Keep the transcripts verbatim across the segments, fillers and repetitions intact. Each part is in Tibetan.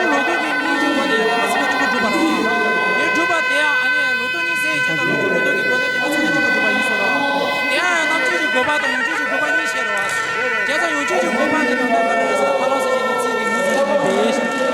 ལོ་ཏོག་གི་སྙིང་རྗེ་སྒོ་ནས་དེ་མ་ཚང་མ་གཅིག་པུ་སྒྲུབ་པ་རེད། དེ་སྒྲུབ་པ་དེ་ཡང་ཨ་ནི་ལོ་ཏོག་གཉིས་ཟེར་ཡི་ཆེད་དུ་ལོ་ཏོག་ལོ་ཏོག་གི་སྒོ་ནས་དེ་མ་ཚང་མ་གཅིག་པུ་སྒྲུབ་པ་ཡིན་ཟེར་རོ། དེ་ཡང་རྣམ་དཔྱོད་ཀྱི་དགོས་པ་དང་ཡོངས་དཔྱོད་ཀྱི་དགོས་པ་གཉིས་བཤད་རོ། བྱས་ཙང་ཡོངས་དཔྱོད་ཀྱི་དགོས་པ་དེ་ད་ལྟ་ག་རེ་རེད་ཟེར་ན་ཐར་ལམ་ཟེར་བྱས་ནས་ཚིག་འདི་ངོས་འཛིན་བྱེད་པ་རེད།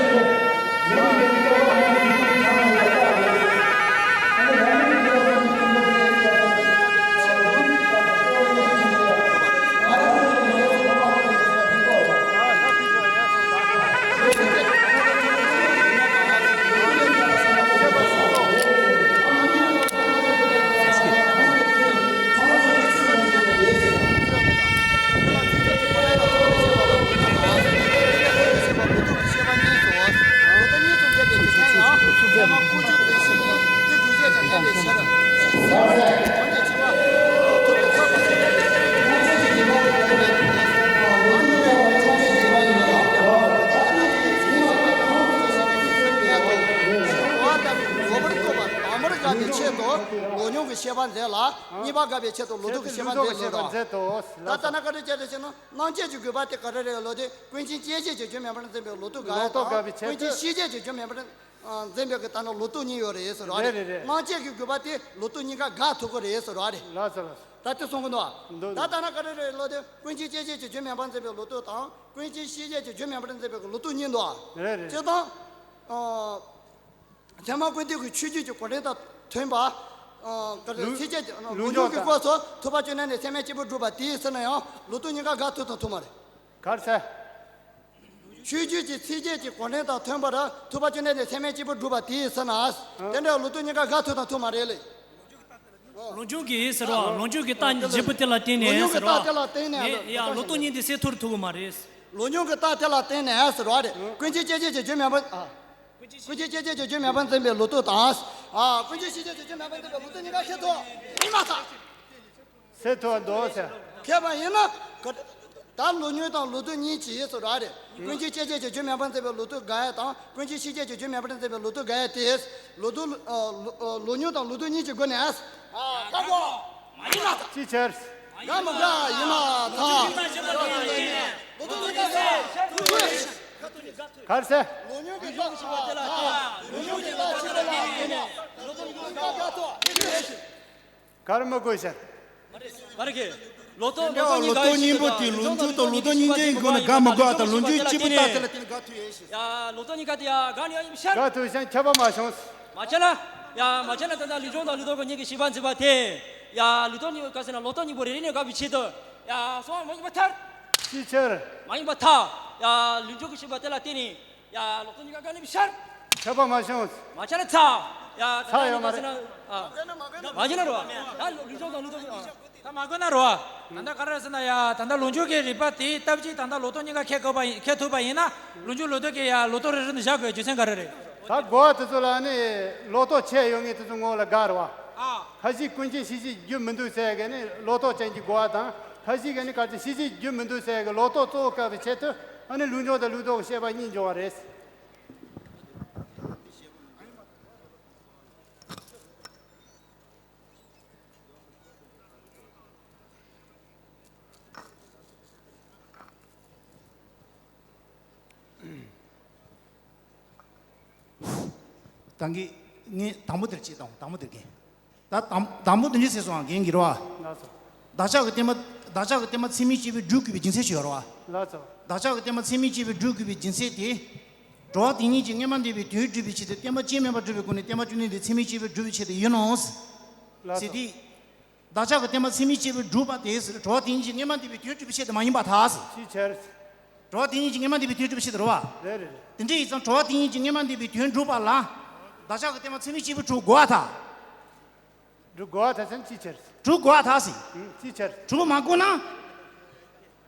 ལོ་ཉུང་གི་ཤེས་པ་མཛད་ལ། གཉིས་པ་དགག་པའི་ཆེད་དུ་ལོ་ཏོག་གི་ཤེས་པ་མཛད་ལོ་རོ། ད་ལྟ་ན་བཀའ་དྲིན་ཆེ་ཏེ་ཞེ་ན། རྣམ་དཔྱོད་ཀྱི་དགོས་པ་དེ་ག་རེ་རེད་ལོ་དེ། ཀུན་མཁྱེན་སྐྱེ་མཆེད་ཀྱི་རྒྱུ་མེད་པར་འཛིན་པའི་ལོ་ཏོག་དགག་ཡ་དང་། ཀུན་མཁྱེན་ཤེས་བྱའི་རྒྱུ་མེད་པར་འཛིན་པའི་གི་ད་ནི་ལོ་ཏོག་གཉིས་ཡོད་རེད་ཟེར་བ་རེད། རེད་རེད་རེད། རྣམ་དཔྱོད་ཀྱི་དགོས་པ་དེ་ལོ་ཏོག་གཉིས་ཀ་དགག་ཐུབ་ཀྱི་རེད་ཟེར་བ་རེད། ལགས་སོ་ལགས་སོ། ད་དེ་གསུང་གི་འདུག་ཨ། འདུག་ད་ལྟ་ན་བཀའ་དྲིན་རེད་ལོ་དེ། ཀུན་མཁྱེན་སྐྱེ་མཆེད་ཀྱི་རྒྱུ་མེད་པར་འཛིན་པའི་ལོ་ཏོག་དང་། ཀུན་མཁྱེན་ཤེས་བྱའི་རྒྱུ་མེད་པར་འཛིན་པའི་གི་ལོ་ཏོག་གཉིས་འདུག་ཨ། རེད་རེད། སྤྱིར་བཏང་། ཨ། ཚད་མ་ཀུན་བཏུས་ཀྱི་ཆོས་བརྒྱུད་ཀྱི་གོ་དོན་དང་མཐུན་པ། ཨ། ག་རེ། ལུང་། ཚིགས་བཅད་ཀྱི་ལུང་སྦྱོར་དང་། སྐབས་སུ་ཐུབ་པ་བཅོམ་ལྡན་འདས་ཚད་མས་གཅིག་པུ་གྲུབ་པ་དེའི་ཟེར་ན་ཡང་ལོ་ཏོག་གཉིས་ཀ་དགག་ཐུབ་དང་ཐུབ་མ་རེད། ག་རེ་ཟེར། ཆོས་བརྒྱུད་ཀྱི་ཚིགས་བཅད་ཀྱི་གོ་དོན་དང་མཐུན་པར་ཐུབ་པ་བཅོམ་ལྡན་འདས་ཚད་མས་གཅིག་པུ་གྲུབ་པ་དེའི་ཟེར་ན། དེ་འདྲ་ལོ་ཏོག་གཉིས་ཀ་དགག་ཐུབ་དང་ཐུབ་མ་རེད་ལེ། ལུང་སྦྱོར་གྱིས་ཟེར་བ། ལུང་སྦྱོར་གྱི་རྟགས་བཞི་པོ་དེ་ལ་བརྟེན་ནས་ཟེར་བ། ལུང་སྦྱོར་གྱི་རྟགས་དེ་ལ་བརྟེན་ནས། ཡ། ལོ་ཏོག་གཉིས་དེ་སེལ་ཐུབ་ཐུབ་ཀྱི་མ་རེད། ལུང་སྦྱོར་གྱི་རྟགས་དེ་ལ་བརྟེན་ནས་ཟེར་བ་རེད། ཀུན་མཁྱེན་སྐྱེ་མཆེད་ཀྱི་རྒྱུ་མེད་པར། ཨ། ཀུན་མཁྱེན་སྐྱེ་མཆེད་ཀྱི་རྒྱུ་མེད་པར་འཛིན་པའི་ལོ་ཏོག་དང་། ཨ། ཀུན་མཁྱེན་ཤེས་བྱའི་རྒྱུ་མེད་པར་འཛིན་པའི་ལོ་ཏོག་གཉིས་ཀ་སེལ་ཐུབ། ཡིན་མ་ཐག་སེལ་ཐུབ་འདུག་ཟེར། མཁས་པ་ཡིན་ན། ད་ལོ་ཉུང་དང་ལོ་ཏོག་གཉིས་ཀྱི་ཡིན་ཟེར་བ་རེད། ཀུན་མཁྱེན་སྐྱེ་མཆེད་ཀྱི་རྒྱུ་མེད་པར་འཛིན་པའི་ལོ་ཏོག་དགག་ཡ་དང་། ཀུན་མཁྱེན་ཤེས་བྱའི་རྒྱུ་མེད་པར་འཛིན་པའི་ལོ་ཏོག་དགག་ཡ་དེ། ལོ་ཏོག་ཨ། ལོ་ཨ། ལོ་ཉུང་དང་ལོ་ཏོག་གཉིས་ཀྱི་སྒོ་ནས། ཨ། དགག་གོ། མ་ཡིན་ལ། ཅི་ཕྱིར། དགག་མི་དགག་ཡིན་མ་ཐག་ལོ་ཏོག་གཉིས་ཀ་སེལ། ག་རེ་ཟེར། ལོ་ཉུང་གི་རྟགས་ཆེ་བ་དེ་ལ་བརྟེན་ནས། ལོ་ཏོག་གཉིས་ཀ་ཆེ་བ་ལ་བརྟེན་ནས། ལོ་ཏོག་གཉིས་ཀ་དགག་ཐུབ། ག་རེ་མི་དགོས་ཟེར། མ་རེད་ཀི། ལོ་ཏོག་ལོ་ཏོག་གཉིས་ཀ་ལོ་ཏོག་གཉིས་པོ་དེ་ལུང་སྦྱོར་དང་ལོ་ཏོག་གཉིས་ཀའི་སྒོ་ནས་དགག་མི་དགོས་པ་དང་། ལུང་སྦྱོར་གཅིག་པུ་རྟགས་དེ་ལ་བརྟེན་ནས་དགག་ཐུབ་ཡས་ཤིག་ཡ། ལོ་ཏོག་གཉིས་ཀ་དེ་ཡ་དགག་ནས་ཡ་ཡིན་ཤར། དགག་ཐུབ་ཤག་ཁྱབ་པ་མ་བྱུང་། མ་བྱས་ན། ཡ། མ་བྱས་ན་ད་ལྟ་ལུང་སྦྱོར་དང་ལུང་རྟོགས་ཀྱི་གཉིས་ཀྱི་བཤད་པ་འཛིན་པ་དེ། ཡ། ལུང་རྟོགས་གཉིས་ག་ཟེར་ན་ལོ་ཏོག་གཉིས་པོ་རེ་རེ་ནས་དགག་པའི་ཆེད་དུ། ཡ། སོང་བ་མ་ཡིན་པར་ཐལ། ཅིའི་ཕྱིར། མ་ཡིན་པར་ཐལ། ཡ། ལུང་སྦྱོར་གྱི་བཤད་པ་དེ་ལ་བརྟེན་ནས། ཡ། ལོ་ཏོག་གཉིས་ཀ་དགག་ནས་ཤར། ཁྱབ་པ་མ་བྱུང་། མ་བྱས་ན་ཚར། ཡ། ཚར་ཡོད་མ་རེད། ཨ། མ་བྱས་ན་རོ། ཡ། ལུང་སྦྱོར་དང་ལུང་རྟོགས་ཀྱི། ཨ། ད་མ་གོ་ན་རོ། ད་ལྟ་ག་རེ་ཟེར་ན་ཡ། ད་ལྟ་ལུང་སྦྱོར་གྱི་རིགས་པ་དེའི་སྟབས་གཅིག་ད་ལྟ་ལོ་ཏོག་གཉིས་ཀ་ཁྱད་དགོས་པ་ཡིན། ཁྱད་ཐུབ་པ་ཡིན་ན། ལུང་སྦྱོར་ལུང་རྟོགས་ཀྱི་ཡ་ལོ་ཏོག་རེ་རེ་ནས་བཞག་དགོས་རྒྱུ་མཚན་ག་རེ་རེད། ད་དགོས་པ་དེ་ཚོ་ལ་ནི་ལོ་ཏོག་ཆད་ཡོད་མཁན་དེ་ཚོ་ངོ་ལ་དགག་རེད་བ། ཨ། ཁ་ཅིག་ཀུན་མཁྱེན་ཤེས་བྱའི་རྒྱུ་མི་འདུག་ཟེར་མཁན་ནི་ལོ་ཏོག་ཅན་གྱི་དགོས་པ་དང་། ཁ་ཅིག་གིས་ནི་ག་ཅི་ཤེས་བྱའི་རྒྱུ་མི་འདུག་ཟེར་མཁན་ལོ་ཏོག་གཙོ་བོ་དགག་པའི་ཆེད་དུ། ཨ་ནི་ལུང་སྦྱོར་དང་ལུང་རྟོགས་ཀྱི་བཤད་པ་གཉིས་འབྱུང་བ་རེད། ད་གིན་ངས་དང་པོ་དེར་བྱེད་དང་། དང་པོ་དེར་གིན། ད་དང་དང་པོ་དེ་འདྲ་ཟེར་སོང་ང་། རྒན་གྱིས་རེད་བ། ལགས་སོ། བདག་ཅག་གི་བསྟན་པ། བདག་ཅག་གི་བསྟན་པ་ཚད་མས་དཔྱད་པས་སྒྲུབ་དགོས་པའི་རྒྱུ་མཚན་ཞིག་ཡོད་རེད་བ། ལགས་སོ། བདག་ཅག་གི་བསྟན་པ་ཚད་མས་དཔྱད་པས་སྒྲུབ་དགོས་པའི་རྒྱུ་མཚན་དེ། འགྲོ་བ་དེ་ཉིད་ཀྱི་སྔ་མ་འདས་པའི་དོན་སྒྲུབ་པའི་ཆེད་དུ། བསྟན་པ་རྐྱེན་མེད་པར་སྒྲུབ་པའི་སྒོ་ནས་བསྟན་པ་བཅོམ་ལྡན་འདས་ཚད་མས་དཔྱད་པས་སྒྲུབ་པའི་ཆེད་དུ་ཡིན་ནོ། ལགས་སོ། ཟེར་ཏེ། བདག་ཅག་གི་བསྟན་པ་ཚད་མས་དཔྱད་པས་སྒྲུབ་པ་དེ་ཟེར། འགྲོ་བ་དེ་ཉིད་ཀྱི་སྔ་མ་འདས་པའི་དོན་སྒྲུབ་པའི་ཆེད་དུ་མ་ཡིན་པར་ཐལ་ཟེར། ཅིའི་ཕྱིར། འགྲོ་བ་དེ་ཉིད་ཀྱི་སྔ་མ་འདས་པའི་དོན་སྒྲུབ་པའི་ཆེད་དུ་རེད་བ། རེད་རེད་རེད། དེ་འདྲ་ཡིན་ཙང་འགྲོ་བ་དེ་ཉིད་ཀྱི་སྔ་མ་འདས་པའི་དོན་སྒྲུབ་པ་ལ། བདག་ཅག་གི་བསྟན་པ་ཚད་མས་དཔྱད་པས་སྒྲུབ་དགོས་པར་ཐལ། སྒྲུབ་དགོས་པར་ཐལ་ཟེར་ན་ཅིའི་ཕྱིར། སྒྲུབ་དགོས་པར་ཐལ་ཟེར། ཨུམ། ཅིའི་ཕྱིར། སྒྲུབ་མ་དགོས་ན།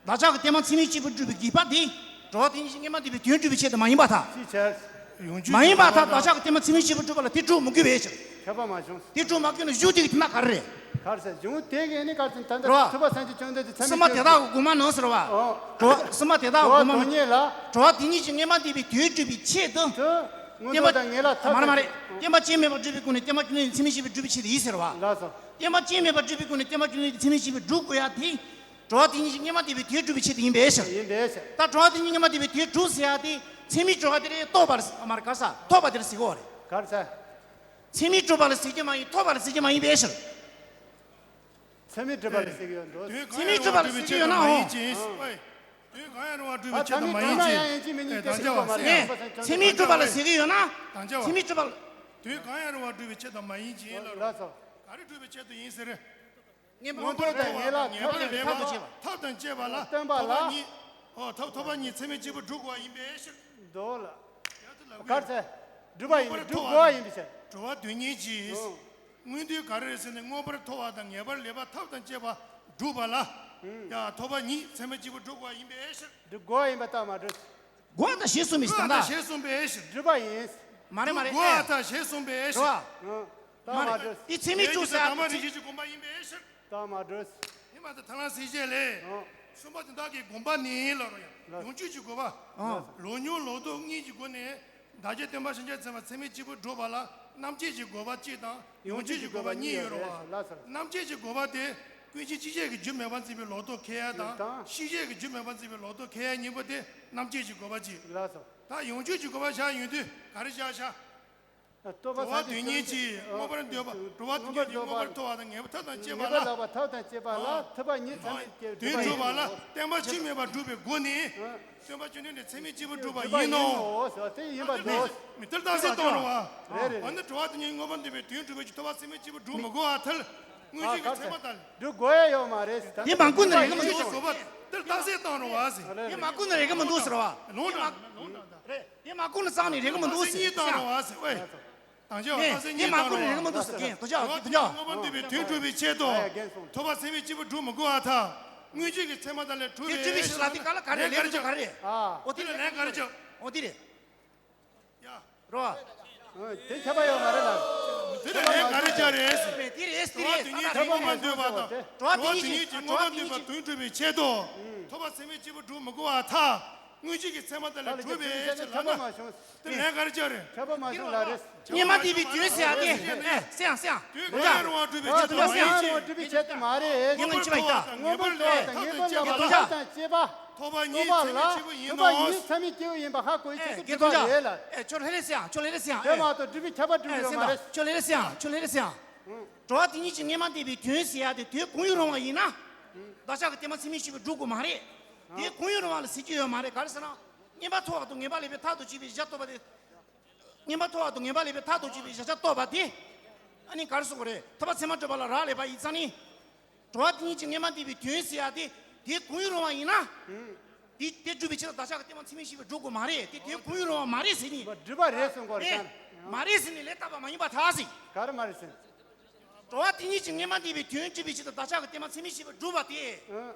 བདག་ཅག་གི་བསྟན་པ་ཚད་མས་དཔྱད་པས་སྒྲུབ་པའི་དགོས་པ་དེ། འགྲོ་བ་དེ་ཉིད་ཀྱི་སྔ་མ་འདས་པའི་དོན་སྒྲུབ་པའི་ཆེད་དུ་མ་ཡིན་པར་ཐལ། ཅིའི་ཕྱིར། མ་ཡིན་པར་ཐལ། བདག་ཅག་གི་བསྟན་པ་ཚད་མས་དཔྱད་པས་སྒྲུབ་པ་ལ་དེ་སྒྲུབ་མི་དགོས་པའི་ཕྱིར། ཁྱབ་པ་མ་བྱུང་། དེ་སྒྲུབ་མ་དགོས་ན་གཞུང་དེ་གི་དེ་ན་ག་རེ་རེད། ག་རེ་ཟེར། གཞུང་དེ་གི་ནི་ག་རེ་ཟེར། ད་ལྟ་རོ། ཐུབ་པ་སངས་རྒྱས་བཅོམ་ལྡན་འདས་ཚད་མས། སེམས་པ་དེ་དག་གི་དགོངས་པ་ནང་ཟེར་བ། ཨོ། འགྲོ་བ། སེམས་པ་དེ་དག་གི་དགོངས་པ་ནང་། འགྲོ་བ་དོན་གཉེར་ལ། འགྲོ་བ་དེ་ཉིད་ཀྱི་སྔ་མ་འདས་པའི་དོན་སྒྲུབ་པའི་ཆེད་དུ། དུ། མངོན་བསྟན་དང་ངེས་ལ་ཐབས། མ་རེད་མ་རེད། བསྟན་པ་རྐྱེན་མེད་པར་སྒྲུབ་པའི་སྒོ་ནས་བསྟན་པ་བཅོམ་ལྡན་འདས་ཚད་མས་དཔྱད་པས་སྒྲུབ་པའི་ཆེད་དུ་ཡིན་ཟེར་བ། ལགས་སོ། བསྟན་པ་རྐྱེན་མེད་པར་སྒྲུབ་པའི་སྒོ་ནས་བསྟན་པ་བཅོམ་ལྡན་འདས་ཚད་མས་དཔྱད་པས་སྒྲུབ་དགོས་ཡ་དེ། འགྲོ་བ་དེ་ཉིད་ཀྱི་སྔོན་མ་འདས་པའི་དུས་སྒྲུབ་པའི་ཆེད་དུ་ཡིན་པའི་ཕྱིར། ཡིན་པའི་ཕྱིར། ད་འགྲོ་བ་དེ་ཉིད་སྔོན་མ་འདས་པའི་དུས་སྒྲུབ་ཟེར་ཡ་དེ་ཚད་མས་གྲུབ་པ་དེ་རེད། རྟོགས་པ་ལ་མ་རེད། ག་རེ་ཟེར། ཐོབ་པ་དེ་ལ་ཟེར་གྱི་ཡོད་རེད། ག་རེ་ཟེར། ཚད་མས་གྲུབ་པ་ལ་ཟེར་གྱི་མ་ཡིན། ཐོབ་པ་ལ་ཟེར་གྱི་མ་ཡིན་པའི་ཕྱིར། ཚད་མས་གྲུབ་པ་ལ་ཟེར་གྱི་ཡོད་འགྲོ། དུས་གང་ཚད་མས་ཡང་གྲུབ་པ་ལ་ཟེར་གྱི་ཡོད་ན་འོ། དུས་གང་ཡང་རུང་བ་སྒྲུབ་པའི་ཆེད་དུ་མ་ཡིན་ཅིང་། ཨེ། ད་ལྟ་བ་ཚད་མས་གྲུབ་པ་ལ་ཟེར་གྱི་ཡོད་ན། ད་ལྟ་བ་ཚད་མས་གྲུབ་པ་ལ། དུས་གང་ཡང་རུང་བ་སྒྲུབ་པའི་ཆེད་དུ་མ་ཡིན་ཅིང་ལ། ལགས་སོ། ག་རེ་སྒྲུབ་པའི་ཆེད་དུ་ཡིན་ཟེར། ངེས་པ་ངེས་པར་དུ་ངེས་པ་ལ་ཐབས་དང་བཅས་པ། ཐབས་དང་བཅས་པ་ལ། སྟོན་པ་ལ། ཐོབ་པ་ཉིད། ཨོ། ཐོབ་ཐོབ་པ་ཉིད་ཚད་མས་གཅིག་པུ་སྒྲུབ་དགོས་པ་ཡིན་པའི་ཕྱིར། འདོད་ལ། ཡ་དེ་ལ། ག་རེ་ཟེར། སྒྲུབ་པ་ཡིན། སྒྲུབ་དགོས་པ་ཡིན་པའི་ཕྱིར། འགྲོ་བ་དོན་གཉེར་གྱིས། ཨོ། མངོན་འདོད་ག་རེ་རེད་ཟེར་ནས། མངོན་པར་མཐོ་བ་དང་ངེས་པར་ལེགས་པ་ཐབས་དང་བཅས་པ་སྒྲུབ་པ་ལ། ཡ། ཐོབ་པ་ཉིད་ཚད་མས་གཅིག་པུ་སྒྲུབ་དགོས་པ་ཡིན་པའི་ཕྱིར། སྒྲུབ་དགོས་པ་ཡིན་པ་ལྟར་མ་གྲུབ། དགོས་པ་དང་ཞེས་གསུངས་པའི་ཕྱིར། ད་ལྟ། ཞེས་གསུངས་པའི་ཕྱིར། སྒྲུབ་པ་ཡིན། མ་རེད་མ་རེད། སྒྲུབ་དགོས་པ་དང་ཞེས་གསུངས་པའི་ཕྱིར། རེད་བ། ཨང་། ལྟར་མ་གྲུབ། འདི་ཚད་མས་གཅིག་པུ་ཟེར་ཡ་དེ། ཚད་མས་གཅིག་པུ་ཡིན་པའི་ཕྱིར། ལྟར་མ་གྲུབ། ལྟར་མ་གྲུབ། ཨེ་མ་ད་ཐ་ལ་སྲིད་བྱེད་ལས། ཨང་། གསུམ་པ་དེ་དག་གི་དགོངས་པ་ནི་ལ་རོ་ཡ། ལགས། ཡོངས་གཅོད་ཀྱི་དགོས་པ། ཨང་། ལོག་མྱོང་ལོག་རྟོག་གཉིས་ཀྱི་སྒོ་ནས་བདག་རྐྱེན་སྟོན་པ་ཕྱིན་ཆད་ཚད་མ་ཚད་མས་གཅིག་པུ་སྒྲུབ་པ་ལ་རྣམ་བཅད་ཀྱི་དགོས་པ་གཅིག་དང་ཡོངས་གཅོད་ཀྱི་དགོས་པ་གཉིས་ཡོད་རེད་བ། ལགས་སོ། རྣམ་བཅད་ཀྱི་དགོས་པ་དེ་ཀུན་མཁྱེན་སྤྱི་བྱེ་བའི་རྒྱུ་མེད་པར་འཛིན་པའི་ལོག་རྟོག་ཁེལ་ཡ་དང་། དང་། ཤེས་བྱའི་རྒྱུ་མེད་པར་འཛིན་པའི་ལོག་རྟོག་ཁེལ་ཡ་གཉིས་པོ་དེ་རྣམ་བཅད་ཀྱི་དགོས་པ་གཅིག། ལགས་སོ། ད་ཡོངས་གཅོད་ཀྱི་དགོས་པ་བཞག་ཡོང་དུས་ག་རེ་བཞག་བཞག། རྟོགས་པ། འགྲོ་བ་དོན་གཉེར་གྱིས། མངོན་པར་འདོད་པ། འགྲོ་བ་དོན་གཉེར་གྱིས་མངོན་པར་མཐོ་བ་དང་ངེས་པ་ཐབས་དང་བཅས་པ་ལ། ངེས་པ་ལེགས་པ་ཐབས་དང་བཅས་པ་ལ། ཨང་། ཐོབ་པ་ཉིད་ཚད་མས་གཅིག་པུ་སྒྲུབ་པ་ལ། བསྟན་པ་ཕྱི་མ་མེད་པར་སྒྲུབ་པའི་སྒོ་ནས། ཨང་། སྟོན་པ་བཅོམ་ལྡན་འདས་ཚད་མས་གཅིག་པུ་སྒྲུབ་པ་ཡིན་ནོ། འོ་ཟེར་བ་དེ་ཡིན་པར་འདོད། མི་ལྟར་རྟགས་གསལ་བཏང་རུང་བ། རེད་རེད། འོ་ན་འགྲོ་བ་དོན་གཉེར་མངོན་པར་འདོད་པའི་དོན་སྒྲུབ་པའི་ཕྱིར་ཐོབ་པ་ཚད་མས་གཅིག་པུ་སྒྲུབ་མི་དགོས་པར་ཐལ། དངོས་གཞི་གི་ཚད་མ་ལྟར། སྒྲུབ་དགོས་ཡ་ཡོད་མ་རེད་ཟེར། དེ་མ་ཀུན་ནས་རེད་གི་མི་འདུག་ཟེར་བ། དེ་ལྟར་རྟགས་གསལ་བཏང་རུང་བ་ཟེར། རེད་རེད། དེ་མ་ཀུན་ནས་རེད་གི་མི་འདུག་ཟེར་བ། ལུང་དྲངས། ལུང་དྲངས་དང་། རེད། དེ་མ་ཀུན་ནས་རྩ་ནས་རེད་གི་མི་འདུག་ཟེར། རྟགས་གསལ་གཉིས་བཏང་རུང་བ་ཟེར། ཨེ། དང་ཆ་བ། རྟགས་གསལ་གཉིས་བཏང་རུང་བ། དེ་མ་ཀུན་ནས་རེད་གི་མི་འདུག་ཟེར། རྒན་དོ་ཅག་གི་དོ་ཅག་མངོན་པར་འདོད་པའི་དོན་སྒྲུབ་པའི་ཆེད་དུ། ཨ་ཡ། རྒན་གསུངས། ཐོབ་པ་ཚད་མས་གཅིག་པུ་སྒྲུབ་མི་དགོས་པར་ཐལ། དངོས་གཞི་གི་ཚད་མ་དག་ལས་གྲུབ་པའི། དེ་གྲུབ་པའི་ཕྱིར་ལ་དེ་ག་ལ་ག་རེ་ལན་ག་རེ་རྒྱག་ག་རེ། ཨ། འོ་དེ་ལ་ལན་ག་རེ་རྒྱག་འོ་དེ་རེད། ཡ། རོ། ཨ། དེ་ཁྱབ་པ་ཡོད་མ་རེད་ལ། དེ་ལ་ལན་ག་རེ་རྒྱག་རེད་ཟེར། དེ་རེད་དེ་རེད། འགྲོ་བ་དོན་གཉེར་གྱིས་མངོན་པར་འདོད་པ་དང་། འགྲོ་བ་དོན་གཉེར་གྱིས་མངོན་པར་འདོད་པ་དོན་སྒྲུབ་པའི་ཆེད་དུ། ཐོབ་པ་ཚད་མས་གཅིག་པུ་སྒྲུབ་མི་དགོས་པར་ཐལ། དངོས་གཞི་གི་ཚད་མ་དག་ལས་གྲུབ་པའི་ཕྱིར་ལ་ན། དེ་ལན་ག་རེ་རྒྱག་རེད། ཁྱབ་པ་མ་བྱུང་ལ་རེད། སྔོན་མ་འདས་པའི་དོན་ཟེར་ཡ་དེ། ཨེ། སེང་སེང་། དུས་གང་ཡང་རུང་བ་སྒྲུབ་པའི་ཆེད་དུ་མ་ཡིན། སྔོན་པར་འདོད་པ་དང་ངེས་པར་ལེགས་པ་ཐབས་དང་བཅས་པ། ཐོབ་པ་ཉིད་ཚད་མས་གཅིག་པུ་ཡིན་ནོ། ཐོབ་པ་ཉིད་ཚད་མས་གཅིག་པུ་ཡིན་པ་ཧ་གོ་ཡི་ཆེད་དུ་སྒྲུབ་པ་རེད་ལ། ཨེ། ཁྱོད་ལྷ་ལས་སེང་། ཁྱོད་ལྷ་ལས་སེང་། དེ་མ་གཏོགས་སྒྲུབ་པའི་ཁྱབ་པ་སྒྲུབ་ཡོད་མ་རེད། ཁྱོད་ལྷ་ལས་སེང་། ཁྱོད་ལྷ་ལས་སེང་། འགྲོ་བ་དེ་ཉིད་ཀྱི་སྔོན་མ་འདས་པའི་དོན་ཟེར་ཡ་དེ་དུས་གང་ཡང་རུང་བ་ཡིན་ན། བདག་ཅག་གི་བསྟན་པ་ཚད་མས་གཅིག་པུ་སྒྲུབ་དགོས་མ་རེད། དུས་གང་ཡང་རུང་བ་ལ་ཟེར་གྱི་ཡོད་མ་རེད། ག་རེ་ཟེར་ན། སྔོན་པ་ཐོབ་པ་དང་ངེས་པ་ལེགས་པའི་ཐབས་དང་བཅས་པའི་གཞལ་བྱ་རྟོགས་པ་དེ། སྔོན་པ་ཐོབ་པ་དང་ངེས་པ་ལེགས་པའི་ཐབས་དང་བཅས་པའི་གཞལ་བྱ་རྟོགས་པ་དེ། ཨ་ནི་ག་རེ་ཟེར་དགོས་རེད། ཐོབ་པ་ཚད་མ་སྒྲུབ་པ་ལ་རག་ལས་པ་ཡིན་ཙང་ནི། འགྲོ་བ་དེ་ཉིད་ཀྱི་སྔོན་མ་འདས་པའི་དོན་ཟེར་ཡ་དེ་དུས་གང་ཡང་རུང་བ་ཡིན་ན། དེ་དེ་སྒྲུབ་པའི་ཕྱིར་བདག་ཅག་གི་བསྟན་པ་ཚད་མས་གཅིག་པུ་སྒྲུབ་དགོས་མ་རེད། དེ་དུས་གང་ཡང་རུང་བ་མ་རེད་ཟེར་ནི། སྒྲུབ་པ་རེད་གསུང་དགོས་རེད། མ་རེད་ཟེར་ནི་ལས་བཏགས་པ་མ་ཡིན་པར་ཐལ་ཟེར། ག་རེ་མ་རེད་ཟེར། འགྲོ་བ་དེ་ཉིད་ཀྱི་སྔོན་མ་འདས་པའི་དོན་སྒྲུབ་པའི་ཕྱིར་དུ་བདག་ཅག་གི་བསྟན་པ་ཚད་མས་གཅིག་པུ་སྒྲུབ་པ་དེ།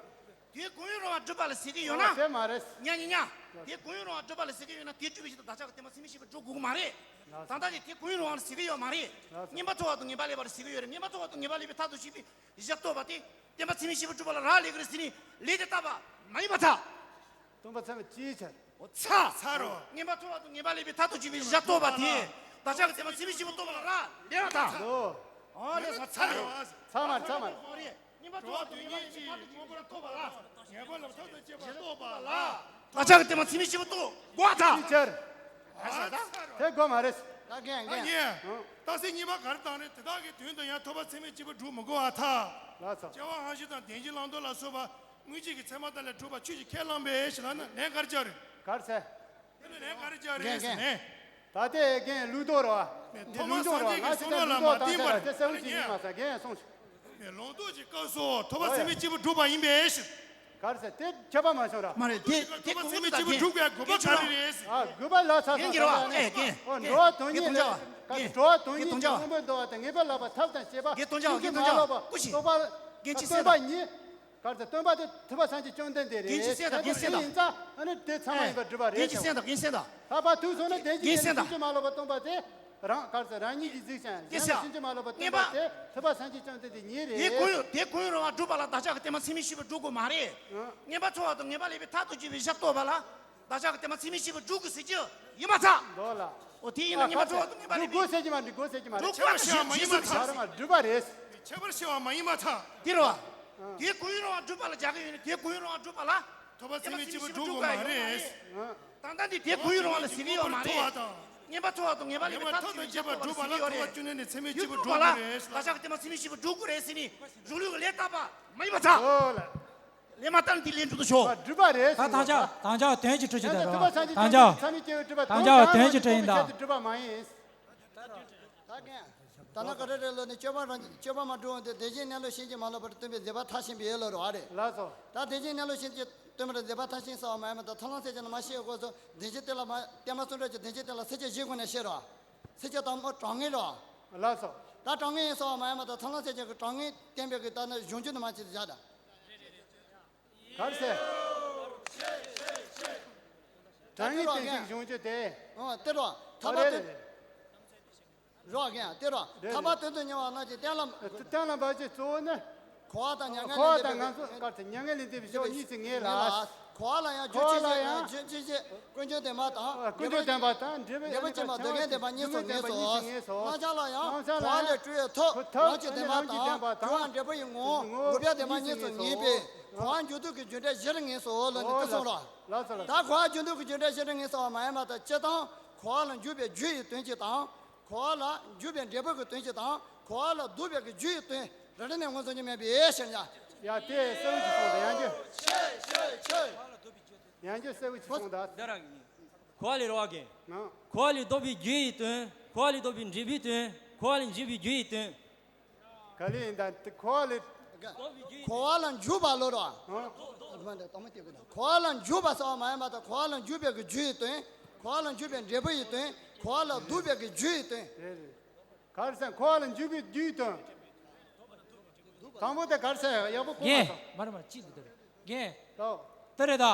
དུས་གང་ཡང་རུང་བ་སྒྲུབ་པ་ལ་ཟེར་གྱི་ཡོད་ན། དེ་མ་རེད། ཉ་ཉ་ཉ། དུས་གང་ཡང་རུང་བ་སྒྲུབ་པ་ལ་ཟེར་གྱི་ཡོད་ན། དེ་སྒྲུབ་པའི་ཕྱིར་དུ་བདག་ཅག་གི་བསྟན་པ་ཚད་མས་གཅིག་པུ་སྒྲུབ་དགོས་ཀྱི་མ་རེད། ད་ལྟ་དེ་དུས་གང་ཡང་རུང་བ་ལ་ཟེར་གྱི་ཡོད་མ་རེད། སྔོན་པ་ཐོབ་པ་དང་ངེས་པ་ལེགས་པ་ལ་ཟེར་གྱི་ཡོད་རེད། སྔོན་པ་ཐོབ་པ་དང་ངེས་པ་ལེགས་པའི་ཐབས་དང་བཅས་པའི་གཞལ་བྱ་རྟོགས་པ་དེ། བསྟན་པ་ཚད་མས་གཅིག་པུ་སྒྲུབ་པ་ལ་རག་ལས་ཀྱི་རེད་ཟེར་ནི་ལས་དེ་བཏགས་པ་མ་ཡིན་པར་ཐལ། སྟོན་པ་ཚད་མས་གཅིག་ཆར། འོ་ཚ། ཚ་རོ། སྔོན་པ་ཐོབ་པ་དང་ངེས་པ་ལེགས་པའི་ཐབས་དང་བཅས་པའི་གཞལ་བྱ་རྟོགས་པ་དེ། བདག་ཅག་གི་བསྟན་པ་ཚད་མས་གཅིག་པུ་རྟོགས་པ་ལ་རག་ལས་པར་ཐལ། འོ། ཨོ་ལེ་ཚ་ཚ་རོ། ཚ་མ་ཚ་མ། འགྲོ་བ་དོན་གཉེར་གྱིས་མངོན་པར་མཐོ་བ་ལ། ངེས་པ་ལེགས་པ་ཐབས་དང་བཅས་པ་རྟོགས་པ་ལ། བདག་ཅག་གི་བསྟན་པ་ཚད་མས་གཅིག་པུ་རྟོགས་དགོས་པར་ཐལ། གཅིག་ཆར། ཨ་ས་ད། དེ་དགོས་མ་རེད། ད་རྒན་རྒན། རྟགས་གསལ་གཉིས་པ་ག་རེ་བཏང་རེད། དེ་དག་གི་དོན་དུ་ཡང་ཐོབ་པ་ཚད་མས་གཅིག་པུ་སྒྲུབ་མི་དགོས་པར་ཐལ། ལགས་སོ། སྐྱེ་བ་སྔ་ཕྱི་དང་བདེན་བཞིའི་བླང་དོར་ལ་སོགས་པ་དངོས་གཞི་གི་ཚད་མ་དག་ལས་གྲུབ་པ་ཆོས་ཀྱིས་ཁས་བླངས་པའི་ཕྱིར་ལ་ན་ལན་ག་རེ་རྒྱག་རེད། ག་རེ་ཟེར། དེ་ལ་ལན་ག་རེ་རྒྱག་རེད་ཟེར་ནས། ད་ལྟའི་རྒན་ལུགས་ལྡོག་རེད་བ། འདི་ལུགས་ལྗོངས་རེད་བ། ང་ཚོ་ད་ལུགས་ལྡོག་དང་དེ་འདྲ་དེ་གསལ་བོ་ཅིག་ཡིན་མ་ས་རྒན་ཡང་གསུངས་ཤིག་ལུང་རྟོགས་ཀྱི་སྐབས་སུ་ཐོབ་པ་ཚད་མས་གཅིག་པུ་གྲུབ་པ་ཡིན་པའི་ཕྱིར། ག་རེ་ཟེར། དེ་ཁྱབ་པ་མ་བྱུང་ར། མ་རེད་དེ། དེ་ཐོབ་པ་ཚད་མས་གཅིག་པུ་གྲུབ་པའི་དགོས་པ་ག་རེ་རེད་ཟེར། ཨ་དགོས་པ་ལ་ཆགས་ས་རྒན་གྱི་རེད་བ། ཨེ་རྒན། འགྲོ་བ་དོན་གཉེར་ལས། འགྲོ་བ་དོན་གཉེར་ལས་མངོན་པར་འདོད་པ་དང་ངེས་པ་ལེགས་པ་ཐབས་དང་བཅས་པ། རྒན་སྟོན་ཅག་རྒན་སྟོན་ཅག་སྐུ་མཁྱེན། རྟོགས་པ་རྒན་ཅི་སྟོན་པ་ཉིད། ག་རེ་ཟེར། སྟོན་པ་དེ་ཐོབ་པ་སངས་རྒྱས་བཅོམ་ལྡན་འདས་རེད། རྒན་ཅི་སེམས་དང་རྒན་སེམས་དང་། ཡིན་ཙང་ཨ་ནི་དེ་ཚང་མ་ཡིན་པར་སྒྲུབ་པ་རེད། རྒན་ཅི་སེམས་དང་རྒན་སེམས་དང་། ལྷག་པར་དུས་སོ་ན་བདེན་བཞི་རྒན་སེམས་དང་། ཕྱིན་ཅི་མ་ལོག་པར་སྟོན་པ་དེ་རང་ག་རེ་ཟེར། རང་ཉིད་ཀྱིས་གཟིགས་ཤིང་གཞན་ལ་ཕྱིན་ཅི་མ་ལོག་པར་སྟོན་པ་དེ་ཐོབ་པ་སངས་རྒྱས་བཅོམ་ལྡན་འདས་ཉིད་རེད། དེ་གང་ཡང་དེ་གང་ཡང་རུང་བ་སྒྲུབ་པ་ལ་བདག་ཅག་གི་བསྟན་པ་ཚད་མས་གཅིག་པུ་སྒྲུབ་དགོས་མ་རེད། ཨང་། སྔོན་པ་ཐོབ་པ་དང་ངེས་པ་ལེགས་པའི་ཐབས་དང་བཅས་པའི་གཞལ་བྱ་རྟོགས་པ་ལ། བདག་ཅག་གི་བསྟན་པ་ཚད་མས་གཅིག་པུ་སྒྲུབ་དགོས་ཟེར་གྱི་ཡིན་པར་ཐལ། འདོད་ལ། འོ་དེ་ཡིན་ན་སྔོན་པ་ཐོབ་པ་དང་ངེས་པ་ལེགས་པའི། སྒྲུབ་དགོས་ཟེར་གྱི་མ་རེད། སྒྲུབ་དགོས་ཟེར་གྱི་མ་རེད། སྒྲུབ་དགོས་ཟེར་གྱི་མ་རེད། ཁྱད་པར་ཕྱེ་བ་མ་ཡིན་པར་ཐལ། འདི་རེད་བ། ཁྱད་པར་ཕྱེ་བ་མ་ཡིན་པར་ཐལ། འདི་རེད་བ། དེ་གུ་ཡངས་རང་དབང་སྒྲུབ་པ་ལ་རྒྱག་གི་ཡོད་ནི། དེ་གུ་ཡངས་རང་དབང་སྒྲུབ་པ་ལ། ཐོབ་པ་ཚད་མེད་གཅིག་པུ་སྒྲུབ་དགོས་མ་རེད། ད་ལྟ་འདི་དེ་གུ་ཡངས་རང་དབང་ལ་ཟེར་གི་ཡོད་མ་རེད། ཐོབ་པ་དང་། ངན་པ་ཐོབ་པ་དང་ངན་པ་ལས་ངན་པ་ཐབས་ཐོབ་ཅེས་པ་ཟེར་གི་ཡོད་རེད། ཐོབ་པ་ཀུན་ནས་ནི་ཚད་མེད་གཅིག་པུ་སྒྲུབ་དགོས་རེད། བཀའ་ཤག་གི་ཐེངས་མ་ཚད་མེད་གཅིག་པུ་སྒྲུབ་དགོས་རེད་ཟེར་ནི། གཞུང་ལུགས་ཀྱི་ལས་བཏབ་པ་མ་ཡིན་པ་ཚ། ཨོ་ལ། ལས་མ་བཏབ་ནི་དེ་ལས་འགྲུབ་ཏུ་ཤོག་སྒྲུབ་པ་རེད་ད། ཟེར་དང་ཆ་དང་ཆ་དོན་གྱི་འཕྲོ་ཅི་ད་རེད། དང་ཆ་དང་ཆ་དོན་གྱི་འཕྲོ་ཡིན་ད། ད་ན་ཀ་ར་རེ་ལོ་ནི་སྤྱོད་པ་རང་སྤྱོད་པ་མ་རུང་བ་དེ་བདེན་བཞིའི་གནས་ལུགས་ཤེས་བྱེད་མ་ལོག་པར་སྟོན་པའི་མཛད་པ་མཐར་ཕྱིན་པའི་ཡུལ་ལ་རོ་ཨ་རེད། ལགས་སོ། ད་བདེན་བཞིའི་གནས་ལུགས་ཤེས་བྱེད་སྟོན་པར་མཛད་པ་མཐར་ཕྱིན་སོགས་མ་ཡིན་པ་དང་མཐར་ལམ་ཚད་ཀྱི་ནི་མ་ཤེས་སྐོར་སོགས་བདེན་བཞི་དེ་ལ་མ་བསྟན་པ་གསུང་གྲོགས་ཀྱི་བདེན་བཞི་དེ་ལ་ཚིགས་བཅད་བཞིའི་སྒོ་ནས་བཤད་རོ། ཚིགས་བཅད་དང་པོ་གྲངས་ངེས་རོ། ལགས་སོ། ད་གྲངས་ངེས་ཡིན་སོགས་མ་ཡིན་པ་དང་མཐར་ལམ་ཚད་ཀྱི་གྲངས་ངེས་བསྟན་པའི་གི་ད་ནི་གཞུང་རྒྱུན་དུ་མ་བྱེད་དུ་བཞག་ད། ག་རེ་ཟེར། གྲངས་ངེས་བསྟན་བྱའི་གཞུང་རྒྱུན་དེ། ཨོ་དེ་རོ། ཐ་མ་དེ། རོ་རྒན་དེ་རོ། ཐ་མ་དོན་དུ་གཉེར་བ་རྣམས་ཀྱི་གཏན་ལ། གཏན་ལ་འབབ་ཅིང་གཙོ་བོ་ནི། འཁོར་བ་དང་མྱ་ངན། འཁོར་བ་དང་ངན་སོང་སྐབས་སུ་མྱ་ངན་ལས་འདས་པའི་ཕྱོགས་གཉིས་སུ་ངེས་ལ། འཁོར་བ་ལ་ཡང་རྒྱུ་ཅི་ཞིག་རྒྱུ་ཅི་ཞིག་ཀུན་འབྱུང་བདེན་པ་དང་། ཀུན་འབྱུང་བདེན་པ་དང་འབྲས་བུ་ཅན་མ་དང་འབྲས་བུ་ཅན་མ་འདོད་མཁན་བདེན་པ་གཉིས་སུ་ངེས་སོ། རྣམ་གཞག་ལ་ཡང་འཁོར་བ་ལས་གྲོལ་བའི་ཐབས་ལམ་གྱི་བདེན་པ་དང་འགྱུར་བ་འབྲས་བུ་ཡི་ངོ་བོ་འགོག་པའི་བདེན་པ་གཉིས་སུ་ངེས་པས་འཁོར་བ་འཇུག་ལྡོག་གི་རྒྱུ་འབྲས་བཞིར་ངེས་སོ་ལ་ནི་དེ་གསུངས་རོ། ད་འཁོར་བ་འཇུག་ལྡོག་གི་རྒྱུ་འབྲས་བཞིར་ངེས་སོ་མ་ཡིན་པ་དང་སྤྱིར་བཏང་འཁོར་བ་ལ་འཇུག་པའི་རྒྱུ་ཡི་དོན་གཅིག་དང་། འཁོར་བ་ལ་འཇུག་པའི་འབྲས་བུ་གི་དོན་གཅིག་དང་། འཁོར་བ་ལ་ལྡོག་པའི་གི་རྒྱུ་ཡི་དོན་རེ་རེ་ནས་མངོན་སུམ་གྱིས་སྨྲས་པའི་ཕྱིར་ཡང་། ཡ་དེ་གསལ་བོ་ཅིག་གསུངས་ད་ཡང་རྒྱུ། ཡང་རྒྱུ་གསལ་བོ་ཅིག་གསུངས་ད། འདི་ར་གི་ཡིན། འཁོར་བ་ལས་རོ་བ་གི། ནང་། འཁོར་བ་ལས་ལྡོག་པའི་རྒྱུ་ཡི་དོན། འཁོར་བ་ལས་ལྡོག་པའི་འབྲས་བུའི་དོན། འཁོར་བ་ལས་འཇུག་པའི་རྒྱུ་ཡི་དོན། ག་ལེ་ཡིན་ད་དེ་འཁོར་བ་ལས། འཁོར་བ་ལ་འཇུག་པ་ལོ་རོ། ཨང་། འཁོར་བ་ལ་འཇུག་པ་སོགས་མ་ཡིན་པ་དང་འཁོར་བ་ལ་འཇུག་པའི་གི་རྒྱུ་ཡི་དོན། འཁོར་བ་ལ་འཇུག་པའི་འབྲས་བུ་ཡི་དོན། འཁོར་བ་ལ་ལྡོག་པའི་གི་རྒྱུ་ཡི་དོན། རེད་རེད། ག་རེ་ཟེར་འཁོར་བ་ལ་འཇུག་པའི་རྒྱུ་ཡི་དོན། དང་པོ་དེ་ག་རེ་ཟེར་ཡག་པོ་གོ་མ་རྒན་སོང་། མ་རེད་མ་རེད་གཅིག་འདུག་དེ་རེད། རྒན། ལྟོ། དེ་རེད་ད།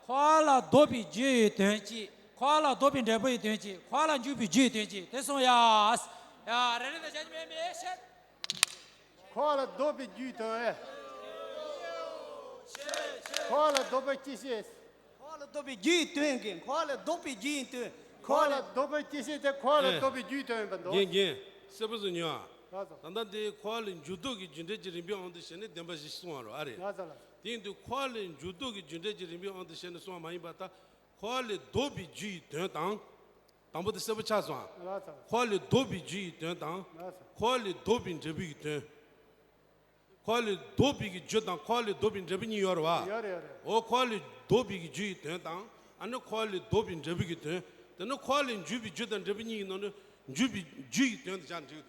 འཁོར་བ་ལ་ལྡོག་པའི་རྒྱུ་ཡི་དོན་གཅིག་འཁོར་བ་ལ་ལྡོག་པའི་འབྲས་བུ་ཡི་དོན་གཅིག་འཁོར་བ་ལ་འཇུག་པའི་རྒྱུ་ཡི་དོན་གཅིག་དེ་གསུངས་ཡ། ཡ་རེ་རེ་ནས་བྱ་རྒྱུ་མེད་མེད་ཤེས། འཁོར་བ་ལ་ལྡོག་པའི་རྒྱུ་ཡི་དོན། འཁོར་བ་ལ་ལྡོག་པའི་སྐྱེད་བྱེད། འཁོར་བ་ལ་ལྡོག་པའི་རྒྱུ་ཡི་དོན་གྱི་འཁོར་བ་ལ་ལྡོག་པའི་རྒྱུ་ཡི་དོན། འཁོར་བ་ལ་ལྡོག་པའི་སྐྱེད་བྱེད་དེ་འཁོར་བ་ལ་ལྡོག་པའི་རྒྱུ་ཡི་དོན་ཡིན་པ་འདུག་རྒན་རྒན། གསལ་པོ་བཟོ་ཉོ་ཨ། ལགས་སོ། ད་ལྟ་འདི་འཁོར་བ་ལ་འཇུག་ལྡོག་གི་རྒྱུ་འབྲས་ཀྱི་རིམ་པའི་དབང་དུ་བྱས་ནས་བདེན་པ་བཞི་གསུངས་པ་རེད་ཨ་རེད། ལགས་སོ་ལགས། དེ་ཡིན་དུས་འཁོར་བ་ལ་འཇུག་ལྡོག་གི་རྒྱུ་འབྲས་ཀྱི་རིམ་པའི་དབང་དུ་བྱས་ནས་གསུངས་པ་མ་ཡིན་པ་དང་། འཁོར་བ་ལས་ལྡོག་པའི་རྒྱུ་ཡི་དོན་དང་། དང་པོ་དེ་གསལ་པོ་ཆགས་སོང་ཨ། ལགས་སོ། འཁོར་བ་ལས་ལྡོག་པའི་རྒྱུ་ཡི་དོན་དང་། ལགས་སོ། འཁོར་བ་ལས་ལྡོག་པའི་འབྲས་བུ་ཡི་དོན། འཁོར་བ་ལས་ལྡོག་པའི་གི་རྒྱུ་དང་འཁོར་བ་ལས་ལྡོག་པའི་འབྲས་བུ་གཉིས་ཡོད་རེད་བ། ཡོད་རེད་ཡོད་རེད། འོ་འཁོར་བ་ལས་ལྡོག་པའི་གི་རྒྱུ་ཡི་དོན་དང་། ཨ་ནི་འཁོར་བ་ལས་ལྡོག་པའི་འབྲས་བུ་གི་དོན། དེ་ནི་འཁོར་བ་ལས་འཇུག་པའི་རྒྱུ་དང་འབྲས་བུ་གཉིས་ཀྱི་ནང་ནས་འཇུག་པའི་རྒྱུ་ཡི་དོན་དུ་བྱ་འགྲིག་འདུག་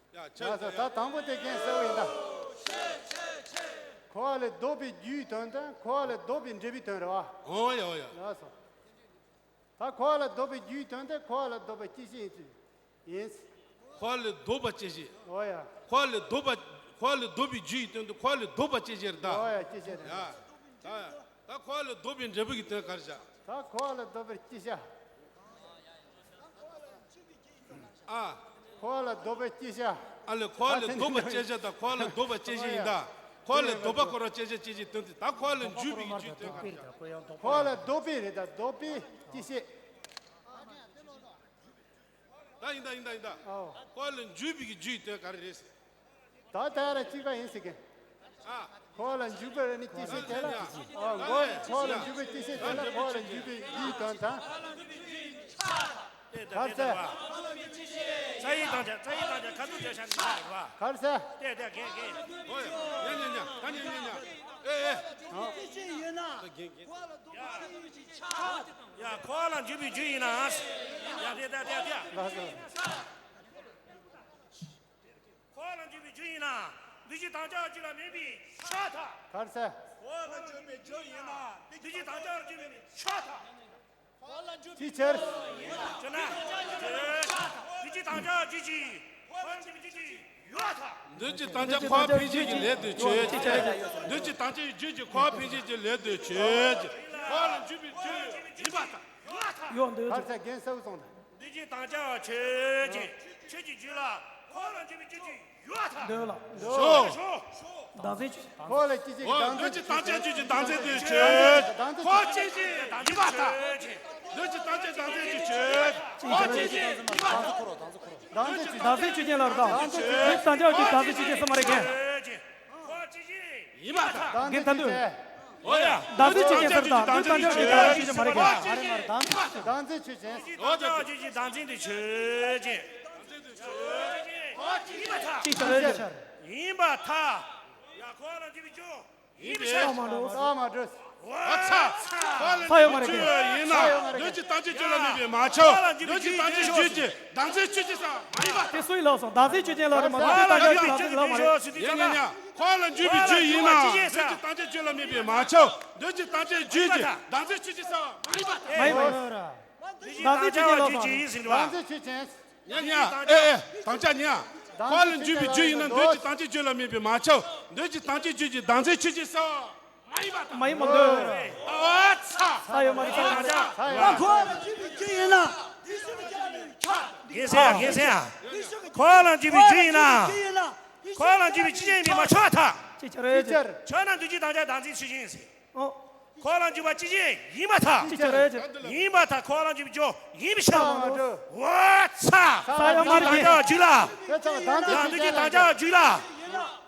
ཡ་ཆ་ལགས་སོ། ཡ་ད་དང་པོ་དེ་རྒན་གསལ་བོ་ཡིན་ད། འཁོར་བ་ལས་ལྡོག་པའི་རྒྱུ་ཡི་དོན་དང་འཁོར་བ་ལས་ལྡོག་པའི་འབྲས་བུའི་དོན་རེད་བ། འོ་ཡ་འོ་ཡ། ལགས་སོ། ད་འཁོར་བ་ལ་ལྡོག་པའི་རྒྱུའི་དོན་དེ་འཁོར་བ་ལ་ལྡོག་པའི་སྐྱེད་བྱེད་ཡིན་ཚུལ་ཡིན། འཁོར་བ་ལ་ལྡོག་པ་སྐྱེད་བྱེད། འོ་ཡ། འཁོར་བ་ལ་ལྡོག་པ། འཁོར་བ་ལ་ལྡོག་པའི་རྒྱུ་ཡི་དོན་དུ་འཁོར་བ་ལ་ལྡོག་པ་སྐྱེད་བྱེད་རེད་ད། འོ་ཡ་སྐྱེད་བྱེད་རེད། ཡ། ད་ཡ། ད་འཁོར་བ་ལ་ལྡོག་པའི་འབྲས་བུ་གི་དོན་ག་རེ་བྱ། ད་འཁོར་བ་ལ་ལྡོག་པའི་སྐྱེད་བྱེད། ཨ། འཁོར་བ་ལ་ལྡོག་པའི་སྐྱེད་བྱེད། ཨ་ལས་འཁོར་བ་ལ་ལྡོག་པ་སྐྱེད་བྱེད་དང་འཁོར་བ་ལ་ལྡོག་པ་སྐྱེད་བྱེད་ཡིན་ད། འཁོར་བ་ལ་ལྡོག་པ་འཁོར་བ་སྐྱེད་བྱེད་སྐྱེད་བྱེད་དོན་དེ་ད་འཁོར་བ་ལ་འཇུག་པའི་རྒྱུའི་དོན་ག་རེ་བྱ། འཁོར་བ་ལ་ལྡོག་པའི་རེད་ད་ལྡོག་པའི་སྐྱེད་བྱེད། ད་ཡིན་ད་ཡིན་ད་ཡིན་ད། ཨོ། འཁོར་བ་ལ་འཇུག་པའི་གི་རྒྱུའི་དོན་ག་རེ་རེད། ད་ལྟ་ར་གཅིག་པ་ཡིན་ཟེར་གི། ཨ། འཁོར་བ་ལ་འཇུག་པའི་ར་ནི་སྐྱེད་བྱེད་དེ་ལ། ཨོ་འཁོར་བ་ལ་འཇུག་པའི་སྐྱེད་བྱེད་དེ་ལ་འཁོར་བ་ལ་འཇུག་པའི་རྒྱུའི་དོན་དང་། གར་ས། ས་ཡིག་དང་ཆ་ས་ཡིག་དང་ཆ་ཁ་ཐུག་བརྗོད་བྱ་འདི་ལྟར་བ། གར་ས། ཏེ་ཏེ་གེ་གེ། ཨོ་ཡ། ཉ་ཉ་ཉ། ད་ཉ་ཉ་ཉ། ཨེ་ཨེ། ཨོ། ད་གེ་གེ། ཡ། ཡ་འཁོར་བ་ལ་འཇུག་པའི་རྒྱུ་ཡིན་ན། ཡ་ཏེ་ཏེ་ཏེ་ཏེ། ལགས་སོ། འཁོར་བ་ལ་འཇུག་པའི་རྒྱུ་ཡིན་ན། འདུ་བྱེད་དང་བྱ་བ་རྒྱུད་ལ་མེད་པའི་ཕྱིར་ཐལ། གར་ས། འཁོར་བ་ལ་འཇུག་པའི་རྒྱུ་ཡིན་ན། འདུ་བྱེད་དང་བྱ་བ་རྒྱུད་ལ་མེད་པའི་ཕྱིར་ཐལ། ཅིའི་ཕྱིར། ཅི་ན། འདུ་བྱེད་དང་བྱ་བ་རྒྱུད་ཀྱི། འཁོར་བ་ལ་འཇུག་པའི་རྒྱུ་ཀྱི་ཡུལ་བ་ཐལ། འདུ་བྱེད་དང་བྱ་འཁོར་བ་འཕེན་བྱེད་ཀྱི་ལས་དེ་ཆོས་ཅན། འདུ་བྱེད་དང་བྱ་ཡི་རྒྱུད་ཀྱི་འཁོར་བ་འཕེན་བྱེད་ཀྱི་ལས་དེ་ཆོས་ཅན། འཁོར་བ་ལ་འཇུག་པའི་རྒྱུ་ཡིན་པ་དང་། ཡོད་འདོད་ཀྱི། གར་ས་རྒན་གསལ་བོ་སོང་ད། འདུ་བྱེད་དང་བྱ་བ་ཆོས་ཅན། ཆོས་ཀྱི་རྒྱུད་ལ་འཁོར་བ་ལ་འཇུག་པའི་རྒྱུ་ཅན་ཡོད་པར་ཐལ། འདོད་ལ། ཞོ། བདག་འཛིན་ཆོས། འཁོར་བ་ལ་སྐྱེད་བྱེད་ཀྱི་བདག་འཛིན་ཆོས། འདུ་བྱེད་དང་བྱ་རྒྱུད་ཀྱི་བདག་འཛིན་དེ་ཆོས། འཁོར་སྐྱེད་བྱེད་ཡིན་པར་ཐལ། འདུ་བྱེད་དང་བྱ་བདག་འཛིན་དེ་ཆོས། འཁོར་སྐྱེད་བྱེད་ཡིན་པར་ཐལ། བདག་འཛིན་ཆོས། བདག་འཛིན་ཆོས་ཅན་ལ་རེད་ད། འདུ་བྱེད་དང་བྱ་རྒྱུད་བདག་འཛིན་ཆོས་ཅན་སུ་མ་རེད་གན། འཁོར་སྐྱེད་བྱེད། ཡིན་པར་ཐལ། གདམས་ངས་ད་ངས་དུས། འདོད་ཆོས་ཅན། འོ་ཡ། བདག་འཛིན་ཆོས་ཅན་ཟེར་དང་དུས་དང་ཆོས་ཅན་ལ་ཆོས་ཅན་མ་རེད་ག་མ་རེད་མ་རེད། གདམས་ངས་ཆོས་ཅན། འདོད་ཆོས་ཅན། གདམས་ངས་ཆོས་ཅན། ཡིན་པར་ཐལ། ཡིན་པར་ཐལ། ཡ་ཁོ་ལ་འཇུག་པའི་རྒྱུ། ཡིན་པའི་ཕྱིར། ས་མ་འགྲོ། ས་མ་འགྲོ། ཨ་ཚ། ས་ཡོད་མ་རེད་གི་ཡིན་ན། འདོད་ཀྱི་དམ་བཅའ་རྒྱུད་ལ་དམིགས་པའི་མ་ཁྱབ། འདོད་ཀྱི་དམ་བཅའ་རྒྱུད་ཀྱི་བདག་འཛིན་ཆོས་ཅན་ས་མ་ཡིན་པ། དེ་སུ་ཡིས་ལབ་སོང་། བདག་འཛིན་ཆོས་ཅན་ལབ་རེད་མ་གཏོགས་དེ་ལྟ་ཀའི་བདག་འཛིན་ལབ་མ་རེད། ཡིན་ཡིན་ཡིན། ཁོ་ལ་འཇུག་པའི་རྒྱུ་ཡིན་ན། འདོད་ཀྱི་དམ་བཅའ་རྒྱུད་ལ་དམིགས་པའི་མ་ཁྱབ། འདོད་ཀྱི་དམ་བཅའ་རྒྱུད་ཀྱི་བདག་འཛིན་ཆོས་ཅན་ས་མ་ཡིན་པ། མ་ཡིན་པ། བདག་འཛིན་ཆོས་ཅན་ལབ་སོང་། བདག་འཛིན་ཆོས་ཅན། ཉ་ཉ། ཨེ་ཨེ། དམ་བཅའ་ཉ། ཁོ་ལ་འཇུག་པའི་རྒྱུ་ཡིན་ན་འདོད་ཀྱི་དམ་བཅའ་རྒྱུད་ལ་དམིགས་པའི་མ་ཁྱབ། འདོད་ཀྱི་དམ་བཅའ་རྒྱུད་ཀྱི་བདག་འཛིན་ཆོས་ཅན་ས། མ་ཡིན་མ་འདོད། ཨ་ཚ། ས་ཡོད་མ་རེད་ས་ཡོད་མ་རེད། ཁོ་ལ་འཇུག་པའི་རྒྱུ་ཡིན་ན། རྒན་སེང་ཡ་རྒན་སེང་ཡ། ཁོ་ལ་འཇུག་པའི་རྒྱུ་ཡིན་ན། ཁོ་ལ་འཇུག་པའི་རྒྱུ་ཅན་ཡིན་པས་མ་ཁྱབ་པར་ཐལ། ཅི་ཆ་རེད། ཁྱོད་ན་འདོད་ཀྱི་དམ་བཅའ་བདག་འཛིན་ཆོས་ཅན་ཟེར། ཨོ། ཁོ་ལ་འཇུག་པ་ཅི་ཅི་ཡིན་པར་ཐལ། ཅི་ཅི་རེད། ཡིན་པར་ཐལ། ཁོ་ལ་འཇུག་པའི་རྒྱུ་ཡིན་པའི་ཕྱིར། ཨོ་ཚ། ས་ཡོད་མ་རེད། དམ་བཅའ་རྒྱུད་ལ། ཡ་འདོད་ཀྱི་དམ་བཅའ་རྒྱུད་ལ།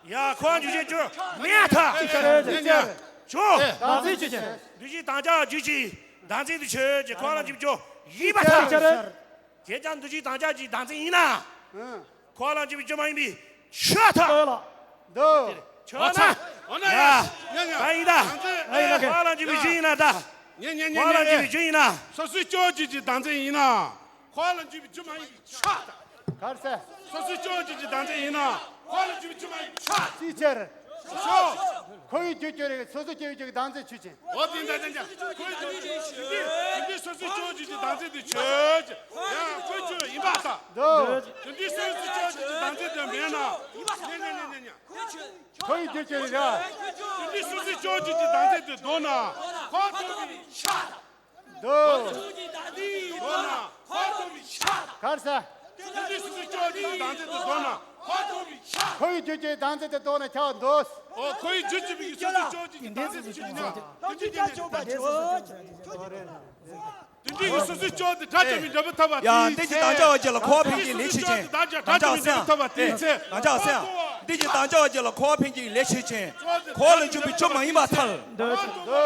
ཡ་ཁོ་ལ་འཇུག་པའི་རྒྱུ་མེད་ཐལ། ཅི་ཅི་རེད། ཅི་ཅི་རེད། ཇོ། བདག་འཛིན་ཆོས་ཅན། འདོད་ཀྱི་དམ་བཅའ་རྒྱུད་ཀྱི་བདག་འཛིན་དུ་ཆོས་ཅན། ཁོ་ལ་འཇུག་པའི་རྒྱུ་ཡིན་པར་ཐལ། ཅི་ཅི་རེད། དེ་ཀྱང་འདོད་ཀྱི་དམ་བཅའ་གྱི་བདག་འཛིན་ཡིན་ན། ཁོ་ལ་འཇུག་པའི་རྒྱུ་མ་ཡིན་པའི་ཕྱིར་ཐལ། འདོད། ཆོག་ན། འོ་ན་ཡ། ཡ་ཡ། ད་ཡིན་ད། ཨ་ཡིན་ན་ཁོ་ལ་འཇུག་པའི་རྒྱུ་ཡིན་ན་ད། ཉན་ཉན་ཉན། ཁོ་ལ་འཇུག་པའི་རྒྱུ་ཡིན་ན། སོ་སོའི་སྤྱོད་བྱེད་ཀྱི་བདག་འཛིན་ཡིན་ན། ཁོ་ལ་འཇུག་པའི་རྒྱུ་མ་ཡིན་པའི་ཕྱིར་ཐལ། གར་ས། སོ་སོའི་སྤྱོད་བྱེད་ཀྱི་བདག་འཛིན་ཡིན་ན། ཁོ་ལ་འཇུག་པའི་རྒྱུ་མ་ཡིན་པའི་ཕྱིར་ཐལ། ཅིའི་ཕྱིར། ཞོ། ཁོ་བོའི་རྒྱུ་སྤྱོད་རིགས་སོ་སོ་སྐྱེ་བོའི་རྒྱུ་གི་བདག་འཛིན་ཆོས་ཅན། འོ་དེ་འདྲ་འདྲ་འདྲ། ཁོའི་རྒྱུ་ཅན་ཞིག་སྟེ། དེ་འདྲའི་སོ་སོའི་སྤྱོད་བྱེད་ཀྱི་བདག་འཛིན་དེ་ཆོས་ཅན། ཡང་ཁོའི་རྒྱུ་ཡིན་པར་ཐལ། འདོད། དེ་འདྲའི་སོ་སོའི་སྤྱོད་བྱེད་ཀྱི་བདག་འཛིན་དེ་མེད་ན། ཉན་ཉན་ཉན་ཉན་ཉན། ཁོའི་རྒྱུ་ཅན་རེད་ར། དེ་འདྲའི་སོ་སོའི་སྤྱོད་བྱེད་ཀྱི་བདག་འཛིན་དེ་འདོད་ན། ཁོ་འདོད་པའི་ཕྱིར་ཐལ། འདོད། འདོད་ན་ཁོ་འདོད་པའི་ཕྱིར་ཐལ། གར་ས། དེ་འདྲའི་སོ་སོའི་སྤྱོད་བྱེད་ཀྱི་བདག་འཛིན་དེ་འདོད་ན་ཁོ་འདོད་པའི་ཕྱིར་ཐལ། ཁོ་བོའི་རྒྱུ་ཅན་བདག་འཛིན་དེ་འདོད་ན་ཁྱོད་འདོད། ཨོ་ཁོ་བོའི་རྒྱུ་ཅན་པའི་སོ་སོའི་སྤྱོད་བྱེད་ཀྱི་བདག་འཛིན་དེ་ཆོས་ཅན། དེ་འདྲའི་དེ་འདྲའི་ཁྱོད་འདོད་པ་ཆོས། དེ་འདྲའི་ཡུལ་སོ་སོའི་སྤྱོད་དེ་དགྲ་བཅོམ་པའི་འབྲས་བུ་ཐོབ་པ། ཡ་དེའི་འདི་ཀྱི་ཚེ། དམ་བཅའ་བ་ཅན་ལ་ཁོ་བོ་ཕན་གྱི་ལས་ཆོས་ཅན། དམ་བཅའ་བ་སེམས། དེ་དམ་བཅའ་བ་ཅན་ལ་ཁོ་བོ་ཕན་གྱི་ལས་ཆོས་ཅན། ཁོ་བོ་ལ་འཇུག་པའི་རྒྱུ་མ་ཡིན་པར་ཐལ། འདོད།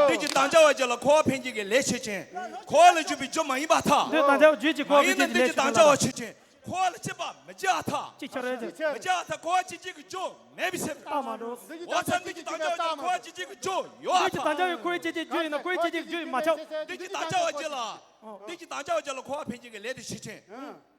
འདི་ཀྱི་དམ་བཅའ་བ་ཅན་ལ་ཁོ་བོ་ཕན་གྱི་ལས་ཆོས་ཅན། ཁོ་བོ་ལ་འཇུག་པའི་རྒྱུ་མ་ཡིན་པར་ཐལ། འདོད་དམ་བཅའ་བ་རྒྱུད་ཀྱི་ཁོ་བོ་ཕན་གྱི་ལས་ཆོས་ཅན། ཁོ་བོ་ལ་སྐྱེད་པ་མི་བྱ་བར་ཐལ། ཅི་ཆ་རེད། མི་བྱ་བར་ཐལ། ཁོ་བོ་སྐྱེད་བྱེད་ཀྱི་རྒྱུ་མེད་པའི་ཕྱིར། རྟགས་མ་འགྲོ། འོ་ཙམ་འདི་ཀྱི་དམ་བཅའ་བ་ཅན་ཁོ་བོ་སྐྱེད་བྱེད་ཀྱི་རྒྱུ་ཡོད་པར་ཐལ། འདི་ཀྱི་དམ་བཅའ་བའི་ཁོ་བོའི་སྐྱེད་བྱེད་རྒྱུ་ཡིན་ན་ཁོ་བོའི་སྐྱེད་བྱེད་རྒྱུ་ཡིན་མ་ཁྱབ། འདི་ཀྱི་དམ་བཅའ་བ་ཅན་ལ། འདི་ཀྱི་དམ་བཅའ་བ་ཅན་ལ་ཁོ་བོ་ཕན་གྱི་ལས་དེ་ཆོས་ཅན།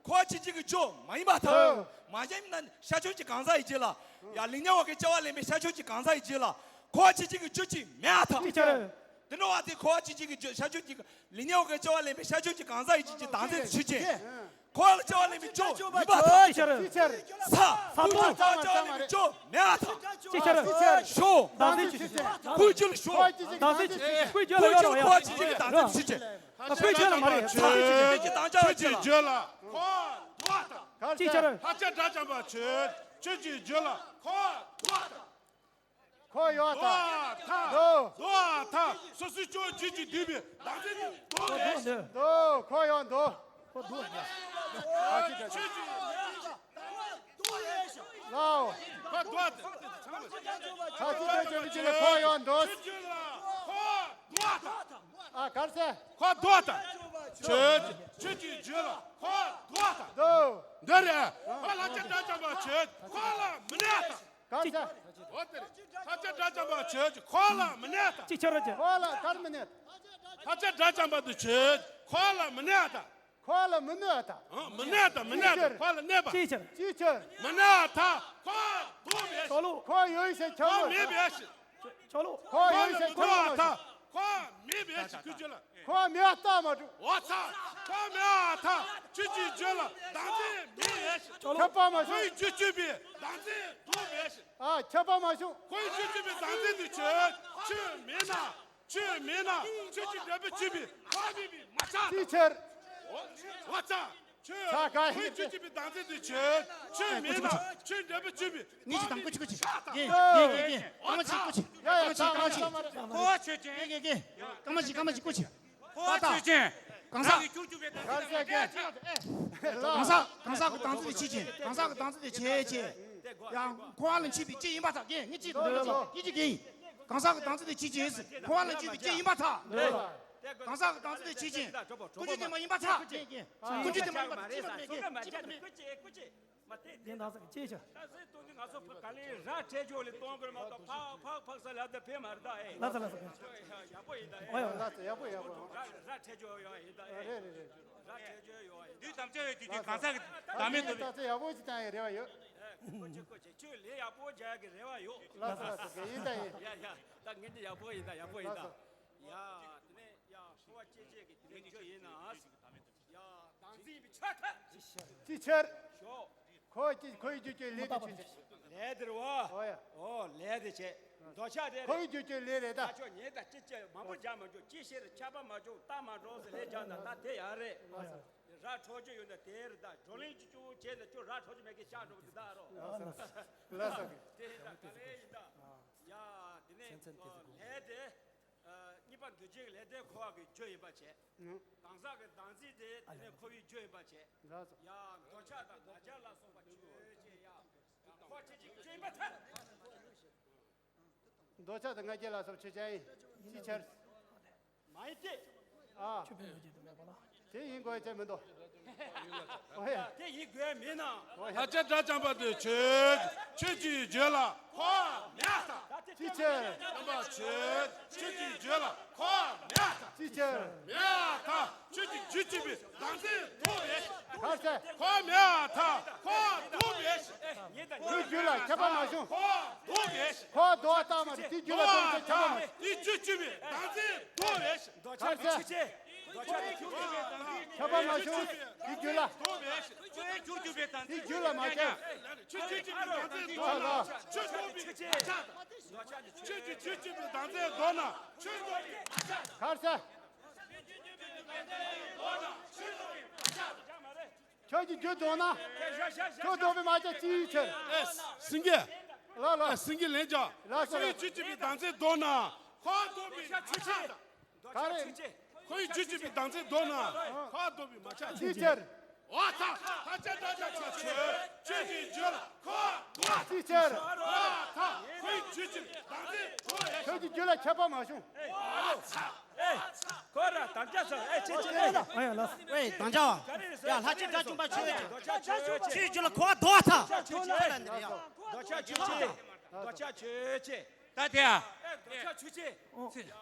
ཁོ་བོ་སྐྱེད་བྱེད་ཀྱི་རྒྱུ་མ་ཡིན་པར་ཐལ། མ་གཞི་ན་ཤར་ཕྱོགས་ཀྱི་གང་ཟག་ཡི་རྒྱུད་ལ། ཡང་ལེགས་ཉེས་འོག་གི་སྐྱེ་བ་ལེན་པའི་ཤར་ཕྱོགས་ཀྱི་གང་ཟག་ཡི་རྒྱུད་ལ། ཁོ་བོ་སྐྱེད་བྱེད་ཀྱི་རྒྱུ་ཅིག་མེད་པར་ཐལ། ཅི་ཆ་རེད། དེ་འདྲ་བ་དེ་ཁོ་བོ་སྐྱེད་བྱེད་ཀྱི་རྒྱུ་ཤར་ཕྱོགས་ཀྱི། ལེགས་ཉེས་འོག་གི་སྐྱེ་བ་ལེན་པའི་ཤར་ཕྱོགས་ཀྱི་གང་ཟག་ཡི་རྒྱུད་ཀྱི་བདག་འཛིན་དེ་ཆོས་ཅན། ཁོ་བོ་ལ་སྐྱེ་བ་ལེན་པའི་རྒྱུ་ཡིན་པར་ཐལ། ཅི་ཆ་རེད། ཅི་ཆ་རེད། ས། ས་བོན། ཁོ་བོ་ལ་སྐྱེ་བ་ལེན་པའི་རྒྱུ་མེད་པར་ཐལ། ཅི་ཆ་རེད། ཅི་ཆ་རེད། ཞོ། བདག་འཛིན་ཆོས་ཅན། ཁོའི་རྒྱུད་ལ་ཞོ། བདག་འཛིན་ཆོས་ཅན། ཁོའི་རྒྱུད་ལ་ཡོད་རེད་བ། ཁོ་བོ་སྐྱེད་བྱེད་ཀྱི་བདག་འཛིན་དེ་ཆོས་ཅན། ཁོའི་རྒྱུད་ལ་མ་རེད། བདག་འཛིན་ཆོས་ཅན། དེ་ཀྱི་དམ་བཅའ་བ་ཅན་ལ། ཁོ་བོ་འདོད་པར་ཐལ། ཅི་ཆ་རེད། ལྷ་ཆ་དགྲ་བཅོམ་པ་ཆོས་ཁྱོད་ཀྱི་རྒྱུད་ལ་ཁོ་བོ་འདོད་པར་ཐལ། ཁོ་ཡོད་ཐལ། འདོད་པར་ཐལ། འདོད། འདོད་པར་ཐལ། སོ་སོའི་སྤྱོད་བྱེད་ཀྱི་བསྡུས་པའི་བདག་འཛིན་དེ་འདོད་པས། འདོད། ཁོ་ཡོད་འདོད། ཁོ་འདོད། ཁྱོད་ཀྱི་ལའོ། ཁོ་འདོད་དེ། ཁ་ཅིག་ཁྱོད་ཀྱི་ལ་ཁོ་ཡོད་འདོད། ཁྱོད་ཀྱི་ལ་ཁོ་འདོད་དེ། ཨ་གར་ས། ཁོ་འདོད་དེ། ཁྱོད་ཀྱི་ཁྱོད་ཀྱི་རྒྱུད་ལ་ཁོ་འདོད་དེ། འདོད། འདི་རེད། ཁོ་ལྷ་ཆ་དགྲ་བཅོམ་པ་ཁྱོད་ཁོ་ལ་མི་གནས་དེ། གར་ས། འོ་དེ་རེད། ལྷ་ཆ་དགྲ་བཅོམ་པ་ཁྱོད་ཀྱི་ཁོ་ལ་མི་གནས་དེ། ཅི་ཆ་རེད། ཁོ་ལ་གར་མི་གནས། ལྷ་ཆ་དགྲ་བཅོམ་པ་དེ་ཁྱོད་ཁོ་ལ་མི་གནས་དེ། ཁོ་ལ་མི་གནས་དེ། ཨ། མི་གནས་དེ་མི་གནས་དེ། ཅི་ཆ་རེད། ཁོ་ལ་གནས་པ། ཅི་ཆ་རེད། ཅི་ཆ་རེད། མི་གནས་དེ། ཁོ་འདོད་པས། ཆོག་ལུགས། ཁོ་ཡོད་ཤེས་ཁྱོད་ཁོ་མེད་པས། ཆོག་ལུགས། ཁོ་ཡོད་ཤེས་ཁྱོད་མི་འདོད་དེ། ཁོ་མེད་པས་ཁྱོད་ཀྱི་ལ། ཁོ་མེད་ལྟ་མ་བྱུང་། འོ་ཚ། ཁོ་མེད་ཐ། ཁྱོད་ཀྱི་རྒྱུད་ལ་བདག་འཛིན་མེད་པས། ཁྱབ་པ་མ་བྱུང་། ཁོའི་རྒྱུད་གཅོད་པའི་བདག་འཛིན་འདུག་པས། ཨ། ཁྱབ་པ་མ་བྱུང་། ཁོའི་རྒྱུད་གཅོད་པའི་བདག་འཛིན་དེ་ཁྱོད། ཁྱོད་མེད་ན། ཁྱོད་མེད་ན། ཁྱོད་ཀྱི་འབྲས་བུ་གཅོད་པའི་ཁོ་མེད་པས་མ་ཆགས། ཅིའི་ཕྱིར། འོ་ཚ། ཁྱོད། ཁོའི་རྒྱུད་གཅོད་པའི་བདག་འཛིན་དེ་ཁྱོད། ཁྱོད་མེད་ན། ཁྱོད་འབྲས་བུ་གཅོད་པའི། ངེད་ཀྱི་དང་པོ་གཅིག་གོ་ཅིག་རྒན་རྒན་རྒན་རྒན། སྐར་མ་གཅིག་སྐར་མ་གཅིག་སྐར་མ་གཅིག་སྐར་མ་གཅིག་སྐར་མ་གཅིག་ཁོ་ཆོས་ཅན། རྒན་རྒན་རྒན། སྐར་མ་གཅིག་སྐར་མ་གཅིག་སྐར་མ་གཅིག་ཁོ་ཆོས་ཅན། གང་ཟག་གི་རྒྱུད་གཅོད་པའི་བདག་འཛིན་དེ་ཁྱོད་ཅན། གང་ཟག་གང་ཟག་གི་བདག་འཛིན་དེ་ཆོས་ཅན། གང་ཟག་གི་བདག་འཛིན་དེ་ཆོས་ཅན། ཡང་འཁོར་བ་ལ་འཆི་བའི་རྐྱེན་ཡིན་པར་ཐལ། རྐྱེན་ངེས་ཅིག་དང་འདྲ་ཅིག་ཡིན་གཅིག་རྐྱེན་ཡིན། གང་ཟག་གི་བདག་འཛིན་དེ་འཆི་རྐྱེན་ཡིན། འཁོར་བ་ལ་འཆི་བའི་རྐྱེན་ཡིན་པར་ཐལ། གང་ཟག་གི་བདག་འཛིན་དེ་འཆི་རྐྱེན། ཀུན་འབྱུང་དེ་མ་ཡིན་པར་ཐལ། རྐྱེན་རྐྱེན། ཀུན་འབྱུང་དེ་མ་ཡིན་པར་ཐལ། ཅི་མ་མེད་རྐྱེན། ཅི་མ་མེད། རྐྱེན་དག་ས་ཀྱི་ཅེས་བྱ། ད་སེ་སྟོང་ནི་ང་ཚོ་ག་ལེ་ར་འཕྲད་ཆོག་ལེ་གཏོང་དགོས་མ་གཏོགས་ཕག་ཕག་ཕག་ས་ལ་ད་ཕེ་མ་རེད་ད་ཨེ། ལ་ས་ལ་ས་ཀྱི། ཡག་པོ་ཡིན་ད་ཨེ། ཨོ་ཡ། ལ་ས་ཡག་པོ་ཡག་པོ། ར་ར་འཕྲད་ཆོག་ཡོད་ཨེ་ད་ཨེ། རེད་རེད་རེད། ར་འཕྲད་ཆོག་ཡོད་ཨེ། དུས་དམ་བཅའ་ཡོད་དུས་དུས་གང་ཟག་གི་བདག་མེད་རྟོགས་པའི། ད་ཚེ་ཡག་པོ་ཅིག་བཏང་ཡོད་རེ་བ་ཡོད། ཨེ་ཀོ་ཅེ་ཀོ་ཅེ་ཁྱོད་ལས་ཡག་པོ་རྒྱག་གི་རེ་བ་ཡོད། ལ་ས་ལ་ས་གི་ཡིན་ད་ཡིན། ཡ་ཡ་ད་ངས་འདི་ཡག་པོ་ཡིན་ད་ཡག་པོ་ཡིན་ད། ལ་ས། ཡ་དེ་ནས་ཡ་འཁོར་བ་སྐྱེ་བྱེད་ཀྱི་དེ་ནས་ཁྱོད་ཡིན་ན། ཡ་བདག་འཛིན་པའི་ཆ་ཐག་ཅི་ཕྱིར། ཞོག་ཁོ་ཅི་ཁོའི་རྒྱུ་ཅི་ལས་དེ་ཆོས་ཅན། ལས་དེ་རེད་བ། ཨོ་ཡ། ཨོ་ལས་དེ་བྱེད། འདོད་ཆགས་དེ་རེད། ཁོའི་རྒྱུ་ཅི་ལས་རེད་ད། ད་ཁྱོད་ཉེས་དང་ཅི་བྱེད་མང་པོ་རྒྱག་མ་འཇུག་ཅི་ཤེས་རེད་ཆད་པ་མ་བཅུག་ལྟ་མ་འགྲོ་ཟེར་ལས་རྒྱག་ན་ད་དེ་ཡག་རེད། ཨོ་ཡ། ར་འཕྲོད་རྒྱུ་ཡོད་ན་དེ་རེད་ད་བགྲོ་གླེང་ཅི་ཅུང་བྱས་ན་ཁྱོད་ར་འཕྲོད་རྒྱུ་མེད་མཁན་ཤག་འགྲོ་གི་འདུག་ད་རོ། ལ་ས་གི། དེ་རེད་ད་ག་ལས་ཡིན་ད། ཡ་དེ་ནས་ལས་དེ། གཉིས་པ་འདུ་བྱེད་ཀྱི་ལས་དེ་འཁོར་བ་གི་རྒྱུ་ཡིན་པ་བྱས། གང་ཟག་གི་བདག་འཛིན་དེ་དེ་ནས་འཁོར་བའི་རྒྱུ་ཡིན་པ་བྱས། ཡང་འདོད་ཆགས་དང་ང་རྒྱལ་ལ་སོགས་པ་ཆོས་ཅན། ཡང་འཁོར་བ་སྐྱེད་བྱེད་ཀྱི་རྒྱུ་ཡིན་པར་ཐལ། འདོད་ཆགས་དང་ང་རྒྱལ་ལ་སོགས་ཆོས་ཅན་ཡིན། ཅིའི་ཕྱིར། མ་ཡིན་ཏེ། ཨ། དེ་ཡིན་དགོས་ཅན་མི་འདུག་ཨོ་ཡ། དེ་ཡིན་དགོས་མིན་ན། ལྷ་བཅས་དགྲ་བཅོམ་པ་དེ་ཆོས་ཅན། ཆོས་ཅན་གྱི་རྒྱུད་ལ་འཁོར་བ་མེད་པར་ཐལ། ཅིའི་ཕྱིར། བཅོམ་པ་ཆོས་ཅན། ཆོས་ཅན་གྱི་རྒྱུད་ལ་འཁོར་བ་མེད་པར་ཐལ། ཅིའི་ཕྱིར། མེད་པར་ཐལ། ཆོས་ཅན་གྱི་རྒྱུད་གཅིག་པའི་བདག་འཛིན་ལྡོག་པའི་ཕྱིར། གར་ཟེར། འཁོར་བ་མེད་པར་ཐལ། འཁོར་བ་ལྡོག་པའི་ཕྱིར། ཁོའི་རྒྱུད་ལ་ཁྱབ་པ་མ་བྱུང་། འཁོར་བ་ལྡོག་པའི་ཕྱིར། འཁོར་བ་ལྡོག་པ་ལྟ་མ་རེད་དེའི་རྒྱུད་ལ་ལྡོག་པའི་ཁྱབ་པ་མ་བྱུང་། དེའི་རྒྱུད་གཅིག་པའི་བདག་འཛིན་ལྡོག་པའི་ཕྱིར། གར་ཟེར། ཁྱབ་པ་མ་བྱུང་། དེའི་རྒྱུད་ལ། དེའི་རྒྱུད་ལ་མ་ཁྱབ། ཁྱོད་ཀྱི་རྒྱུད་ཀྱི་རྒྱུད་ཀྱི་བདག་འཛིན་ལྡོག་ན་ཁྱོད་ལྡོག་པའི་མ་ཁྱབ། གར་ཟེར། ཁྱོད་ཀྱི་རྒྱུད་ལྡོག་ན། ཁྱོད་ལྡོག་པའི་མ་ཁྱབ་ཅིའི་ཕྱིར། ཨེ། སེང་གེ། ལ་ལ། ཨེ། སེང་གེ་ལན་རྒྱག་ལ་ལ། ཁོའི་རྒྱུད་གཅིག་པའི་བདག་འཛིན་ལྡོག་ན། འཁོར་བ་ལྡོག་པའི་མ་ཁྱབ་དང་། ག་རེ། ཁོའི་རྒྱུད་གཅིག་པའི་བདག་འཛིན་ལྡོག་ན། འཁོར་བ་ལྡོག་པའི་མ་ཁྱབ་ཅིའི་ཕྱིར། འོ་ཚ། ད་ཅི་ད་ཅི་ད་ཆོས་ཅན་གྱི་རྒྱུད་ལ་འཁོར་བ་ལྡོག་ཅིའི་ཕྱིར། འོ་ཚ། ཁོའི་རྒྱུད་གཅིག་པའི་བདག་འཛིན་ལྡོག་ཡ། ཁྱོད་ཀྱི་རྒྱུད་ལ་ཁྱབ་པ་མ་བྱུང་། འོ་ཚ། ཨེ། ཁོ་ར་དམ་བཅའ་ཚོ་ཨེ་ཆེ་ཆེ་ཨེ་ལ། ཨེ་ལ། ཨེ་དམ་བཅའ་བ། ཡ་ལྷ་ཆེན་དགྲ་བཅོམ་པ་ཆོས་ཅན། ཁྱོད་ཀྱི་རྒྱུད་ལ་འཁོར་བ་ལྡོག་ཚ། ཁྱོད་ཀྱི་རྒྱུད་ལ་འདི་རེད་ཡ། འདོད་ཆགས་ཆོས་ཅན། འདོད་ཆགས་ཆོས་ཅན། ད་དེ་ཡ། ཨེ་འདོད་ཆགས་ཆོས་ཅན། ཡ་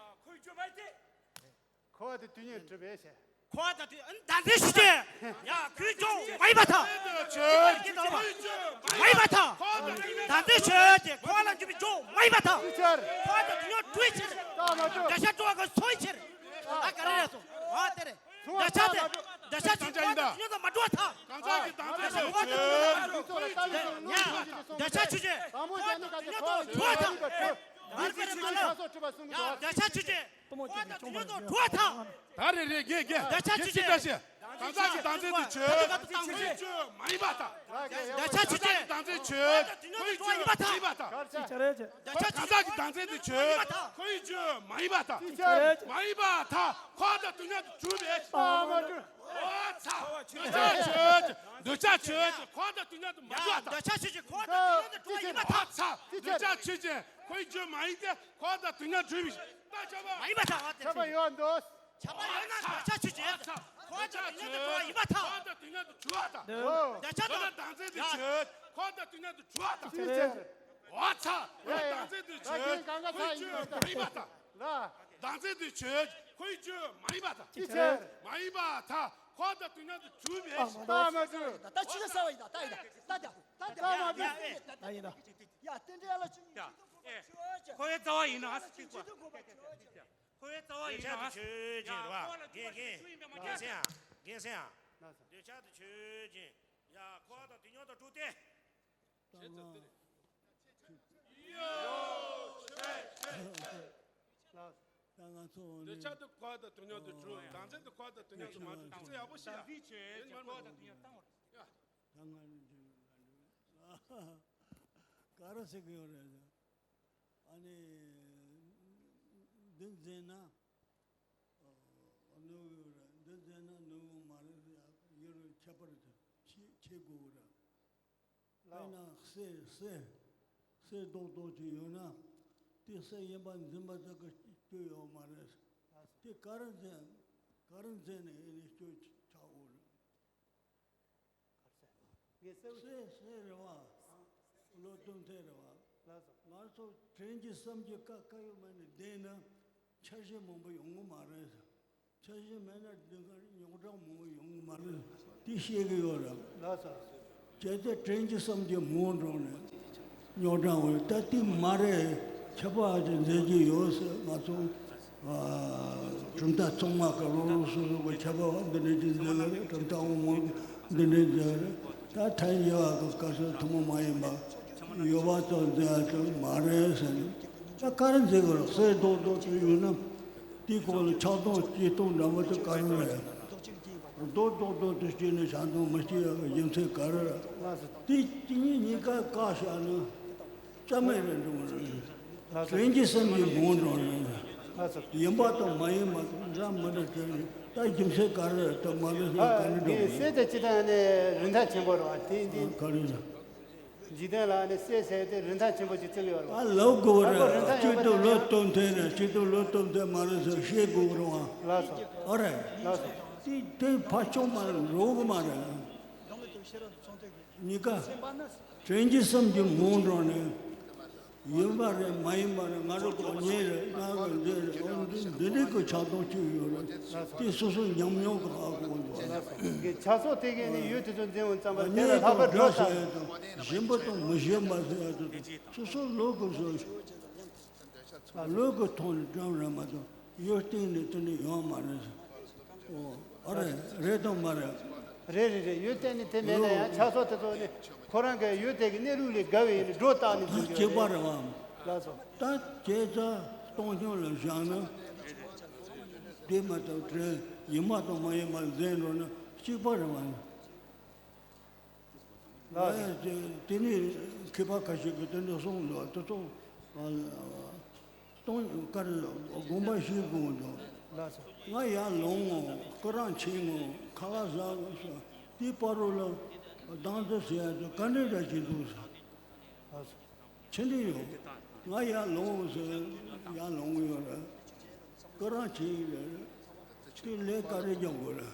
ཁོའི་རྒྱུད་མ་ཡིན་ཏེ། འཁོར་བ་དང་དུས་མཉམ་གྲུབ་པའི་ཕྱིར། འཁོར་བ་དང་དུས་བདག་འཛིན་ཞུ་ཅན། ཡ་ཁོའི་རྒྱུད་མ་ཡིན་པར་ཐལ། ཁྱོད་ཀྱི་རྒྱུད་མ་ཡིན་པར་ཐལ། བདག་འཛིན་ཆོས་ཅན། འཁོར་བ་ལ་འཇུག་པའི་རྒྱུད་མ་ཡིན་པར་ཐལ། ཅིའི་ཕྱིར། འཁོར་བ་དང་དུས་མཉམ་གྲུབ་པའི་ཕྱིར། ད་མ་གྲུབ། འདོད་ཆགས་སྤྲོ་བ་གི་སོ་ཡི་ཕྱིར། ད་ག་རེ་རེད་སོ། ཨ་དེ་རེད། འདོད་ཆགས་དེ། འདོད་ཆགས་ཆོས་ཅན། འཁོར་བ་དང་དུས་མཉམ་དུ་མ་གྲུབ་པར་ཐལ། གང་ཟག་གི་བདག་འཛིན་ཆོས་ཅན། འཁོར་བའི་རྒྱུད་མ་ཡིན་པར་ཐལ། འདོད་ཆགས་ཆོས་ཅན། འཁོར་བ་དང་དུས་མཉམ་དུ་གྲུབ་པར་ཐལ། ཨ་དེ་རེད་མ་ལ། ཡ་འདོད་ཆགས་ཆོས་ཅན། འཁོར་བ་དང་དུས་མཉམ་དུ་གྲུབ་པར་ཐལ། ད་རེ་རེ་རྒྱས་རྒྱས། འདོད་ཆགས་ཆོས་ཅན། གང་ཟག་གི་བདག་འཛིན་དེ་ཆོས་ཅན། ཁོའི་རྒྱུད་མ་ཡིན་པར་ཐལ། འདོད་ཆགས་ཆོས་ཅན། གང་ཟག་གི་བདག་འཛིན་ཆོས་ཅན། ཁོའི་རྒྱུད་མ་ཡིན་པར་ཐལ། འདོད་ཆགས་ཆོས་ཅན། གང་ཟག་གི་བདག་འཛིན་དེ་ཆོས་ཅན། ཁོའི་རྒྱུད་མ་ཡིན་པར་ཐལ། མ་ཡིན་པར་ཐལ། འཁོར་བ་དང་དུས་མཉམ་དུ་གྲུབ་པའི་ཕྱིར། འོ་ཚ། འདོད་ཆགས་ཆོས་ཅན། འདོད་ཆགས་ཆོས་ཅན། འཁོར་བ་དང་དུས་མཉམ་དུ་མ་གྲུབ་པར་ཐལ། འདོད་ཆགས་ཆོས་ཅན། འཁོར་བ་དང་དུས་མཉམ་དུ་གྲུབ་པ་ཡིན་པར་ཐལ། འོ་ཚ། འདོད་ཆགས་ཆོས་ཅན། ཁོའི་རྒྱུད་མ་ཡིན་ཏེ། འཁོར་བ་དང་དུས་མཉམ་གྲུབ་པའི་ཕྱིར། ད་ཁྱབ་པ། མ་ཡིན་པར་ཐལ། ཁྱབ་པ་ཡོད་འདུག་ཁྱབ་པ་ཡོད་ན་འདོད་ཆགས་ཆོས་ཅན། འཁོར་བ་དང་དུས་མཉམ་དུ་གྲུབ་པ་ཡིན་པར་ཐལ། འཁོར་བ་དང་དུས་མཉམ་དུ་གྲུབ་པར་ཐལ། འདོད་ཆགས་དང་། བདག་འཛིན་དེ་ཆོས། འཁོར་བ་དང་དུས་མཉམ་དུ་གྲུབ་པར་ཐལ། ཅིའི་ཕྱིར། འོ་ཚ། ཡ་ཡ། བདག་འཛིན་དེ་ཆོས། ཁོའི་རྒྱུད་མ་ཡིན་པར་ཐལ། ལ། བདག་འཛིན་དེ་ཆོས། ཁོའི་རྒྱུད་མ་ཡིན་པར་ཐལ། ཅིའི་ཕྱིར། མ་ཡིན་པར་ཐལ། འཁོར་བ་དང་དུས་མཉམ་དུ་གྲུབ་པའི་ཕྱིར། ད་མ་གྲུབ། ད་ད་ཅི་ལ་ས་བ་ཡིན་ད་ད་ཡིན་ད་ད་ད་ད་ད་མ་གྲུབ། ད་ཡིན་ད། ཡ་རྟེན་འབྲེལ་ལ་ཅི་ཡ། ཨེ། འཁོར་བའི་རྩ་བ་ཡིན་ན་ཨ་སི་ཏི་ཀ་འཁོར་བའི་རྩ་བ་ཡིན་ན་ཨ་སི་ཏི་ཀ་ཡ། འཁོར་བ་ལ་འཇུག་པ་ཆོས་ཅན་རེད་བ། རྒན་རྒན་རྒན་སེང་ཡ། རྒན་སེང་ཡ། འདོད་ཆགས་དེ་ཆོས་ཅན། ཡ་འཁོར་བ་དང་དུས་མཉམ་དུ་གྲུབ་སྟེ། ད་ང་ཚོ་འདོད་ཆགས་དེ་འཁོར་བ་དང་དུས་མཉམ་དུ་གྲུབ། བདག་འཛིན་དེ་འཁོར་བ་དང་དུས་མཉམ་དུ་མ་གྲུབ། དེ་ཚོ་ཡག་པོ་ཤེས་ཡ། ད་ང་ག་རེ་ཟེར་གི་ཡོད་རེད། ཨ་ནི། འདི་འཛིན་ན། ནོར་ཡོད་རེད། འདི་འཛིན་ན་ནོར་མ་རེད། ཡོད་རེད། ཁྱད་པར་ཆེ་ཆེ་དགོས་རེད། དཔེར་ན་གསེར་གསེར་གསེར་རྡོག་རྡོག་ཅིག་ཡོད་ན་དེ་གསེར་ཡིན་པ་འཛིན་པ་ཙམ་གྱིས་སྐྱོན་ཡོད་མ་རེད། དེ་ག་རེ་འཛིན་ག་རེ་འཛིན་ནས་ཡིན་ནས་སྐྱོན་ཆགས་འོང་རེད། ངས་གསལ་པོ་ཞིག་གསེར་གསེར་རེད་བ། བློ་སྟོབས་མཐའ་རེད་བ། ལགས་སོ། ང་ཚོ་དྲིན་གྱི་བསམ་གྱི་ཀ་ཀ་ཡོད་མ་ནི་བསྡད་ན་འཆར་གཞི་མང་པོ་ཡོང་གི་མ་རེད། འཆར་གཞི་མེད་ན་འདི་གར་རྙོག་དྲ་མང་པོ་ཡོང་གི་མ་རེད། དེ་ཤེས་ཀྱི་ཡོད་རེད། ལགས་སོ། གལ་ཏེ་དྲིན་གྱི་བསམ་གྱི་མང་འགྲོ་ནས་རྙོག་དྲ་འོང་ད་དེ་མ་རེད། ཁྱད་པར་ཅིག་མཛད་ཀྱི་ཡོད་ཟེར། ང་ཚོ་གྲུབ་མཐའ་ཚང་མ་གི་རང་རང་སོ་སོ་གི་ཁྱད་པར་འདི་འདྲ་ཅིག་མཛད་ཀྱི་རེད། གྲུབ་མཐའ་དབུ་མ་འདི་འདྲ་མཛད་ཀྱི་རེད། ད་ཐལ་འགྱུར་བ་གི་སྐབས་སུ་ཐུན་མོང་མ་ཡིན་པ་ཡོད་པ་ཙམ་མཛད་ཡ་ཙམ་མ་རེད་ཟེར་ནས། ད་ག་རེ་མཛད་དགོས་རེད། གསེར་རྡོག་རྡོག་ཅིག་ཡོད་ན་དེའི་གོང་ལ་ཆག་སྡང་སྐྱེ་སྟངས་འདྲ་མོ་དེ་ག་རེ་རེད། རྡོག་རྡོག་རྡོག་ཏུ་སྐྱེས་ནས་ཆག་སྡང་མི་སྐྱེ་ཡག་གི་རྒྱུ་མཚན་ག་རེ་རེད། དེ་དེ་གཉིས་གཉིས་ཀ་བཀག་བཞག་ན་རྩ་མེད་རེད་འགྲོ་གི་རེད། དྲིན་གྱི་བསམ་གྱི་མང་འགྲོ་རེད། ཡིན་པ་དང་མ་ཡིན་པ་དང་འདྲ་མི་འདྲ་བྱས་ནས་ད་རྒྱུ་མཚན་ག་རེ་རེད། ད་མ་རེད་ཟེར་ག་རེ་འགྲོ་གི་རེད། གསེར་དེ་སྤྱིར་བཏང་ནས་རིན་ཐང་ཆེན་པོ་རེད་བ། དེ་འདི་ག་རེ་རེད། འཇིག་རྟེན་ལ་ནི་གསེར་ཟེར་དེ་རིན་ཐང་ཆེན་པོ་ཅིག་བརྩི་གི་ཡོད་རེད་བ། ཨ་ལབ་དགོས་རེད། ཨ་ཁོ་རིན་ཐང་ཡོད་པ་གཅིག་ཏུ་བློ་སྟོབས་མཐའ་རེད། གཅིག་ཏུ་བློ་སྟོབས་མཐའ་མ་རེད་ཟེར་བཤད་དགོས་རེད་བ། ལགས་སོ། ཨ་རེད། ལགས་སོ། དེ་དེ་ཕར་ཕྱོགས་མ་རེད། རོགས་མ་རེད། གཉིས་ཀ་དྲིན་གྱི་བསམ་གྱི་མང་འགྲོ་ནས་ཡིན་པ་རེད། མ་ཡིན་པ་རེད། ང་རང་གོ་ཉེ་རེད། ང་གི་འདི་རེད། འོ་འདི་འདི་འདྲའི་གི་ཆགས་སྡང་སྐྱེ་ཡོད་རེད། དེ་སོ་སོ་ཉམས་མྱོང་གི་ཧ་གོ་འདུག་ཨ། ཆགས་སོགས་དེ་གས་ནི་ཡུལ་དེ་ཚོ་འཛིན་འོང་ཙམ་པ་དེ་ལ་ལྷག་པར་འགྲོ་ས་ཞེན་པ་དང་མི་ཞེན་པ་ཟེར་ཡ་དེ་སོ་སོ་ལུས་ཀྱི་བཟོ་ལུས་ཀྱི་ཐོག་ནས་བཀྲམ་རེད་མ་གཏོགས་ཡུལ་སྟེང་ནས་དེ་ནི་ཡོང་མ་རེད། ཨོ་ཨ་རེད། རེད་དང་མ་རེད། རེད་རེད་རེད། ཡུལ་གཏན་ནས་དེ་མེད་ན་ཡང་ཆགས་སོགས་དེ་ཚོ་ནི་ཁོ་རང་གི་ཡུལ་དེ་གི་གནས་ལུགས་ལས་འགལ་བའི་ཡིན་ནི་སྒྲོ་བཏགས་ནས་ད་འཛིན་གཅིག་པ་རེད་བ། ལགས་སོ། ད་དེ་ཚོ་སྟོང་རྐྱང་ལ་བཞག་ན་དེ་མ་གཏོགས་དྲིན་ཡིན་པ་དང་མ་ཡིན་པ་འཛིན་འགྲོ་ན་གཅིག་པ་རེད་བ། ལགས་རེད། དེ་ནི་མཁས་པ་ཁ་ཤས་ཀྱིས་དེ་འདྲ་གསུངས་འདུག་དེ་ཚོ་གཏོང་ག་རེ་དགོངས་པ་བཞེས་དགོས་འདུག་ལགས་སོ། ང་ཡར་ལོངས་ངོ་སྐུ་རང་ཕྱིན་ངོ་ཁ་ལག་ཟ་དགོས་སོ། དེའི་བར་རོ་ལ་སྡང་ཟ་ཟེར་ཡ་དེ་ག་འདྲ་འདྲ་ཞིག་འདུག་ཟེར། ལགས་སོ། ཆི་འདྲ་ཡོད། ང་ཡར་ལོངས་ཟེར་ཡར་ལོངས་ཡོད་རེད། སྐུ་རང་ཕྱིན་རེད། དེ་ལས་ག་རེ་རྒྱག་དགོས་རེད།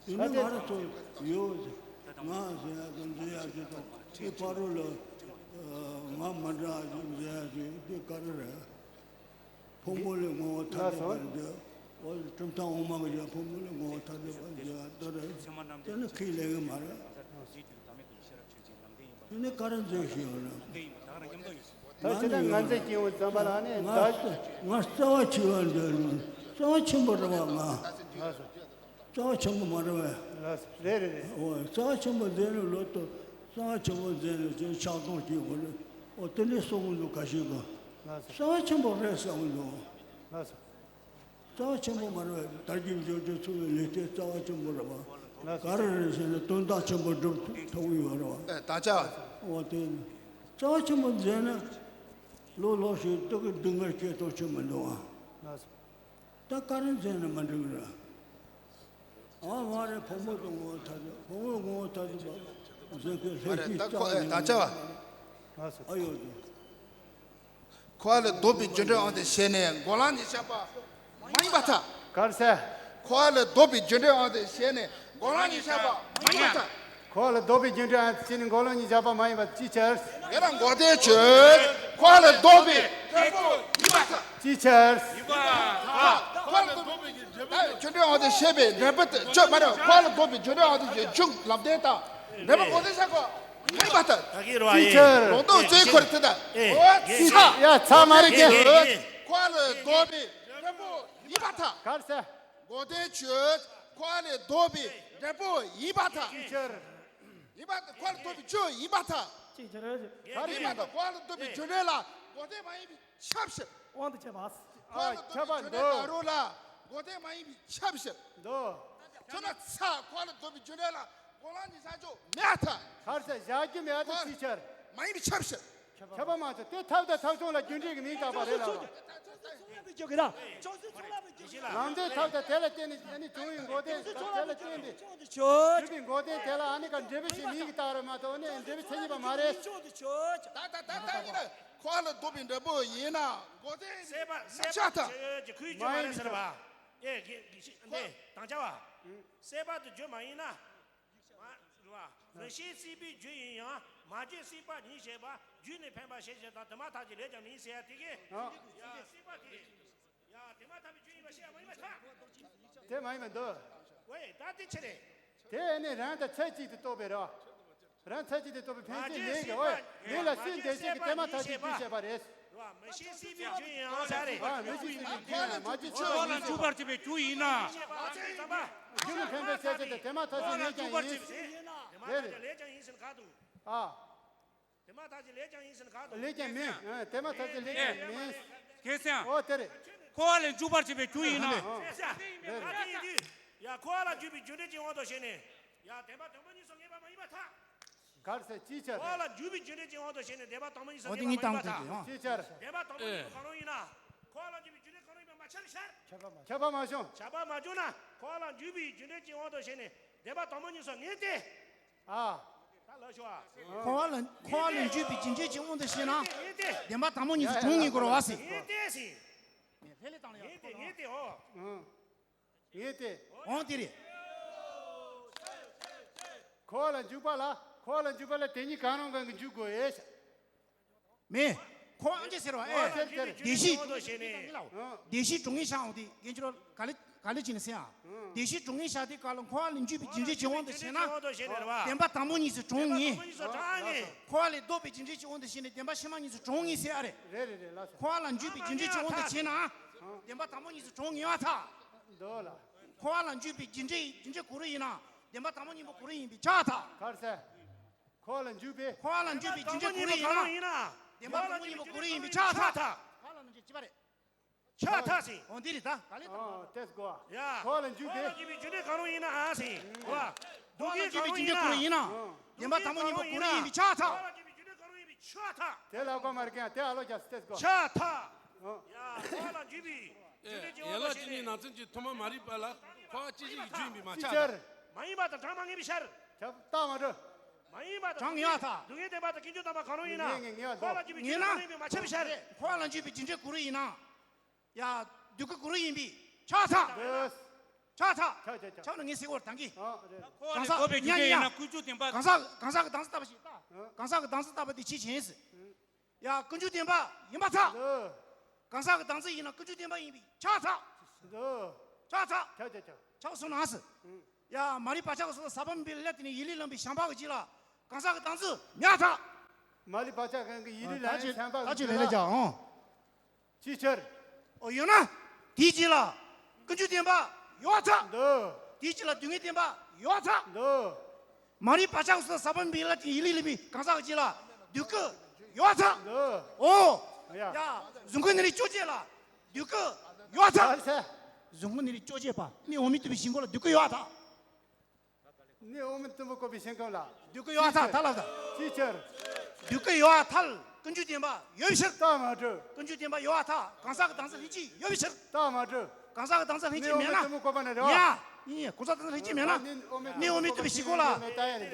དེ་ནི་ང་རང་ཚོ་ཡོད་ཟེར། ང་ཟེར་ཡ་དང་འཛིན་ཡ་ཞིག་དང་དེའི་བར་རོ་ལ་ང་མ་འདྲ་ཞིག་འཛིན་ཡ་ཞིག་དེ་ག་རེ་རེད། ཕུང་པོ་ལས་བསྔོ་བ་ཐ་དད་པར་འདོད། འོ་གྲུབ་མཐའ་དབུ་མ་གི་ཡང་ཕུང་པོ་ལས་བསྔོ་བ་ཐ་དད་པར་འདོད་ལྟ་རེད། དེ་ནི་ཁས་ལེན་གི་མ་རེད། དེ་ནི་ག་རེ་མཛད་ཤེས་ཡོད་ན། ད་ཕྱི་ནས་ང་ཚོས་སྐྱེ་བོ་ཙམ་པ་ལ་ནི་ང་ད་ང་རྩ་བ་ཆེ་བ་འདོད་ནི་རྩ་བ་ཆེན་པོ་རེད་བ་ང་། ལགས་སོ། རྩ་བ་ཆེན་པོ་མ་རེད་བས། ལགས་སོ། རེད་རེད་རེད། འོ་རྩ་བ་ཆེན་པོ་མཛད་ནས་ལོ་ཏོ་རྩ་བ་ཆེན་པོ་མཛད་ནས་ཅན་ཆགས་སྡང་སྐྱེ་དགོས་རེད། འོ་དེ་འདྲའི་གསུང་གི་འདུག་ཁ་ཤས་ཀྱིས། ལགས་སོ། རྩ་བ་ཆེན་པོ་རེད་བསམ་གི་འདུག་ལགས་སོ། རྩ་བ་ཆེན་པོ་མ་རེད་བས། དལ་གྱིས་འབྱོར་གྱི་འཚོ་བའི་ལུས་རྟེན་རྩ་བ་ཆེན་པོ་རེད་བ། ལགས་སོ། ག་རེ་རེད་ཟེར་ན་དོན་དག་ཆེན་པོ་སྒྲུབ་ཐུབ་ཀྱི་ཡོད་རེད་བ། ཨེ་ད་ཆ། འོ་དེ་རྩ་བ་ཆེན་པོ་མཛད་ན་ལོ་ལོ་ཞིག་སྡུག་གི་སྡུག་བསྔལ་སྐྱེ་སྟངས་ཆེན་པོ་འདུག་ཨ། ལགས་སོ། ད་ག་རེ་མཛད་ན་མ་འགྲིག་ར། ཨ་མ་རེ་ཕོ་མོ་དང་ངོ་ཐ་དད་ཕོ་མོ་ངོ་ཐ་དད་པ་མཛད་པའི་ལྷན་ཅིག་ད་ཁོ་ཨེ་ད་ཆ་བ། ཨ་ཡོད་དོ། ཁོ་ལ་ལྡོག་པའི་རྒྱུ་འབྲས་དབང་དུ་བྱས་ནས་འགོག་ལམ་གཉིས་ཆགས་པ་མ་ཡིན་པར་ཐལ། ག་རེ་ཟེར། ཁོ་ལ་ལྡོག་པའི་རྒྱུ་འབྲས་དབང་དུ་བྱས་ནས་འགོག་ལམ་གཉིས་ཆགས་པ་མ་ཡིན་པར་ཐལ། ཁོ་ལ་ལྡོག་པའི་རྒྱུ་འབྲས་དབང་དུ་བྱས་ནས་འགོག་ལམ་གཉིས་ཆགས་པ་མ་ཡིན་པར་ཅིའི་ཕྱིར། དེ་ལ་འགོག་བདེན་ཆོས་ཁོ་ལ་ལྡོག་པའི་འབྲས་བུ་ཡིན་པར་ཐལ། ཅིའི་ཕྱིར། ཡིན་པར་ཐལ། ཁོ་ལ་ལྡོག་པའི་རྒྱུ་འབྲས་དབང་དུ་བྱས་པའི་འབྲས་བུ་དེ་ཆོས་མ་རེད། ཁོ་ལ་ལྡོག་པའི་རྒྱུ་འབྲས་དབང་དུ་བྱས་འབྱུང་ལམ་བདེན་དང་འབྲས་བུ་འགོག་བདེན་ཆགས་གོ་མ་ཡིན་པར་ཐལ། ད་གི་རོ་ཨ་ཅིའི་ཕྱིར། ལུང་རྟོགས་རྩོད་ཁོ་རེ་དེ་དང་། ཨོ་ཚ། ཡ་ཚ་མ་རེད་ཀྱི། ཁོ་ལ་ལྡོག་པའི་འབྲས་བུ་ཡིན་པར་ཐལ། ག་རེ་ཟེར། འགོག་བདེན་ཆོས་ཁོ་ལ་ལྡོག་པའི་འབྲས་བུ་ཡིན་པར་ཐལ། ཅིའི་ཕྱིར། ཡིན་པར་ཐལ། ཁོ་ལ་ལྡོག་པའི་ཆོས་ཡིན་པར་ཐལ། ཅིའི་ཕྱིར། ག་རེ་ཡིན་པར་ཐལ། ཁོ་ལ་ལྡོག་པའི་རྒྱུ་འབྲས་ལ་འགོག་བདེན་མ་ཡིན་པས་ཁྱབ་ཕྱིར། དབང་དུ་བྱས་པ། ཁོ་ལ་ལྡོག་པའི་རྒྱུ་འབྲས་ད་རུང་ལ་འགོག་བདེན་མ་ཡིན་པས་ཁྱབ་ཕྱིར། འདོད། ཁྱོད་ན་ཚ་ཁོ་ལ་ལྡོག་པའི་རྒྱུ་འབྲས་ལ་འགོག་ལམ་གཉིས་ཆགས་ཆོག་མེད་ཐལ། ག་རེ་ཟེར། བཞག་རྒྱུ་མེད་དེ་ཅིའི་ཕྱིར། མ་ཡིན་པས་ཁྱབ་ཕྱིར། ཁྱབ་པ་མ་ཚད་དེ་ཐབས་དང་ཐབས་བྱུང་ལ་རྒྱུ་འབྲས་ཀྱི་མིང་བཏགས་པ་རེད་ལ། ཅོག་གི་ར། ཅོག་ཙེ་ཚོགས་ལ་བའི་ཅོག་ལམ་འདི་ཐབས་དང་དེ་ལ་བརྟེན་ནས་ཨ་ནི་བྱུང་བའི་འགོག་བདེན་དང་དེ་ལ་བརྟེན་ཏེ། ཅོག་ཙེ་ཚོགས་ལ་བའི་ཅོག་ཅོག་ཅོག་གི་འགོག་བདེན་དེ་ལ་ཨ་ནི་ཀ་འབྲས་བུ་ཞེས་མིང་གི་བཏགས་རེད་མ་གཏོགས་ཨ་ནི་འབྲས་བུ་མཚན་ཉིད་པ་མ་རེད། ཅོག་ཙེ་ཅོག་ཅོག་ད་ད་ད་ད་ཡིན་ན་ཁོ་ལ་ལྡོག་པའི་འབྲས་བུ་ཡིན་ན་འགོག་བདེན་སྲེད་པ་སྲེད་པ་ཆགས་ཐལ། ཆོས་ཀྱི་ཁུལ་གྱི་མ་རེད་ཟེར་བ། ཨེ་གི་གི་ཤི་འདི་དང་བྱ་བ། སྲེད་པ་དེ་བརྗོད་མ་ཡིན་ན། མ་རེད་བ། མི་ཤེས་སྲིད་པའི་རྒྱུ་ཡིན་ཡང་མ་བརྗོད་སྲིད་པ་ཉིད་བྱེད་པ་རྒྱུ་ནི་འཕེན་པ་ཞེས་བྱ་དང་དེ་མ་ཐག་གི་ལས་ཀྱང་མིན་ཟེར་ཡ་དེ་གི། ཡ་སྲིད་པ་དེ། ཡ་དེ་མ་ཐག་པའི་རྒྱུ་ཡིན་པ་ཤེས་ཡ་མ་ཡིན་པ་ཐག་དེ་མ་ཡིན་པ་འདུག་ཝེ་ད་དེ་ཆི་རེད། དེ་ནི་རང་དང་ཚད་གཅིག་ཏུ་རྟོགས་པའི་རེད་བ། རང་ཚད་གཅིག་ཏུ་རྟོགས་པའི་ཕན་ཆད་ལས་ཀྱི་ཝེ་ལས་ལ་སྲིད་འདེབས་བྱེད་ཀྱི་དེ་མ་ཐག་ཅིག་རྒྱུ་བྱེད་པ་རེད། མི་ཤེས་སྲིད་པའི་རྒྱུ་ཡིན་ཡང་ས་རེད། ཨ་མི་ཤེས་སྲིད་པའི་རྒྱུ་ཡིན་མ་ཅི་ཆོག་ལ་འཇུག་པར་བྱེད་པའི་རྒྱུ་ཡིན་ན། རྒྱུ་ནི་འཕེན་པའི་ཚད་ཅིག་དང་དེ་མ་ཐག་ཅིག་ལས་ཀྱང་ཡིན། དེ་མ་ཐག་ཅིག་ལས་ཀྱང་ཡིན་ཟེར་ག་འདུག་ཨ། དེ་མ་ཐག་ཅིག་ལས་ཀྱང་ཡིན་ཟེར་ག་འདུག་ལས་ཀྱང་མིན། ཨ་དེ་མ་ཐག་ཅིག་ལས་ཀྱང་མིན། གལ་སྲིད་འོ་དེ་རེད། འཁོར་བ་ལས་འཇུག་པར་བྱེད་པའི་རྒྱུ་ཡིན་ན། ཨ་དེ་ཡིན་དུས། ཡ་འཁོར་བ་ལ་འཇུག་པའི་རྒྱུ་འབྲས་ཀྱི་དབང་དུ་བྱས་ནས། ཡ་བདེན་པ་དང་པོ་གཉིས་སུ་ངེས་པ་མ་ཡིན་པར་ཐལ། གར་ཟེར་ཅིའི་ཕྱིར། འཁོར་བ་ལ་འཇུག་པའི་རྒྱུ་འབྲས་ཀྱི་དབང་དུ་བྱས་ནས་བདེན་པ་དང་པོ་གཉིས་སུ་འོ་དེ་ངས་ངེས་པ་མ་ཡིན་པར་ཐལ། ཅིའི་ཕྱིར། བདེན་པ་དང་པོ་གཉིས་པོ་གང་རུང་ཡིན་ན། འཁོར་བ་ལ་འཇུག་པའི་རྒྱུ་འབྲས་གང་རུང་ཡིན་པ་མ་ཁྱབ་པའི་ཕྱིར། ཁྱབ་པ་མ་བྱུང་། ཁྱབ་པ་མ་བྱུང་ན་འཁོར་བ་ལ་འཇུག་པའི་རྒྱུ་འབྲས་ཀྱི་དབང་དུ་བྱས་ནས་བདེན་པ་དང་པོ་གཉིས་སུ་ངེས་ཏེ། ཨ། ད་ལབ་ཤོག་ཨ། འཁོར་བ་ལ་འཁོར་བ་ལ་འཇུག་པའི་རྒྱུ་འབྲས་ཀྱི་དབང་དུ་བྱས་ན། ངེས་ཏེ། བདེན་པ་དང་པོ་གཉིས་སུ་གྲུང་ངེས་དགོས་རེད་བ་ཟེར། ངེས་ཏེ་ཟེར། ངེས་ཏེ་ངེས་ཏེ་འོ། ངེས་ཏེ། འོང་དེ་རེད། འཁོར་བ་ལ་འཇུག་པ་ལ་འཁོར་བ་ལ་འཇུག་པ་ལ་དེ་གཉིས་གང་རུང་གང་གིས་འཇུག་དགོས་ཨེ། མེད། འཁོར་བ་ཨང་ཅེ་ཟེར་བ་ཨེ། འཁོར་བ་ལ་འཇུག་པའི་རྒྱུ་འབྲས་ཀྱི་དབང་དུ་བྱས་ནས། བདེ་གཤེགས་གྲུང་ངེས་བཞག་འོང་དེ་གན་ཅི་རོ་ག་ལེ་ག་ལེ་བྱས་ནས་ཟེར་ཨ། བདེ་གཤེགས་གྲུང་ངེས་བཞག་དེ་ག་ལ་འཁོར་བ་ལ་འཇུག་པའི་རྒྱུ་འབྲས་ཀྱི་དབང་དུ་བྱས་ན། བདེན་པ་དང་པོ་གཉིས་སུ་གྲུང་ངེས། འཁོར་བ་ལས་ལྡོག་པའི་རྒྱུ་འབྲས་ཀྱི་དབང་དུ་བྱས་ནས་བདེན་པ་ཕྱི་མ་གཉིས་སུ་གྲུང་ངེས་ཟེར་ཨ་རེད། རེད་རེད་རེད་ལགས་སོ། འཁོར་བ་ལ་འཇུག་པའི་རྒྱུ་འབྲས་ཀྱི་དབང་དུ་བྱས་ན། བདེན་པ་དང་པོ་གཉིས་སུ་གྲུང་ངེས་པར་ཐལ། འདོད་ལ། འཁོར་བ་ལ་འཇུག་པའི་རྒྱུ་འབྲས་རྒྱུ་འབྲས་ག་རེ་ཡིན་ན། བདེན་པ་དང་པོ་གཉིས་པོ་ག་རེ་ཡིན་པས་ཁྱབ་པར་ཐལ། གར་ཟེར། འཁོར་བ་ལ་འཇུག་པའི། འཁོར་བ་ལ་འཇུག་པའི་རྒྱུ་འབྲས་ག་རེ་ཡིན་ན། བདེན་པ་དང་པོ་གཉིས་པོ་ག་རེ་ཡིན་པས་ཁྱབ་པར་ཐལ། འཁོར་བ་ལ་འཇུག་ཅི་པ་རེད། ཁྱབ་པར་ཐལ་ཟེར། འོ་འདི་རེད་ད། ག་ལེ་དང་། ཨོ་ཏེས་གོ། ཡ། འཁོར་བ་ལ་འཇུག་པའི། འཁོར་བ་ལ་འཇུག་པའི་རྒྱུ་འབྲས་གང་རུང་ཡིན་ན་ཨ་ཟེར། འོ། འཁོར་བ་ལ་འཇུག་པའི་རྒྱུ་འབྲས་གང་རུང་ཡིན་ན། བདེན་པ་དང་པོ་གཉིས་པོ་ག་རེ་ཡིན་པས་ཁྱབ་པར་ཐལ། འཁོར་བ་ལ་འཇུག་པའི་རྒྱུ་འབྲས་གང་རུང་ཡིན་པས་ཁྱབ་པར་ཐལ། དེ་ལ་གོ་མ་རེད་ཀྱང་དེ་ཨ་ལོ་རྒྱག་སྟེས་གོ། ཁྱབ་པར་ཐལ། ཨོ། ཡ། འཁོར་བ་ལ་འཇུག་པའི་རྒྱུ་འབྲས་ཀྱི་དབང་དུ་བྱས་ནས། ཡན་ལག་བཅུ་གཉིས་ནང་ཚན་གྱི་ཐོག་མ་མ་རིག་པ་ལ་འཁོར་བ་སྐྱེ་གཞི་ཡི་རྒྱུ་ཡིན་པས་མ་ཁྱབ་པར་ཐལ། མ་ཡིན་པ་དང་གྲངས་མ་ངེས་པའི་ཕྱིར། ཁྱབ་རྟགས་མ་གྲུབ། མ་ཡིན་པ་དང་གྲངས་ངེས་པར་ཐལ། སྡུག་བསྔལ་བདེན་པ་དང་ཀུན་འབྱུང་བདེན་པ་གང་རུང་ཡིན་ན། སྡུག་བསྔལ་ངེས་པར་ཐལ། འཁོར་བ་ལ་འཇུག་པའི་རྒྱུ་འབྲས་གང་རུང་ཡིན་པས་མ་ཁྱབ་པའི་ཕྱིར། འཁོར་བ་ལ་འཇུག་པའི་རྒྱུ་འབྲས་ག་རེ་ཡིན་ན། ཡ། སྡུག་ཀུན་ག་རེ་ཡིན་པས་ཁྱབ་པར་ཐལ། ཡ། སྡུག་ཀུན་ག་རེ་ཡིན་པས་ཁྱབ་པར་ཐལ། ཁྱབ་ཁྱབ་ཁྱབ། ཁྱབ་ན་ངས་ཟེར་བར་བཏང་གི། ཨ་རེད། འཁོར་བ་ལས་ལྡོག་པའི་རྒྱུ་འབྲས་ཡིན་ན་ཀུན་འབྱུང་བདེན་པ། གང་ཟག་གང་ཟག་གི་སྡང་ས་ལྟ་བུ་ཞིག་ལྟ། གང་ཟག་གི་སྡང་ས་ལྟ་བུ་དེ་ཅི་ཡིན་ཟེར། ཡ། ཀུན་འབྱུང་བདེན་པ་ཡིན་པར་ཐལ། འདུག་གང་ཟག་གི་སྡང་ས་ཡིན་ན་ཀུན་འབྱུང་བདེན་པ་ཡིན་པས་ཁྱབ་པར་ཐལ། འདུག་ཁྱབ་པར་ཐལ། ཁྱབ་ཁྱབ་ཁྱབ། ཁྱབ་སོང་ན་ཟེར། ཡ། མ་རིག་བག་ཆགས་ཀྱི་ཚོགས་དང་ཟག་པ་མེད་པའི་ལས་དེ་ནི་ཡིད་ལས་ལངས་པའི་བྱམས་པ་གི་རྒྱུད་ལ་གང་ཟག་གི་སྡང་ས་མེད་པར་ཐལ། མ་རིག་བག་ཆགས་གང་གི་ཡིད་ལས་ལངས་པའི་བྱམས་པ་གི་རྒྱུད་ལ། ཅིའི་ཕྱིར། ཨོ་ཡོད་ན། དེའི་རྗེས་ལ་ཀུན་འབྱུང་བདེན་པ་ཡོད་པར་ཐལ། འདུག་དེའི་རྗེས་ལ་སྡུག་བསྔལ་བདེན་པ་ཡོད་པར་ཐལ། འདུག་མ་རིག་བག་ཆགས་ཀྱི་ཚོགས་དང་ཟག་པ་མེད་པའི་ལས་དེ་ནི་ཡིད་ལས་ལངས་པའི་གང་ཟག་གི་རྒྱུད་ལ་སྡུག་ཀུན་ཡོད་པར་ཐལ། འདུག་ཨོ། ཡ། ཡ། གཟུགས་ཀུན་ནི་བཅོ་བྱེད་ལ་སྡུག་ཀུན་ཡོད་པར་ཐལ། གཟུགས་ཀུན་ནི་བཅོ་བྱེད་པ་ནི་འོག་མིན་སྟོང་པའི་ཞིང་ཁམས་ལ་སྡུག་ཀུན་ཡོད་པར་ཐལ། ནི་འོག་མིན་སྟོང་པ་བཀོད་པའི་ཞིང་ཁམས་ལ། སྡུག་ཀུན་ཡོད་པར་ཐལ། ད་ལབ་དང་། ཅིའི་ཕྱིར། སྡུག་ཀུན་ཡོད་པར་ཐལ། ཀུན་འབྱུང་བདེན་པ་ཡོད་པའི་ཕྱིར། རྟགས་མ་གྲུབ། ཀུན་འབྱུང་བདེན་པ་ཡོད་པར་ཐལ། གང་ཟག་གི་སྡང་ས་ལྷན་ཅིག་ཡོད་པའི་ཕྱིར། རྟགས་མ་གྲུབ། གང་ཟག་གི་སྡང་ས་ལྷན་ཅིག་མེད་ན། ནི་འོག་མིན་སྟོང་པ་བཀོད་པ་ན་རེད་བ། ཡ། ཡིན་ཡིན། གང་ཟག་སྡང་ས་ལྷན་ཅིག་མེད་ན། ནི་འོག་མིན་སྟོང་པའི་ཞིང་ཁམས་ལ།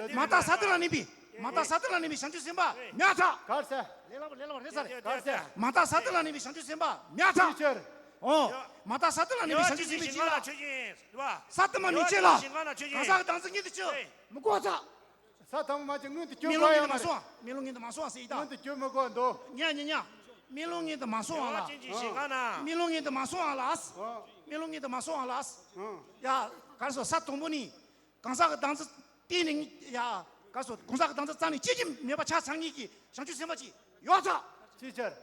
མ་བརྟགས་གསལ་གཏོད་ལ་གནས་པའི། མ་བརྟགས་གསལ་གཏོད་ལ་གནས་པའི་བྱང་ཆུབ་སེམས་དཔའ་མེད་པར་ཐལ། གར་ཟེར། ལས་སླ་པོ་ལས་སླ་པོ་རེད་ས་རེད། གར་ཟེར། མ་བརྟགས་གསལ་གཏོད་ལ་གནས་པའི་བྱང་ཆུབ་སེམས་དཔའ་མེད་པར་ཐལ། ཅིའི་ཕྱིར། ཨོ། མ་བརྟགས་གསལ་གཏོད་ལ་གནས་པའི་བྱང་ཆུབ་སེམས་དཔའི་རྒྱུད་ལ། ས་དུ་མ་མི་སྐྱེ་ལ། གང་ཟག་གི་སྡང་ས་མངོན་དུ་གྱུར། མི་དགོས་པར་ཐལ། ས་དང་པོ་མ་སྐྱེས་མངོན་དུ་གྱུར་དགོས་ཡོད་མ་རེད། སྨོན་ལམ་མངོན་དུ་མ་སོང་བ། སྨོན་ལམ་མངོན་དུ་མ་སོང་བ་ཟེར་ཡིན་ད། མངོན་དུ་གྱུར་མི་དགོས་འདུག་ཉ་ཉ་ཉ། སྨོན་ལམ་མངོན་དུ་མ་སོང་བ་ལ། སྨོན་ལམ་མངོན་དུ་མ་སོང་བ་ལ། སྨོན་ལམ་མངོན་དུ་མ་སོང་བ་ལ། ཡ། ག་རེ་ཟེར། ས་དང་པོ་ནི། གང་ཟག་གི་སྡང་ས་གཏན་ནས། ཡ། ག་རེ་ཟེར། གང་ཟག་གི་སྡང་ས་རྩ་ནས་སྐྱེ་རྒྱུ་མེད་པ་ཆ་ཚང་ངེས་ཀྱི་བྱང་ཆུབ་སེམས་དཔའ་ཅིག་ཡོད་པར་ཐལ། ཅིའི་ཕྱིར།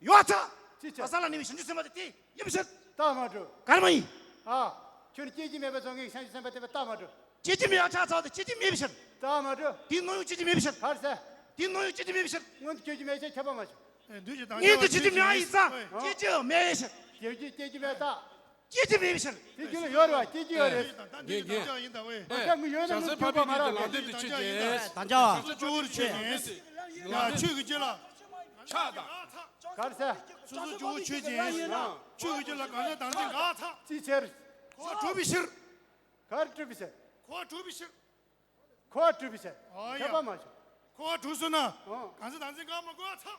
ཡོད་པར་ཐལ། ཅིའི་ཕྱིར། བརྟགས་གསལ་ལ་གནས་པའི་བྱང་ཆུབ་སེམས་དཔའ་དེ་དེ་ཡིན་པའི་ཕྱིར། རྟགས་མ་གྲུབ། ག་རེ་མ་ཡིན། ཨ། ཁྱོད་ནི་སྐྱེ་རྒྱུ་མེད་པ་ཚོ་ངེས་བྱང་ཆུབ་སེམས་དཔའ་དེ་བས་རྟགས་མ་གྲུབ། སྐྱེ་རྒྱུ་མེད་པ་ཆ་ཚང་དེ་སྐྱེ་རྒྱུ་མེད་པའི་ཕྱིར། རྟགས་མ་གྲུབ། དེའི་སྣང་ཡུལ་སྐྱེ་རྒྱུ་མེད་པའི་ཕྱིར། ག་རེ་ཟེར། དེའི་སྣང་ཡུལ་སྐྱེ་རྒྱུ་མེད་པའི་ཕྱིར། མངོན་དུ་སྐྱེ་རྒྱུ་མེད་ཕྱིར་ཁྱབ་པ་མ་བྱུང་། མངོན་དུ་སྐྱེ་རྒྱུ་མེད་པ་ཡིན་ཙང་སྐྱེ་རྒྱུ་མེད་པའི་ཕྱིར། སྐྱེ་རྒྱུ་སྐྱེ་རྒྱུ་མེད་རྟགས། སྐྱེ་རྒྱུ་མེད་པའི་ཕྱིར། དེ་རྒྱུད་ལ་ཡོད་རེད་བ། སྐྱེ་རྒྱུ་ཡོད་རེད། དེ་རྒྱུད། ཨ། ད་ངས་ཡོད་ན་ངས་བརྗོད་པ་མ་རག་ལས། ལམ་སྟོན་དུ་ཆོས་ཅན། དང་ཅ་བ། ཆོས་ཀྱི་རྒྱུད་ལ། ཆགས་དང་། གར་ས། སོ་སོ་ཇོ་བོ་ཆོས་ཅན། ཆོས་ཀྱི་རྒྱུད་ལ་གང་ཟག་བདག་འཛིན་འགག་ཐལ། ཅིའི་ཕྱིར། འཁོར་བ་གྲུབ་པའི་ཕྱིར། གར་གྲུབ་པའི་ཕྱིར། འཁོར་བ་གྲུབ་པའི་ཕྱིར། འཁོར་བ་གྲུབ་པའི་ཕྱིར། ཨོ་ཡ། ཁྱབ་པ་མ་བྱུང་། འཁོར་བ་གྲུབ་སོང་ན། ཨོ། གང་ཟག་བདག་འཛིན་འགག་མ་དགོས་ཐལ།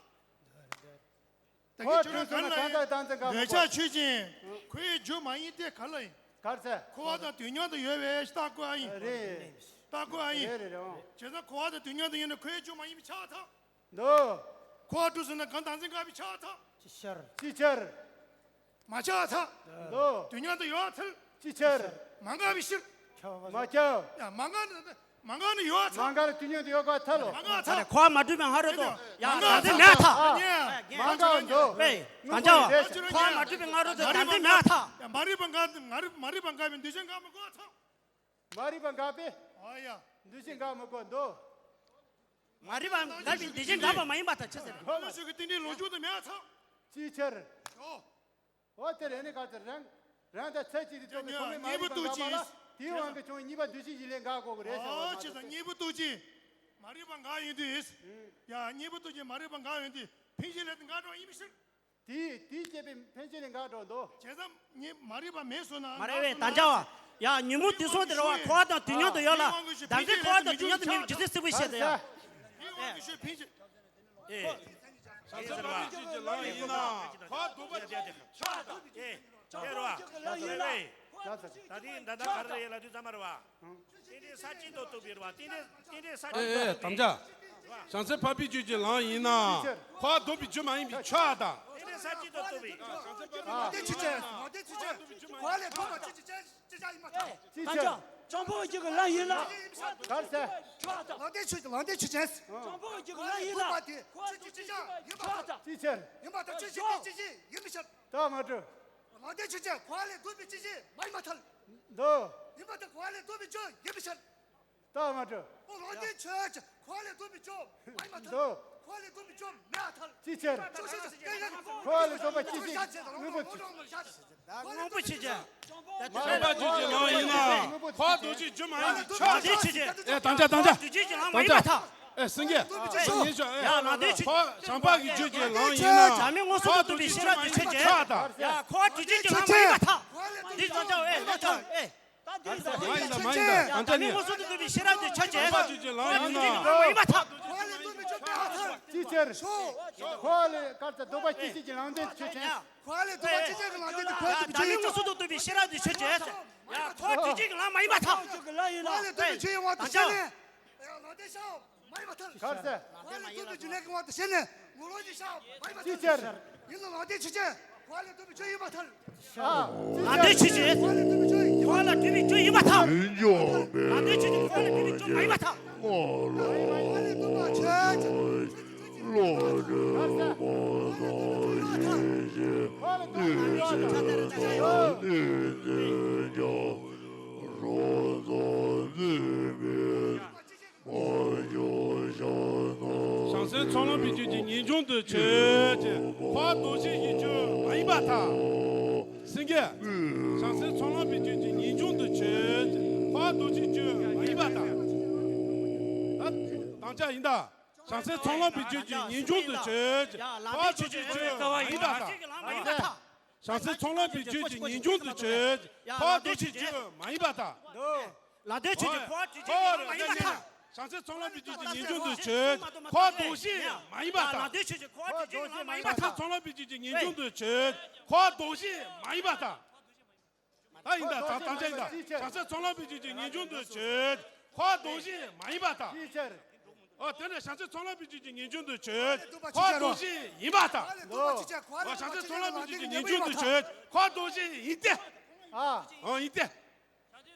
ད་འཁོར་བ་གྲུབ་སོང་ན་གང་ཟག་བདག་འཛིན་འགག་མ་དགོས། འདོད་ཆགས་ཆོས་ཅན། ཁོའི་རྒྱུ་མ་ཡིན་ཏེ་ག་ལ་ཡིན། གར་ས། འཁོར་བ་དང་དུས་མཉམ་དུ་ཡོད་པས་རྟགས་བཀོད་ཨ་ཡིན། རེད། རྟགས་བཀོད་ཨ་ཡིན། རེད་རེད་རེད། ཨོ། བྱས་ཙང་འཁོར་བ་དང་དུས་མཉམ་དུ་ཡོད་ན་ཁོའི་རྒྱུ་མ་ཡིན་པས་ཆགས་ཐལ། འདོད། འཁོར་བ་གྲུབ་སོང་ན་གང་བདག་འཛིན་འགག་པས་ཆགས་ཐལ། ཅིའི་ཕྱིར། ཅིའི་ཕྱིར། མ་ཆགས་ཐལ། འདོད། དུས་མཉམ་དུ་ཡོད་ཐལ། ཅིའི་ཕྱིར། མ་འགགས་པའི་ཕྱིར། མ་ཁྱབ། ཡ་མ་འགགས་ན། མ་འགགས་ན་ཡོད་ཐལ། མ་འགགས་ན་དུས་མཉམ་དུ་ཡོད་དགོས་ཐལ་ལོ། མ་འགགས་ཐལ། འཁོར་བ་མ་གྲུབ་པའི་སྔ་རོལ་དུ་ཡང་བདག་འཛིན་མེད་ཐལ། ཨ། མ་འགགས་འདོད། ཝེ། གང་ཅག་བ། འཁོར་བ་མ་གྲུབ་པའི་སྔ་རོལ་དུ་བདག་འཛིན་མེད་ཐལ། ཡ་མ་རིག་པ་འགགས། མ་རིག་མ་རིག་པ་འགགས་པའི་འདོད་ཆགས་འགག་མ་དགོས་ཐལ། མ་རིག་པ་འགགས་པས། ཨ་ཡ། འདོད་ཆགས་འགག་མི་དགོས་འདོད། མ་རིག་པ་འགགས་པའི་འདོད་ཆགས་འགག་པ་མ་ཡིན་པར་ཐལ། ཅི་ཟེར། འཁོར་ལོ་ཞིག་གི་རྟེན་འབྲེལ་ལོངས་སྤྱོད་དུ་མེད་ཐལ། ཅིའི་ཕྱིར། ཨོ། འོ་དེ་རེད་ནི་ག་ཚོད་རང་རང་དང་ཚད་གཅིག་ཏུ་གྲུབ་པའི་ཁོ་མོས་མ་རིག་པ་འགགས་པ་ལ་དེའི་དབང་གིས་བྱུང་བའི་གཉིས་པ་འདོད་ཆགས་ཀྱི་ལས་འགག་དགོས་ཀྱི་རེད་ཟེར་བ། ཨོ་ཅི་ཟེར། གཉིས་པོ་འདོད་ཆགས་མ་རིག་པ་འགག་ཡོང་དུས། ཡ་གཉིས་པོ་འདོད་ཆགས་མ་རིག་པ་འགག་ཡོང་དུས་འཕེན་བྱེད་ལས་དེ་འགག་འགྲོ་ཡིན་པའི་ཕྱིར། དེས་དེས་བསྐྱེད་པའི་འཕེན་བྱེད་ལས་འགག་འགྲོ་འདོད། བྱས་ཙང་ངས་མ་རིག་པ་མེད་སོང་ན། མ་རེད་བས་དམ་བཅའ་བ། ཡ་ཉོན་མོངས་དུག་གསུམ་དེ་རེད་བ། འཁོར་བ་དང་དུས་མཉམ་དུ་ཡོད་ལ། བདག་འཛིན་འཁོར་བ་དང་དུས་མཉམ་དུ་མེད་པའི་རྒྱུ་མཚན་གསལ་པོ་བཤད་དེ་ཡ། ཨེ། བྱང་སེམས་འཕགས་པའི་རྒྱུད་ཀྱི་ལམ་ཡིན་ན། འཁོར་བ་ལྡོག་པ་ཆགས་དང་། ཨེ། ཨེ་རེད་བ། ད་དེ་ད་ལྟ་ག་རེ་རེད་ལབ་དུས་ཙམ་པ་རེད་བ། རྟེན་འབྲེལ་ས་གཅིག་ཏུ་གཏུགས་པའི་རེད་བ། རྟེན་འབྲེལ་རྟེན་འབྲེལ་ས་གཅིག་ཏུ་ཨེ་ཨེ་གཏུགས་པའི། དམ་བཅའ། བྱང་སེམས་འཕགས་པའི་རྒྱུད་ཀྱི་ལམ་ཡིན་ན། འཁོར་བ་ལྡོག་པའི་རྒྱུ་མ་ཡིན་པས་ཆགས་དང་། རྟེན་འབྲེལ་ས་གཅིག་ཏུ་གཏུགས་པའི། ལམ་འདི་ཆོས་ཅན། ལམ་འདི་ཆོས་ཅན། འཁོར་བ་ལས་ལྡོག་པ་ཆོས་ཅན། ཅི་བྱ་ཡིན་པར་ཐལ། ཅི་ཕྱིར། དམ་བཅའ། བྱང་ཆུབ་ཀྱི་ལམ་ཡིན་ན། གར་ས། ཆགས་དང་། ལམ་འདི་ཆོས་ཅན། ལམ་འདི་ཆོས་ཅན། བྱང་ཆུབ་ཀྱི་ལམ་ཡིན་ན། འཁོར་བ་ལས་ལྡོག་པ་དེ་ཆོས་ཅན། ཅི་བྱ་ཡིན་པར་ཐལ། ཅི་ཕྱིར། ཡིན་པར་ཐལ། ཆོས་ཅན། ཅི་བྱ་ཡིན་པའི་ཕྱིར། རྟགས་མ་གྲུབ། ལམ་འདི་ཆོས་ཅན། འཁོར་བ་ལས་ལྡོག་པའི་ཆོས་ཅན་མ་ཡིན་པར་ཐལ། འདོད། ཡིན་པར་ཐལ། འཁོར་བ་ལས་ལྡོག་པའི་རྒྱུ་ཡིན་པའི་ཕྱིར། རྟགས་མ་གྲུབ། ཨོ་ལམ་འདི་ཆོས་ཅན། འཁོར་བ་ལས་ལྡོག་པའི་རྒྱུ་མ་ཡིན་པར་ཐལ། འདོད། འཁོར་བ་ལས་ལྡོག་པའི་རྒྱུ་མེད་པར་ཐལ། ཅི་ཕྱིར། ཅི་ཕྱིར། འཁོར་བ་ལས་ལྡོག་པ་ཅི་ཕྱིར། དངོས་པོ་དངོས་པོ་ཆོས་ཅན། བྱང་པ་རྒྱུད་ཀྱི་ལམ་ཡིན་ན། འཁོར་བ་ལྡོག་ཕྱིར་རྒྱུ་མ་ཡིན་པས་ཆགས་དང་། ཨེ་དམ་བཅའ་དམ་བཅའ། རྒྱུད་ཀྱི་ལམ་མ་ཡིན་པར་ཐལ། ཨེ་སེང་གེ། ཨེ་ཉེ་ཞོ། ཨེ་ཡ་ལམ་འདི་ཆོས། འཁོར་བྱང་པ་གི་རྒྱུད་ཀྱི་ལམ་ཡིན་ན། བྱ་མིན་མངོན་སུམ་དུ་སྟོན་པའི་ཤེས་རབ་ཀྱི་ཆོས་ཅན། ཆགས་དང་། ཡ་འཁོར་བ་རྒྱུད་ཀྱི་ལམ་མ་ཡིན་པར་ཐལ། འདི་ལྟར་ཨེ་ལྟར་ཨེ། མ་ཡིན་ལ་མ་ཡིན་ལ་དམ་བཅའ་ནི། བྱ་མིན་མངོན་སུམ་དུ་སྟོན་པའི་ཤེས་རབ་ཀྱི་ཆོས་ཅན། བྱང་པ་རྒྱུད་ཀྱི་ལམ་ཡིན་ན། འཁོར་བ་ལས་ལྡོག་པའི་རྒྱུ་མེད་པར་ཐལ། ཅི་ཕྱིར། འཁོར་བ་ལས་བཀར་ཏེ་ལྡོག་པ་ཅི་ཕྱིར་གྱི་ལམ་འདི་ཆོས་ཅན། འཁོར་བ་ལས་ལྡོག་པ་ཅི་ཕྱིར་གྱི་ལམ་འདི་འཁོར་བ་ལས་ལྡོག་པའི་ཆོས་ཅན། བྱ་མིན་མངོན་སུམ་དུ་སྟོན་པའི་ཤེས་རབ་ཀྱི་ཆོས་ཅན། ཡ་འཁོར་བ་རྒྱུད་ཀྱི་ལམ་མ་ཡིན་པར་ཐལ། འཁོར་བ་ལས་ལྡོག་པའི་ཆོས་ཡིན་པར་ཐལ། ཡ་ལམ་འདི་ཆོས་མ་ཡིན་པར་ཐལ། གར་ས། འཁོར་བ་ལས་ལྡོག་པའི་རྒྱུ་མེད་པར་ཐལ། ཅི་ཕྱིར། ཡིན་ལ་ལམ་འདི་ཆོས་ཅན། འཁོར་བ་ལས་ལྡོག་པའི་རྒྱུ་ཡིན་པར་ཐལ། ལམ་འདི་ཆོས་ཅན། འཁོར་བ་ལས་ལྡོག་པའི་རྒྱུ་ཡིན་པར་ཐལ། ལམ་འདི་ཆོས་ཅན། འཁོར་བ་ལས་ལྡོག་པའི་རྒྱུ་མ་ཡིན་པར་ཐལ། འཁོར་བ་ལས་ལྡོག་པ་ཆོས་ཅན། བྱང་སེམས་ཚོགས་ལམ་པའི་རྒྱུད་ཀྱི་ངེས་འབྱུང་དུ་ཆོས་ཅན། འཁོར་བ་ལྡོག་ཕྱིར་གྱི་རྒྱུ་མ་ཡིན་པར་ཐལ། སེང་གེ། བྱང་སེམས་ཚོགས་ལམ་པའི་རྒྱུད་ཀྱི་ངེས་འབྱུང་དུ་ཆོས་ཅན། འཁོར་བ་ལྡོག་ཕྱིར་རྒྱུ་མ་ཡིན་པར་ཐལ། ད་དམ་བཅའ་ཡིན་ད། བྱང་སེམས་ཚོགས་ལམ་པའི་རྒྱུད་ཀྱི་ངེས་འབྱུང་དུ་ཆོས་ཅན། འཁོར་བ་ལྡོག་ཕྱིར་རྒྱུ་མ་ཡིན་པར་ཐལ། བྱང་སེམས་ཚོགས་ལམ་པའི་རྒྱུད་ཀྱི་ངེས་འབྱུང་དུ་ཆོས་ཅན། འཁོར་བ་ལྡོག་ཕྱིར་རྒྱུ་མ་ཡིན་པར་ཐལ། ལམ་འདི་ཆོས་ཅན། འཁོར་བ་ལྡོག་ཕྱིར་རྒྱུ་མ་ཡིན་པར་ཐལ། བྱང་སེམས་ཚོགས་ལམ་པའི་རྒྱུད་ཀྱི་ངེས་འབྱུང་དུ་ཆོས་ཅན། འཁོར་བ་ལྡོག་ཕྱིར་མ་ཡིན་པར་ཐལ། ལམ་འདི་ཆོས་ཅན། འཁོར་བ་ལྡོག་ཕྱིར་རྒྱུ་མ་ཡིན་པར་ཐལ། བྱང་སེམས་ཚོགས་ལམ་པའི་རྒྱུད་ཀྱི་ངེས་འབྱུང་དུ་ཆོས་ཅན། འཁོར་བ་ལྡོག་ཕྱིར་མ་ཡིན་པར་ཐལ། ད་ཡིན་ད། ད་དམ་བཅའ་ཡིན་ད། བྱང་སེམས་ཚོགས་ལམ་པའི་རྒྱུད་ཀྱི་ངེས་འབྱུང་དུ་ཆོས་ཅན། འཁོར་བ་ལྡོག་ཕྱིར་མ་ཡིན་པར་ཐལ། ཅི་ཕྱིར། ཨོ་དེ་ནས་བྱང་སེམས་ཚོགས་ལམ་པའི་རྒྱུད་ཀྱི་ངེས་འབྱུང་དུ་ཆོས་ཅན། འཁོར་བ་ལྡོག་ཕྱིར་ཡིན་པར་ཐལ། འཁོར་བ་ལྡོག་ཕྱིར་ཅན། འཁོར་བ་ལྡོག་ཕྱིར་ཅན། བྱང་སེམས་ཚོགས་ལམ་པའི་རྒྱུད་ཀྱི་ངེས་འབྱུང་དུ་ཆོས་ཅན། འཁོར་བ་ལྡོག་ཕྱིར་ཡིན་ཏེ། ཨ། ཨོ་ཡིན་ཏེ།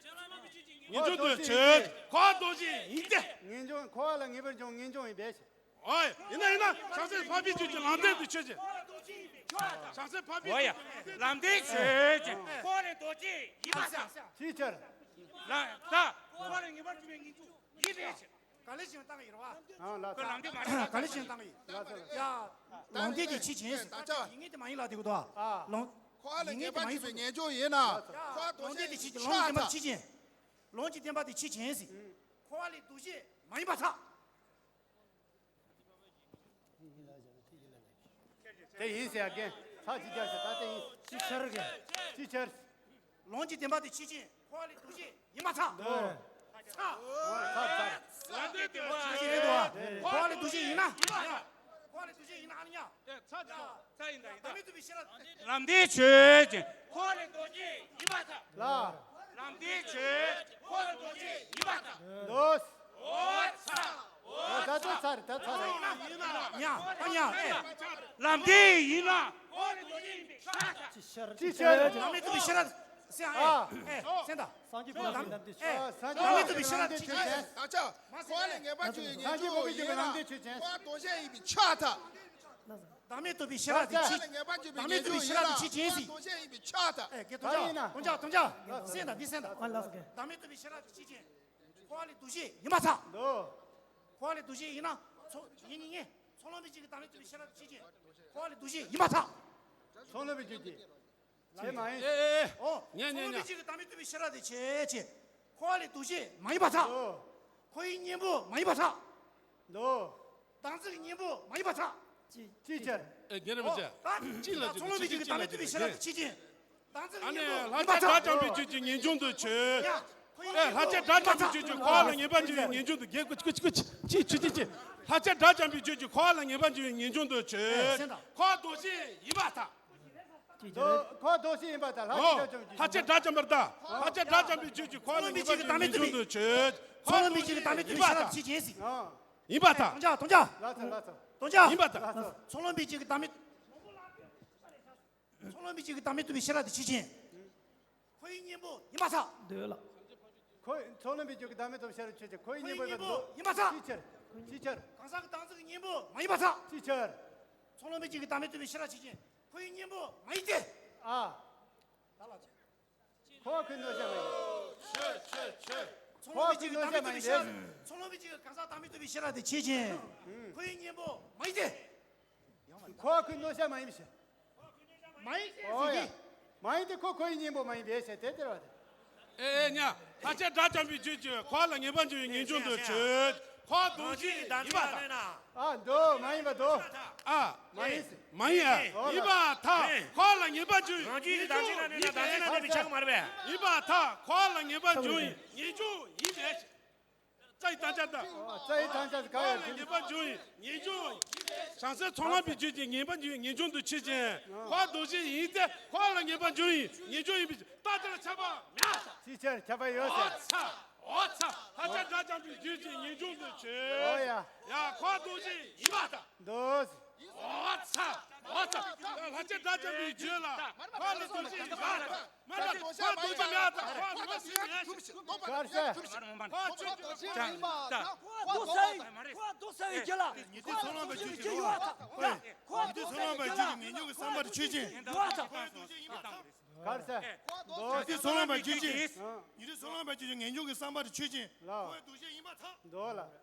ངེས་འབྱུང་དུ་ཆོས་ཅན། འཁོར་བ་ལྡོག་ཕྱིར་ཡིན་ཏེ། ངེས་འབྱུང་། འཁོར་བ་ལ་ངེས་པར་འབྱུང་ངེས་འབྱུང་ཡིན་པས། ཨོ་ཡིན་ན་ཡིན་ན་བྱང་སེམས་འཕགས་པའི་རྒྱུད་ཀྱི་ལམ་བདེན་དུ་ཆོས་ཅན། བྱང་སེམས་འཕགས་པའི་ཨོ་ཡ། རྒྱུད་ཀྱི་ལམ་བདེན་ཆོས་ཅན། འཁོར་བ་ལས་ལྡོག་ཕྱིར་ཡིན་པར་ཐལ། ཅིའི་ཕྱིར། ལ་ད། འཁོར་བ་ལ་ངེས་པར་འབྱུང་བའི་ངེས་འབྱུང་ཡིན་པའི་ཕྱིར། ག་ལེ་ཞིག་བཏང་གི་ཡོད་རེད་བ། ཨ་ལ་ཁོས་ལམ་འདི་མ་རེད་ལ། ག་ལེ་ཞིག་བཏང་གི་ཡོད། ལ་ས་ལ། ཡ། ལམ་འདི་དེ་ཕྱིར་ཅན་ཟེར། ད་ཡིན་ངེས་དེ་མ་ཡིན་ལ་དེ་གོ་དོ། ཨ། ལོང་། འཁོར་བ་ལ་ངེས་པར་འབྱུང་བའི་ངེས་འབྱུང་ཡིན་ན། འཁོར་བ་ལྡོག་ཕྱིར་ཡིན་པར་ཐལ། ལོང་གི་བདེན་པ་དེ་ཕྱིར་ཅན་ཟེར། འཁོར་བ་ལས་ལྡོག་ཕྱིར་མ་ཡིན་པར་ཐལ། དེ་ཡིན་ཟེར་ཡ་རྒན། ཚར་གཅིག་རྒྱག་ཤག་ད་དེ་ཡིན། ཅིག་ཆར་རྒན། ཅིག་ཆར། ལུང་གི་བདེན་པ་དེ་ཕྱི་ཆེན། འཁོར་བ་ལས་འདུ་བྱེད་ཡིན་པར་ཐལ། འདུག་ཚར། ཚར་ཚར། ལམ་འདི་བདེན་པ་ཞིག་རེད་འདུག་འཁོར་བ་ལས་འདུ་བྱེད་ཡིན་ན། འཁོར་བ་ལས་འདུ་བྱེད་ཡིན་ན་ཨ་ནི་ཡ། ཚར་ཚར་ཡིན་ད་ཡིན་ད། བདག་མེད་རྟོགས་པའི་ཤེས་རབ། ལམ་འདི་ཆོས་ཅན། འཁོར་བ་ལས་འདུ་བྱེད་ཡིན་པར་ཐལ། ལ། ལམ་འདི་ཆོས་ཅན། འཁོར་བ་ལས་འདུ་བྱེད་ཡིན་པར་ཐལ། འདུག་འོ་ཚར། འོ་ཚར། ད་ཚར་ད་ཚར། ཉ། ཨ་ཉ། ཨེ། ལམ་འདི་ཡིན་ན། འཁོར་བ་ལས་འདུ་བྱེད་ཡིན་པས་ཁྱབ་པར་ཐལ། ཅིག་ཤར། ཅིག་ཤར། བདག་མེད་རྟོགས་པའི་ཤེས་རབ། སེམས། ཨེ། ཨེ། སེམས་དང་། སངས་རྒྱས་པོ་ལ་ལམ་འདི་ཆོས། ཨ། སངས་རྒྱས་པོ་ལ་ལམ་འདི་ཆོས་ཅན། ད་ཆ། འཁོར་བ་ལས་ངེས་པར་འགྱུར་བའི་ངེས་འབྱུང་ཡིན་ན། འཁོར་བ་འདུ་བྱེད་ཡིན་པས་ཁྱབ་པར་ཐལ། བདག་མེད་རྟོགས་པའི་ཤེས་རབ་དེ་ཅི། བདག་མེད་རྟོགས་པའི་ཤེས་རབ་དེ་ཅི་ཅན་ཟིག་ད་ཆ། ཨེ། གེ་དོན་ཅག་དོན་ཅག་དོན་ཅག་སེམས་དང་འདི་སེམས་དང་། བདག་མེད་རྟོགས་པའི་ཤེས་རབ་དེ་ཅི་ཅན། འཁོར་བ་ལས་འདུ་བྱེད་ཡིན་པར་ཐལ། འདུག་འཁོར་བ་ལས་འདུ་བྱེད་ཡིན་ན། ཚོགས་ཡིན་ཉིད་ངེས། ཚོགས་ལམ་པའི་རྒྱུད་ཀྱི་བདག་མེད་རྟོགས་པའི་ཤེས་རབ་དེ་ཅི་ཅན། འཁོར་བ་ལས་འདུ་བྱེད་ཡིན་པར་ཐལ། ཚོགས་ལམ་པའི་རྒྱུད་ཀྱི། དེ་མ་ཡིན། ཨེ་ཨེ་ཨེ། ཨོ། ཉན་ཉན་ཉན། ཚོགས་ལམ་པའི་རྒྱུད་ཀྱི་བདག་མེད་རྟོགས་པའི་ཤེས་རབ་དེ་ཅི་ཅན། འཁོར་བ་ལས་འདུ་བྱེད་མ་ཡིན་པར་ཐལ། འཁོར་བའི་གཉེན་པོ་མ་ཡིན་པར་ཐལ། འདུག་བདག་འཛིན་གྱི་གཉེན་པོ་མ་ཡིན་པར་ཐལ། ཅི་ཅི་ཕྱིར། ཨེ། རྒན་རབས་ཅན། ཅི་ལ་ཅི་ལ་ཅི་ཅི་ཅི་ལ་ཅི་ལ་ཅི་ལ། བདག་མེད་རྟོགས་པའི་ཤེས་རབ་དེ་ཅི་ཅན། བདག་འཛིན་གྱི་གཉེན་པོ་མ་ཡིན་པར་ཐལ། ཨ་ནི་ལྷ་བཅས་དགྲ་བཅོམ་པའི་རྒྱུད་ཀྱི་ངེས་འབྱུང་དུ་ཆོས། ཨེ། ལྷ་བཅས་དགྲ་བཅོམ་པའི་རྒྱུད་ཀྱི་འཁོར་བ་ལ་ངེས་པར་འགྱུར་བའི་ངེས་འབྱུང་དུ། རྒྱལ་ཀུ་ཅི་ཀུ་ཅི་ཀུ་ཅི་ཅི་ཅི་ཅི། ལྷ་བཅས་དགྲ་བཅོམ་པའི་རྒྱུད་ཀྱི་འཁོར་བ་ལ་ངེས་པར་འགྱུར་བའི་ངེས་འབྱུང་དུ་ཆོས། འཁོར་བ་འདུ་བྱེད་ཡིན་པར་ཐལ། འཁོར་བ་འདུ་བྱེད་ཡིན་པར་ཐལ། ལྷ་བཅས་དགྲ་བཅོམ་པའི་རྒྱུད་ཀྱི། ལྷ་བཅས་དགྲ་བཅོམ་པར་ཐལ། ལྷ་བཅས་དགྲ་བཅོམ་པའི་རྒྱུད་ཀྱི་འཁོར་བ་ལ་ངེས་པར་འགྱུར་བའི་ངེས་འབྱུང་དུ་ཆོས། འཁོར་བ་འདུ་བྱེད་ཡིན་པར་ཐལ། ཡིན་པར་ཐལ། དོན་ཅག་དོན་ཅག་ལ་ཚོ་ལ་ཚོ། དོན་ཅག་ཡིན་པར་ཐལ། ཚོགས་ལམ་པའི་རྒྱུད་ཀྱི་བདག་མེད། ཚོགས་ལམ་པའི་རྒྱུད་ཀྱི་བདག་མེད་རྟོགས་པའི་ཤེས་རབ་དེ་ཅི་ཅན། འཁོར་བའི་གཉེན་པོ་ཡིན་པར་ཐལ། འདོད་ལ། འཁོར། ཚོགས་ལམ་པའི་རྒྱུད་ཀྱི་བདག་མེད་རྟོགས་པའི་ཤེས་རབ་ཆོས་ཅན། འཁོར་བའི་གཉེན་པོ་ཡིན་པར་ཐལ། ཅིའི་ཕྱིར། ཅིའི་ཕྱིར། གང་ཟག་གི་བདག་འཛིན་གྱི་གཉེན་པོ་མ་ཡིན་པར་ཐལ། ཅིའི་ཕྱིར། ཚོགས་ལམ་པའི་རྒྱུད་ཀྱི་བདག་མེད་རྟོགས་པའི་ཤེས་རབ་ཅི་ཅན། འཁོར་བའི་གཉེན་པོ་མ་ཡིན་ཏེ། ཨ། ད་ལ། འཁོར་བ་ཁོའི་གནོད་བྱ་མ་ཡིན། ཆོས་ཆོས་ཆོས། ཚོགས་ལམ་པའི་རྒྱུད་ཀྱི་བདག་མེད་རྟོགས་པའི་ཤེས་རབ། ཚོགས་ལམ་པའི་རྒྱུད་ཀྱི་གང་ཟག་བདག་མེད་རྟོགས་པའི་ཤེས་རབ་དེ་ཆོས་ཅན། འཁོར་བའི་གཉེན་པོ་མ་ཡིན་ཏེ། འཁོར་བ་ཁོའི་གནོད་བྱ་མ་ཡིན་པའི་ཕྱིར། མ་ཡིན་ཏེ་ཟེར་གྱི། མ་ཡིན་ཏེ་ཁོ་འཁོར་བའི་གཉེན་པོ་མ་ཡིན་པའི་ཕྱིར་ཏེ་ཟེར་བ་དེ། ཨེ་ཨེ་ཉ། ལྷ་བཅས་དགྲ་བཅོམ་པའི་རྒྱུད་ཀྱི་འཁོར་བ་ལ་ངེས་པར་འགྱུར་བའི་ངེས་འབྱུང་དུ་ཆོས། འཁོར་བ་འདུ་བྱེད་ཡིན་པར་ཐལ། ཨ། འདུག་མ་ཡིན་པ་འདུག་ཨ། མ་ཡིན་ཟེར། མ་ཡིན་ཨ། ཡིན་པར་ཐལ། འཁོར་བ་ལ་ངེས་པར་འགྱུར་བའི་ངེས་འབྱུང་ཡིན་པས། ཡིན་པར་ཐལ། འཁོར་བ་ལ་ངེས་པར་འགྱུར་བའི་ངེས་འབྱུང་ཡིན་པས། རྩ་ཡི་དམ་བཅའ་དང་། རྩ་ཡི་དམ་བཅའ་གང་ཡོད་ཀྱི། ངེས་པར་འབྱུང་བའི་ངེས་འབྱུང་། བྱང་སེམས་ཚོགས་ལམ་པའི་རྒྱུད་ཀྱི་ངེས་པར་འབྱུང་བའི་ངེས་འབྱུང་དུ་ཆོས་ཅན། འཁོར་བ་འདུ་བྱེད་ཡིན་ཏེ། འཁོར་བ་ལ་ངེས་པར་འབྱུང་བའི་ངེས་འབྱུང་ཡིན་པའི་རྟགས་དེ་ལ་ཁྱབ་པ་མེད། ཅིའི་ཕྱིར། ཁྱབ་པ་ཡོད་ཟེར། འོ་ཚ། འོ་ཚ། ལྷ་བཅས་དགྲ་བཅོམ་པའི་རྒྱུད་ཀྱི་ངེས་འབྱུང་དུ་ཆོས། འོ་ཡ། ཡ། འཁོར་བ་འདུ་བྱེད་ཡིན་པར་ཐལ། འདུག་འོ་ཚ། འོ་ཚ། ལྷ་བཅས་དགྲ་བཅོམ་པའི་རྒྱུད་ལ་འཁོར་བ་ལ་འདུ་བྱེད་ཡིན་པར་ཐལ། མ་རེད། འཁོར་བ་འདུ་བྱེད་མེད་པར་ཐལ། འཁོར་བ་ལ་ངེས་པར་འབྱུང་བའི་ངེས་འབྱུང་། གར་ཟེར། འཁོར་བ་འདུ་བྱེད་མེད་པར་ཐལ། འཁོར་བ་འདུ་བྱེད་མེད་པར་ཐལ། ཉན་ཐོས་ཚོགས་ལམ་པའི་རྒྱུད་ཀྱི་ངེས་འབྱུང་གི་བསམ་པ་དེ་ཆོས་ཅན། ཉན་ཐོས་ཚོགས་ལམ་པའི་རྒྱུད་ཀྱི་ངེས་འབྱུང་གི་བསམ་པ་དེ་ཆོས་ཅན། འཁོར་བ་འདུ་བྱེད་མེད་པར་ཐལ། གར་ཟེར། ཉན་ཐོས་ཚོགས་ལམ་པའི་རྒྱུད་ཀྱི། ཉན་ཐོས་ཚོགས་ལམ་པའི་རྒྱུད་ཀྱི་ངེས་འབྱུང་གི་བསམ་པ་དེ་ཆོས་ཅན། ལགས། འཁོར་བ་འདུ་བྱེད་ཡིན་པར་ཐལ། འདུག་ལགས།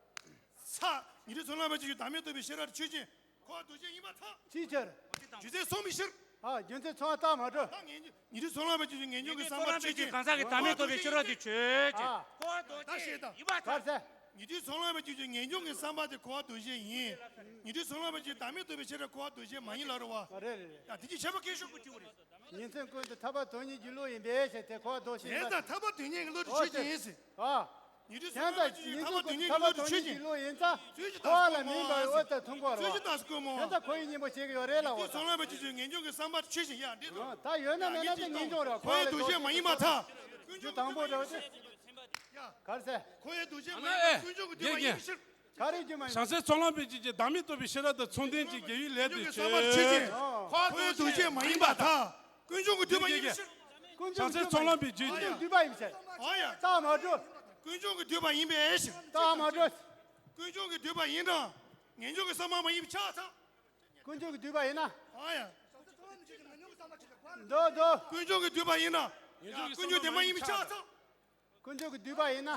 ཚ། ཉན་ཐོས་ཚོགས་ལམ་པའི་རྒྱུད་ཀྱི་བདག་མེད་རྟོགས་པའི་ཤེས་རབ་ཆོས་ཅན། འཁོར་བ་འདུ་བྱེད་ཡིན་པར་ཐལ། ཅིའི་ཕྱིར། རྒྱུ་མཚན་གསུངས་པའི་ཕྱིར། ཨ། རྒྱུ་མཚན་གསུངས་པ་ལྟ་མ་འགྲོ། ད་ངེས་འབྱུང་། ཉན་ཐོས་ཚོགས་ལམ་པའི་རྒྱུད་ཀྱི་ངེས་འབྱུང་གི་བསམ་པ་ཆོས་ཅན། གང་ཟག་གི་བདག་མེད་རྟོགས་པའི་ཤེས་རབ་དེ་ཆོས་ཅན། ཨ། ད་ཤེས་དང་། གར་ཟེར། ཉན་ཐོས་ཚོགས་ལམ་པའི་རྒྱུད་ཀྱི་ངེས་འབྱུང་གི་བསམ་པ་དེ་འཁོར་བ་འདུ་བྱེད་ཡིན། ཉན་ཐོས་ཚོགས་ལམ་པའི་རྒྱུད་བདག་མེད་རྟོགས་པའི་ཤེས་རབ་འཁོར་བ་འདུ་བྱེད་མ་ཡིན་ལབ་རེད་བ། ཨ། རེད་རེད་རེད། ཡ། དེ་གི་ཁྱད་པར་སྐད་ཤོད་དགོས་ཀྱི་རེད། ཉིན་མཚན་ཀུན་ཏུ་ཐར་པ་དོན་གཉེར་གྱི་བློ་ཡིན་པའི་ཕྱིར་ཏེ། འཁོར་བ་འདུ་བྱེད་ཡིན་པར་ཐལ། ཐར་པ་དོན་གཉེར་གྱི་བློ་དེ་ཆོས་ཅན་ཡིན་ཟེར། ཨ། ཉན་ཐོས་ཚོགས་ལམ་པའི་རྒྱུད་ཀྱི་ཐར་པ་དོན་གཉེར་གྱི་བློ་དེ་ཆོས་ཅན། བློ་ཡིན་ཙང་། འཁོར་བ་ལ་མིན་པའི་འོད་ལྟར་མཐོང་དགོས་རེད་བ། ཚུལ་གྱིས་བདག་སུ་བཀོད་མོ། དེ་ལྟར་འཁོར་བའི་གཉེན་པོ་བྱེད་ཀྱི་ཡོད་རེད་ལབ་པ། ཉན་ཐོས་ཚོགས་ལམ་པའི་རྒྱུད་ཀྱི་ངེས་འབྱུང་གི་བསམ་པ་ཆོས་ཅན། ཡ། འདི་ལྟར། ད་ཡོད་ན་མེད་ན་དེ་ངེས་འབྱུང་རེད། འཁོར་བའི་འདུ་བྱེད་མ་ཡིན་པར་ཐལ། རྒྱུ་དང་པོ་རེད་དེ། ཡ། གར་ཟེར། འཁོར་བའི་འདུ་བྱེད་མ་ཡིན་པར་ཀུན་འབྱུང་གི་འདུས་པ་ཡིན་པའི་ཕྱིར། ག་རེ་རྒྱུ་མ་ཡིན། བྱང་སེམས་ཚོགས་ལམ་པའི་རྒྱུད་ཀྱི་བདག་མེད་རྟོགས་པའི་ཤེས་རབ་དང་མཚུངས་ལྡན་གྱི་དགེ་བའི་ལས་དེ་ཆོས་ཅན། འཁོར་བའི་འདུ་བྱེད་མ་ཡིན་པར་ཐལ། ཀུན་འབྱུང་གི་འདུས་པ་ཡིན་པའི་ཕྱིར། བྱང་སེམས་ཚོགས་ལམ་པའི་རྒྱུད་ཀྱི། ཀུན་འབྱུང་གི་འདུས་པ་ཡིན་པའི་ཕྱིར། འོ་ཡ། རྟགས་མ་གྲུབ། ཀུན་འབྱུང་གི་འདུས་པ་ཡིན་པའི་ཕྱིར། རྟགས་མ་གྲུབ། ཀུན་འབྱུང་གི་འདུས་པ་ཡིན་ན། ངེས་འབྱུང་གི་བསམ་པ་མ་ཡིན་པས་ཁྱབ་པར་ཐལ། ཀུན་འབྱུང་གི་འདུས་པ་ཡིན་ན། འོ་ཡ། འདུག་འདུག་ཀུན་འབྱུང་གི་འདུས་པ་ཡིན་ན། ཡ། ཀུན་འབྱུང་བདེན་པ་ཡིན་པས་ཁྱབ་པར་ཐལ། ཀུན་འབྱུང་གི་འདུས་པ་ཡིན་ན།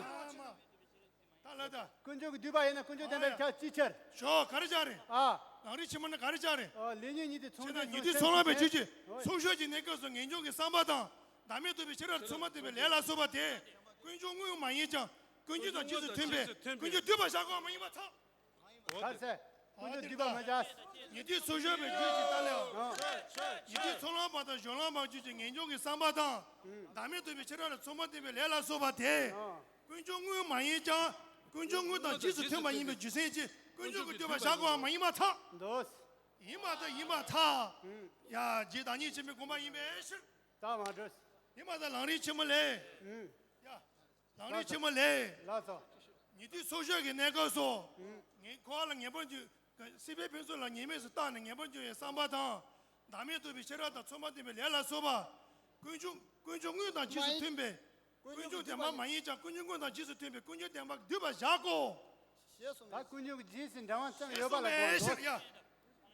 ད་ལ་ད། ཀུན་འབྱུང་གི་འདུས་པ་ཡིན་ན་ཀུན་འབྱུང་བདེན་པའི་ཁྱབ་ཅིའི་ཕྱིར། ཞོག་ག་རེ་ཆགས་རེད། ཨ། ལམ་རིམ་ཆེན་མོ་ན་ག་རེ་ཆགས་རེད། ཨ། ལས་ཉོན་གཉིས་ཏེ་མཚུངས་ལྡན་ཉན་ཐོས་ཚོགས་ལམ་པའི་རྒྱུད་ཀྱི་ཚོགས་ཤོས་ཀྱི་གནས་སྐབས་སུ་ངེས་འབྱུང་གི་བསམ་པ་དང་། བདག་མེད་རྟོགས་པའི་ཤེས་རབ་མཚུངས་པ་སྟོན་པའི་ལས་ལ་སོགས་པ་དེ། ཀུན་འབྱུང་དངོས་མ་ཡིན་ཀྱང་ཀུན་འབྱུང་དང་རྗེས་སུ་མཐུན་པས་ཀུན་འབྱུང་བསྡུས་པར་བཞག་དགོས་པ་མ་ཡིན་པར་ཐལ། ག་རེ་ཟེར། ཀུན་འབྱུང་འདུས་པ་མ་བྱ། ཉན་ཐོས་ཚོགས་ཞུགས་པའི་རྒྱུད་ཀྱི་རྟགས་ལས། ཉན་ཐོས་ཚོགས་ལམ་པ་དང་སྦྱོར་ལམ་པ་རྒྱུད་ཀྱི་ངེས་འབྱུང་གི་བསམ་པ་དང་། བདག་མེད་རྟོགས་པའི་ཤེས་རབ་ལ་མཚུངས་པར་ལྡན་པའི་ལས་ལ་སོགས་པ་དེ། ཀུན་འབྱུང་དངོས་མ་ཡིན་ཀྱང་། ཀུན་འབྱུང་དངོས་དང་རྗེས་སུ་མཐུན་པ་ཡིན་པའི་རྒྱུ་མཚན་གྱིས་ཀུན་འབྱུང་གི་འདུས་པ་བཞག་དགོས་པ་མ་ཡིན་པར་ཐལ། འདོད། ཡིན་པར་ཐལ། ཡིན་པར་ཐལ། ཡ། རྗེ་བདག་ཉིད་ཆེན་པོའི་དགོངས་པ་ཡིན་པའི་ཕྱིར། རྟགས་མ་གྲུབ། ཡིན་པར་ཐལ། ལམ་རིམ་ཆེན་མོ་ལས། ཡ། ལམ་རིམ་ཆེན་མོ་ལས། ལགས་སོ། ཉན་ཐོས་ཚོགས་ཞུགས་ཀྱི་གནས་སྐབས་སུ། ངས་འཁོར་བ་ལ་ངེས་པར་འབྱུང་། སྲིད་པའི་ཕུན་ཚོགས་ལ་ངེས་མེད་སུ་བརྟགས་ནས་ངེས་པར་འབྱུང་བའི་བསམ་པ་དང་། བདག་མེད་རྟོགས་པའི་ཤེས་རབ་དང་མཚུངས་པར་ལྡན་པའི་ལས་ལ་སོགས་པ། ཀུན་འབྱུང་། ཀུན་འབྱུང་དངོས་དང་རྗེས་སུ་མཐུན་པའི། ཀུན་འབྱུང་བདེན་པ་མ་ཡིན་ཀྱང་ཀུན་འབྱུང་དངོས་དང་རྗེས་སུ་མཐུན་པའི་ཀུན་འབྱུང་བདེན་པ་འདུས་པ་བཞག་གོ། ད་ཀུན་འབྱུང་གི་རྗེས་སུ་འབྲེལ་བ་ཙམ་ཡོད་པ་ལ་དགོངས་འདུག། ཡ།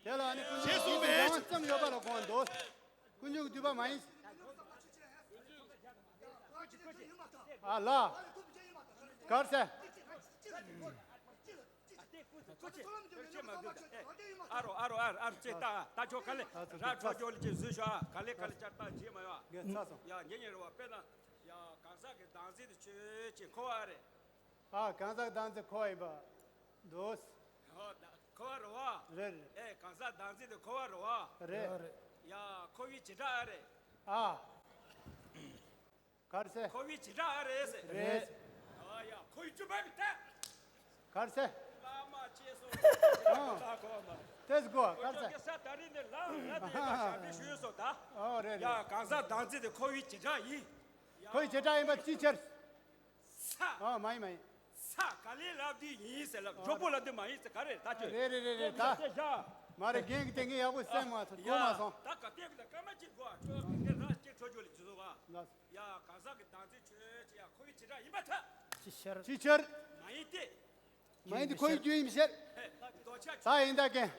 དེ་ལ་ནི་ཀུན་འབྱུང་གི་རྗེས་སུ་འབྲེལ་བ་ཙམ་ཡོད་པ་ལ་དགོངས་འདུག། ཀུན་འབྱུང་གི་འདུས་པ་མ་ཡིན། ཨ་ལ། གར་སེ། ཨ་རོ་ཨ་རོ་ཨ་རོ་ཨ་རོ་ཅེ་ཏ་ད་ཆོ་ག་ལེ་ར་ཆོ་ཅོ་ལི་ཅེ་ཟུ་ཤོ་ཨ་ག་ལེ་ག་ལེ་ཅར་ཏ་ཇེ་མ་ཡོ་ཨ། ཡ་ཉེ་ཉེ་རེ་བ་དཔེར་ན་ཡ་གང་ཟག་གི་བདག་འཛིན་དུ་ཆོས་ཅན་འཁོར་བ་རེད། ཨ། གང་ཟག་བདག་འཛིན་འཁོར་བ་ཡིན་པ་འདུག། འཁོར་བ་རེད་བ། རེད་རེད། ཨེ་གང་ཟག་བདག་འཛིན་དུ་འཁོར་བ་རེད་བ། རེད་རེད། ཡ་འཁོར་བའི་བྱེ་བྲག་ཨ་རེད། ཨ། གར་སེ། འཁོར་བའི་བྱེ་བྲག་ཨ་རེད་ཟེར། རེད། ཨ་ཡ་འཁོར་བའི་བཅུ་པ་མི་ལྟ། གར་སེ། བླ་མ་ཅེས་སོ། ཨ། ད་གོ་མ། ཏེས་གོ་གར་སེ། ས་ད་རི་ནས་ལ་ལ་དེ་ལ་ཞབས་ཞུས་སོ་ད། ཨོ་རེད་རེད། ཡ་གང་ཟག་བདག་འཛིན་དེ་འཁོར་བའི་བྱེ་བྲག་ཡིན། འཁོར་བའི་བྱེ་བྲག་ཡིན་པ་ཅི་ཕྱིར། ས། ཨོ་མ་ཡིན་མ་ཡིན། ས་ག་ལས་ལབ་དུས་ཡིན་ཟེར་ལབ་མགྱོགས་པོ་ལབ་དུས་མ་ཡིན་ཟེར་ག་རེ་ད་ཁྱོད། རེད་རེད་རེད་རེད་ད། མ་རེད་རྒན་གྱི་དེ་ངས་ཡག་པོ་སེམས་མ་ཐོག་གོ་མ་སོང་། ད་ག་བལྟས་གི་ད་སྐར་མ་གཅིག་གོ་ཨ་ཁྱོད་ག་གེ་ར་གཅིག་འཕྲོ་རྒྱུ་ལ་ཇུ་ཟོ་བ། ཡ་གང་ཟག་གི་བདག་འཛིན་ཆོས་ཅི་ཡ་འཁོར་བའི་བྱེ་བྲག་ཡིན་པར་ཐལ། ཅི་ཕྱིར། ཅི་ཕྱིར། མ་ཡིན་ཏེ། མ་ཡིན་ཏེ་འཁོར་བའི་རྒྱུ་ཡིན་ཕྱིར། ད་ཡིན་ད་རྒན།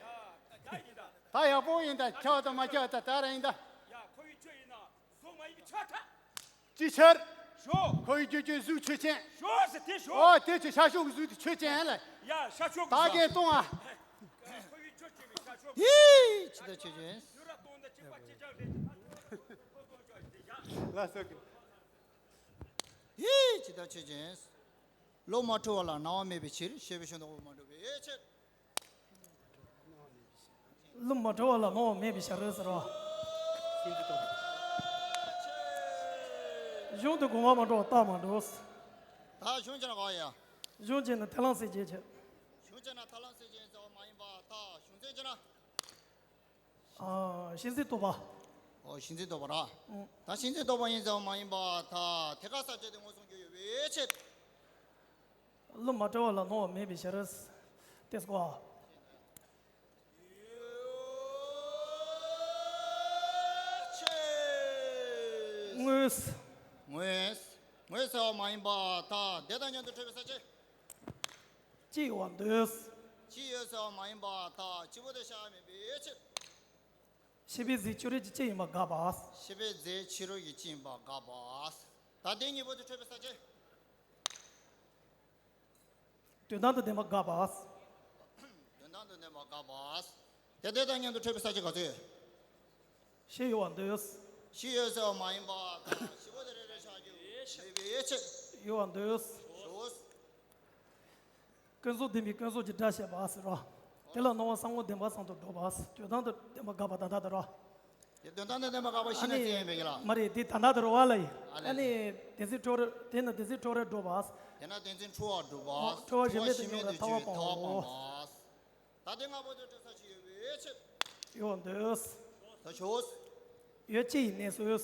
ད་ཡག་པོ་ཡིན་ད་ཁྱབ་དང་མ་ཁྱབ་ད་ད་ར་ཡིན་ད། ཡ་འཁོར་བའི་ཆོས་ཡིན་ན་གཟུགས་མ་ཡིན་པའི་ཆོས་ཐལ། ཅི་ཕྱིར། ཞོ། འཁོར་བའི་རྒྱུ་ཅན་གཟུགས་ཆོས་ཅན། ཞོ་ཟེར་དེ་ཞོ། ཨོ་དེ་ཆོས་ཤ་ཤོག་གི་གཟུགས་དེ་ཆོས་ཅན་ལ། ཡ་ཤ་ཤོག་གི་ད་གཟུགས། གས་གཏོང་ཨ། འཁོར་བའི་ཆོས་ཅན་གྱི་ཤ་ཤོག་གི། ཧི། ཅི་ད་ཆོས་ཅན། ཡུ་ར་གཏོང་ད་ཅི་པ་ཅི་ཅག་རེད། ལ་སོགས་ཀྱི། ཧི། ཅི་ད་ཆོས་ཅན། བློ་མ་འཁྲུལ་བ་ལ་སྣང་བ་མེད་པའི་ཕྱིར། ཞེས་པའི་ཤིན་ཏུ་དབུ་མ་གྲུབ་པའི་ཕྱིར། བློ་མ་འཁྲུལ་བ་ལ་སྣང་བ་མེད་པའི་ཕྱིར་ཟེར་བ། གཞུང་དུ་དགོངས་པ་མ་འགྲོ་བ་རྟགས་མ་གྲུབ། ད་གཞུང་ཅན་ག་ཡ། གཞུང་ཅན་ནི་ཐར་ལམ་སེལ་བྱེད་ཀྱི། གཞུང་ཅན་ན་ཐར་ལམ་སེལ་བྱེད་ཟེར་བ་མ་ཡིན་པ་ད་གཞུང་ཅན་ཅན་ན། ཨ། གཞི་འཛིན་རྟོག་པ། ཨོ་གཞི་འཛིན་རྟོག་པ་ར། ཨང་། ད་གཞི་འཛིན་རྟོག་པ་ཡིན་ཟེར་བ་མ་ཡིན་པ་ད་དེ་ཁ་ས་བཅད་དེ་མངོན་སུམ་རྒྱུ་ཡོད་པའི་ཕྱིར། བློ་མ་འཁྲུལ་བ་ལ་སྣང་བ་མེད་པའི་ཕྱིར། ཏེ་སྐོ། དངོས། དངོས། དངོས་ཟེར་བ་མ་ཡིན་པ་ད་དེ་དང་མཉམ་དུ་འཕྲད་པའི་ས་བཅད། སྤྱི་ཡོད་པར་འདོད། སྤྱི་ཡོད་ཟེར་བ་མ་ཡིན་པ་ད་སྤྱི་བོ་དེ་ཤ་མེད་པའི་ཕྱིར། ཤེས་པའི་རྫས་ཕྱི་རོལ་གྱི་སྤྱི་ཡིན་པར་དགག་པ། ཤེས་པའི་རྫས་ཕྱི་རོལ་གྱི་སྤྱི་ཡིན་པར་དགག་པ། ད་དེ་གཉིས་པོ་དེ་འཕྲད་པའི་ས་བཅད། དོན་དམ་དུ་བདེན་པར་དགག་པ། དོན་དམ་དུ་བདེན་པར་དགག་པ། དེ་དེ་དང་མཉམ་དུ་འཕྲད་པའི་ས་བཅད་ག་ཚོད། ཤེས་ཡོད་པར་འདོད། ཤེས་ཡོད་ཟེར་བ་མ་ཡིན་པ་དང་ཤེས་པ་དེ་རེ་རེ་བཞག་རྒྱུ་མེད་པའི་ཕྱིར། ཡོད་པར་འདོད། ཞོག་ཀུན་རྫོབ་བདེན་པའི་ཀུན་རྫོབ་ཀྱི་སྒྲ་བཤད་པ་ཟེར་རོ། དེ་ལ་སྣང་བ་ས་ངོ་བདེན་པ་ཙམ་དུ་སྒྲུབ་པ། དོན་དམ་དུ་བདེན་པར་དགག་པ་ད་ལྟ་དུ་རོ། དེ་དོན་དམ་དུ་བདེན་པར་དགག་པ་ཤེས་ནས་ཨ་ནི་བཙལ་ཡིན་པའི་གི་ལ། མ་རེད་དེ་ད་ལྟ་དུ་རོ་བ་ལ་ཡིན། ཨ་ནི། ཨ་ནི་བདེན་འཛིན་འཁྲུལ་བ་དེ་ནི་བདེན་འཛིན་འཁྲུལ་བ་སྒྲུབ་པ། དེ་ན་བདེན་འཛིན་འཁྲུལ་བ་སྒྲུབ་པ། འཁྲུལ་བ་གཞི་མེད་དུ་འགྱུར་བའི་ཐར་པ་སྤང་བ། ད་དེ་ལྔ་པོ་དེ་འཕྲད་ས་ཅི་ཡོད་པའི་ཕྱིར། ཡོད་པར་འདོད། ད་ཞོག་ཡུལ་སྤྱི་ཡི་གནས་སུ། ལ།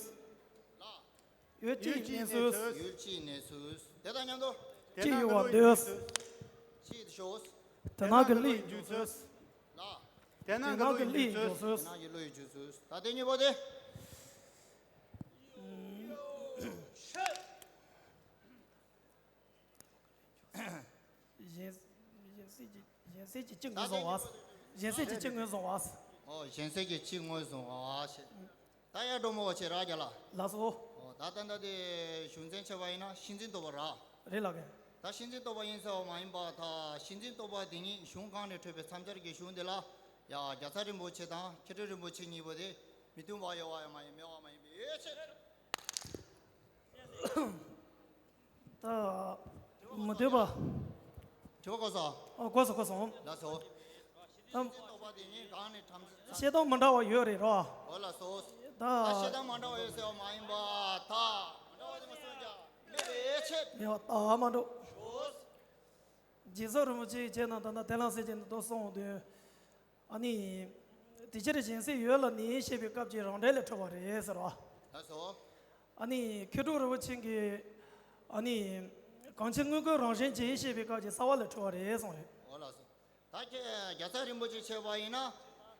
ཡུལ་སྤྱི་ཡི་གནས་སུ། ཡུལ་སྤྱི་ཡི་གནས་སུ། དེ་དང་མཉམ་དུ། སྤྱི་ཡོད་པར་འདོད། སྤྱི་དེ་ཞོག་དེ་སྣང་གི་བློ་ཡི་འཇུག་ཚུལ། ལ། དེ་སྣང་གི་བློ་ཡི་འཇུག་ཚུལ། དེ་སྣང་གི་བློ་ཡི་འཇུག་ཚུལ། ད་དེ་གཉིས་པོ་དེ། གཞན། གཞན་སེལ་གྱི་གཞན་སེལ་གྱི་སྤྱི་ངོས་བཟུང་བ། གཞན་སེལ་གྱི་སྤྱི་ངོས་བཟུང་བ། ཨོ་གཞན་སེལ་གྱི་སྤྱི་ངོས་བཟུང་བ་ཞེས། ད་ཡར་འགྲོ་མོ་བ་ཆེ་ར་རྒྱ་ལ། ལགས་སོ། ཨོ་ད་ད་ད་དེ་གཞུང་ཚན་ཆེ་བ་ཡིན་ན་ཤིན་འཛིན་རྟོག་པ་ར། རེད་ལགས་གས། ད་ཤིན་འཛིན་རྟོག་པ་ཡིན་ཟེར་བ་མ་ཡིན་པ་ད་ཤིན་འཛིན་རྟོག་པ་དེ་ཉིད་གཞུང་གང་ནས་འཕྲོས་པའི་མཚམས་སྦྱར་གྱི་གཞུང་དེ་ལ་ཡ་རྒྱལ་ཚབ་རིན་པོ་ཆེ་དང་མཁས་གྲུབ་རིན་པོ་ཆེ་གཉིས་པོ་དེ་མི་མཐུན་པ་ཡོད་བ་ཡང་མ་ཡིན་མེད་བ་མ་ཡིན་པའི་ཕྱིར། ད། མི་འདོད་པ། དྲི་བ་གོ་སོང་། ཨ་གོ་སོང་གོ་སོང་། ལགས་སོ། ཤེས་བཞིན་རྟོག་པ་དེ་ཉིད་གང་ནས་བྲམ་ཟེ། བཤད་སྟངས་མི་འདྲ་བ་ཡོད་རེད་རོ། འོ་ལགས་སོ། ད་ད་བཤད་སྟངས་མི་འདྲ་བ་ཡོད་ཟེར་བ་མ་ཡིན་པ། ད་མི་འདྲ་བ་དེ་མ་གསུངས་ཀྱང་མེད་པའི་ཕྱིར། ཡོད་ད་མ་འགྲོ། འོ། རྗེ་བཙུན་རིན་པོ་ཆེ་ཁྱེད་རྣམས་ད་ལྟ་དེ་ལ་ཟེར་གྱིན་འདུག་གསུངས་དུས། ཨ་ནི། དེ་ཕྱིར་གཞན་སེལ་ཡུལ་ལ་ནི་ཞེས་པའི་སྐབས་ཀྱི་རང་འགྲེལ་ལས་འཕྲོས་པ་རེད་ཟེར་བ། ལགས་སོ། ཨ་ནི་མཁས་གྲུབ་རིན་པོ་ཆེ་གིས། ཨ་ནི། གང་ཕྱིར་དངོས་ཀུན་རང་བཞིན་གྱིས་ཞེས་པའི་སྐབས་ཀྱི་རྩ་བ་ལས་འཕྲོས་པ་རེད་གསུངས་རེད། འོ་ལགས་སོ། ད་ཁྱེད་རྒྱལ་ཚབ་རིན་པོ་ཆེ་ཁྱེད་པ་ཡིན་ན།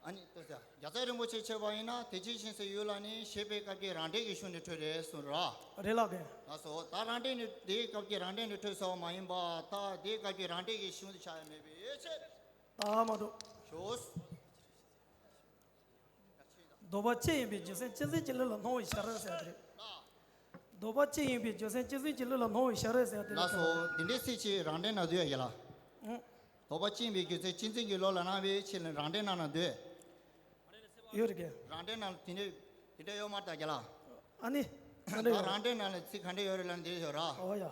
ཨ་ནི་ལྟོས་ཟེར། རྒྱལ་ཚབ་རིན་པོ་ཆེ་ཁྱེད་པ་ཡིན་ན་དེ་ཕྱིར་གཞན་སེལ་ཡུལ་ལ་ནི་ཞེས་པའི་སྐབས་ཀྱི་རང་འགྲེལ་གྱི་གཞུང་ནས་འཕྲོས་རེད་གསུངས་ར། རེད་ལགས་ཀྱི། ལགས་སོ། ད་རང་འགྲེལ་ནས་དེའི་སྐབས་ཀྱི་རང་འགྲེལ་ནས་འཕྲོས་ཟེར་བ་མ་ཡིན་པ། ད་དེའི་སྐབས་ཀྱི་རང་འགྲེལ་གྱི་གཞུང་དུ་ཆགས་ཡ་མེད་པའི་ཕྱིར། ད་མ་འདུག་ཞོག་ལྡོག་པ་གཅིག་ཡིན་པའི་རྒྱུ་མཚན་གཅིག་འཛིན་གྱི་བློ་ལ་སྣང་བའི་ཕྱིར་ཟེར་དེ་རེད། ལྡོག་པ་གཅིག་ཡིན་པའི་རྒྱུ་མཚན་གཅིག་འཛིན་གྱི་བློ་ལ་སྣང་བའི་ཕྱིར་ཟེར་དེ་རེད། ལགས་སོ། འདི་འདྲའི་ཚིག་ཅིག་རང་འགྲེལ་ན་འདུག་ཡ་ལ། ཨང་། ལྡོག་པ་གཅིག་ཡིན་པའི་རྒྱུ་མཚན་གཅིག་འཛིན་གྱི་བློ་ལ་སྣང་བའི་ཕྱིར་ལ་རང་འགྲེལ་ནང་ན་འདུག་ཡོད་རེད་ཀྱི། རང་འགྲེལ་ནང་དེ་འདྲ་དེ་འདྲ་ཡོད་མ་རེད་ད་རྒྱ་ལ། ཨ་ནི། ག་འདྲ་ད་ཡོད་རང་འགྲེལ་ནང་ལ་ཚིག་ག་འདྲ་ཡོད་རེད་ལབ་ན་འདི་ཡོད་ར། ཨོ་ཡ།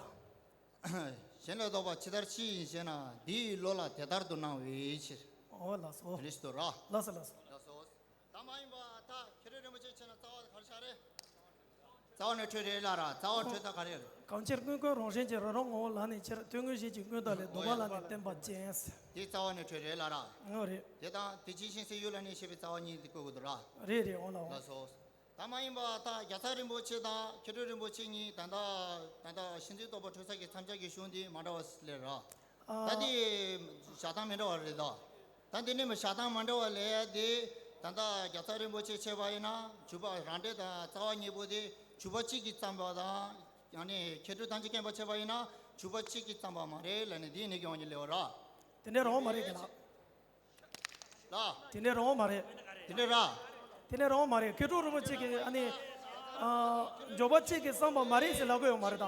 གཞན་ལ་ལྡོག་པ་ཇི་ལྟར་ཕྱིར་ཡིན་ཞེ་ན། འདི་ཡི་བློ་ལ་དེ་ལྟར་དུ་སྣང་བའི་ཕྱིར། ཨོ་ལགས་སོ། དེ་འདྲ་ཞིག་འདུག་ར། ལགས་སོ་ལགས་སོ། ལགས་སོ། ད་མ་ཡིན་པ་ད་མཁས་གྲུབ་རིན་པོ་ཆེ་ཁྱེད་ན་རྩ་བ་ག་རེ་ཆགས་རེད། རྩ་བ་ནས་འཕྲོས་རེད་ལ་ར། རྩ་བ་འཕྲོས་ད་ག་རེ་རེད། གང་ཕྱིར་དངོས་ཀུན་རང་བཞིན་གྱིས་རང་རང་ངོ་བོ་ལ་ནི་ཕྱིར། དོན་དངོས་གཞན་གྱི་ཀུན་བཏགས་ལས། ལྡོག་པ་ལ་ནི་བརྟེན་པ་ཅན། དེ་རྩ་བ་ནས་འཕྲོས་རེད་ལ་ར། ཨོ་རེད། དེ་དང་དེ་ཕྱིར་གཞན་སེལ་ཡུལ་ལ་ནི་ཞེས་པའི་རྩ་བ་གཉིས་དེ་བཀོད་དགོས་འདུག་ར། རེད་རེད། འོང་ལ་འོང་། ལགས་སོ། ད་མ་ཡིན་པ་ད་རྒྱལ་ཚབ་རིན་པོ་ཆེ་དང་མཁས་གྲུབ་རིན་པོ་ཆེ་གཉིས་ད་ལྟ་ད་ལྟ་གཞི་འཛིན་རྟོག་པ་འཕྲོས་ས་ཀྱི་མཚམས་སྦྱར་གྱི་གཞུང་འདི་མ་འདྲ་བ་ལས་ར། ཨ། ད་འདི་བཞག་སྟངས་མི་འདྲ་བ་རེད་དོ། ད་འདི་ནི་མི་བཞག་སྟངས་མ་འདྲ་བ་ལས་དེ་ད་ལྟ་རྒྱལ་ཚབ་རིན་པོ་ཆེ་ཁྱེད་པ་ཡིན་ན་འཇུག་པ་རང་འགྲེལ་དང་རྩ་བ་ཉིད་པོ་དེ་འཇུག་པ་གཅིག་གིས་བརྩམས་པ་དང་། ཡང་ནི་མཁས་གྲུབ་ཐམས་ཅད་མཁྱེན་པ་ཁྱེད་པ་ཡིན་ན་འཇུག་པ་གཅིག་གིས་བརྩམས་པ་མ་རེད་ལབ་ནས་འདི་ནི་གི་དབང་གིས་ལེའོ་ར། དེ་འདྲའི་རང་མ་རེད་གི་ལགས། ལ། དེ་འདྲའི་རང་མ་རེད། དེ་འདྲའི་ར། དེ་འདྲའི་རང་མ་རེད། མཁས་གྲུབ་རིན་པོ་ཆེ་གིས་ཨ་ནི། ཨ། འཇུག་པ་གཅིག་གིས་བརྩམས་པ་མ་རེད་ཟེར་ལབ་གི་ཡོད་མ་རེད་ད།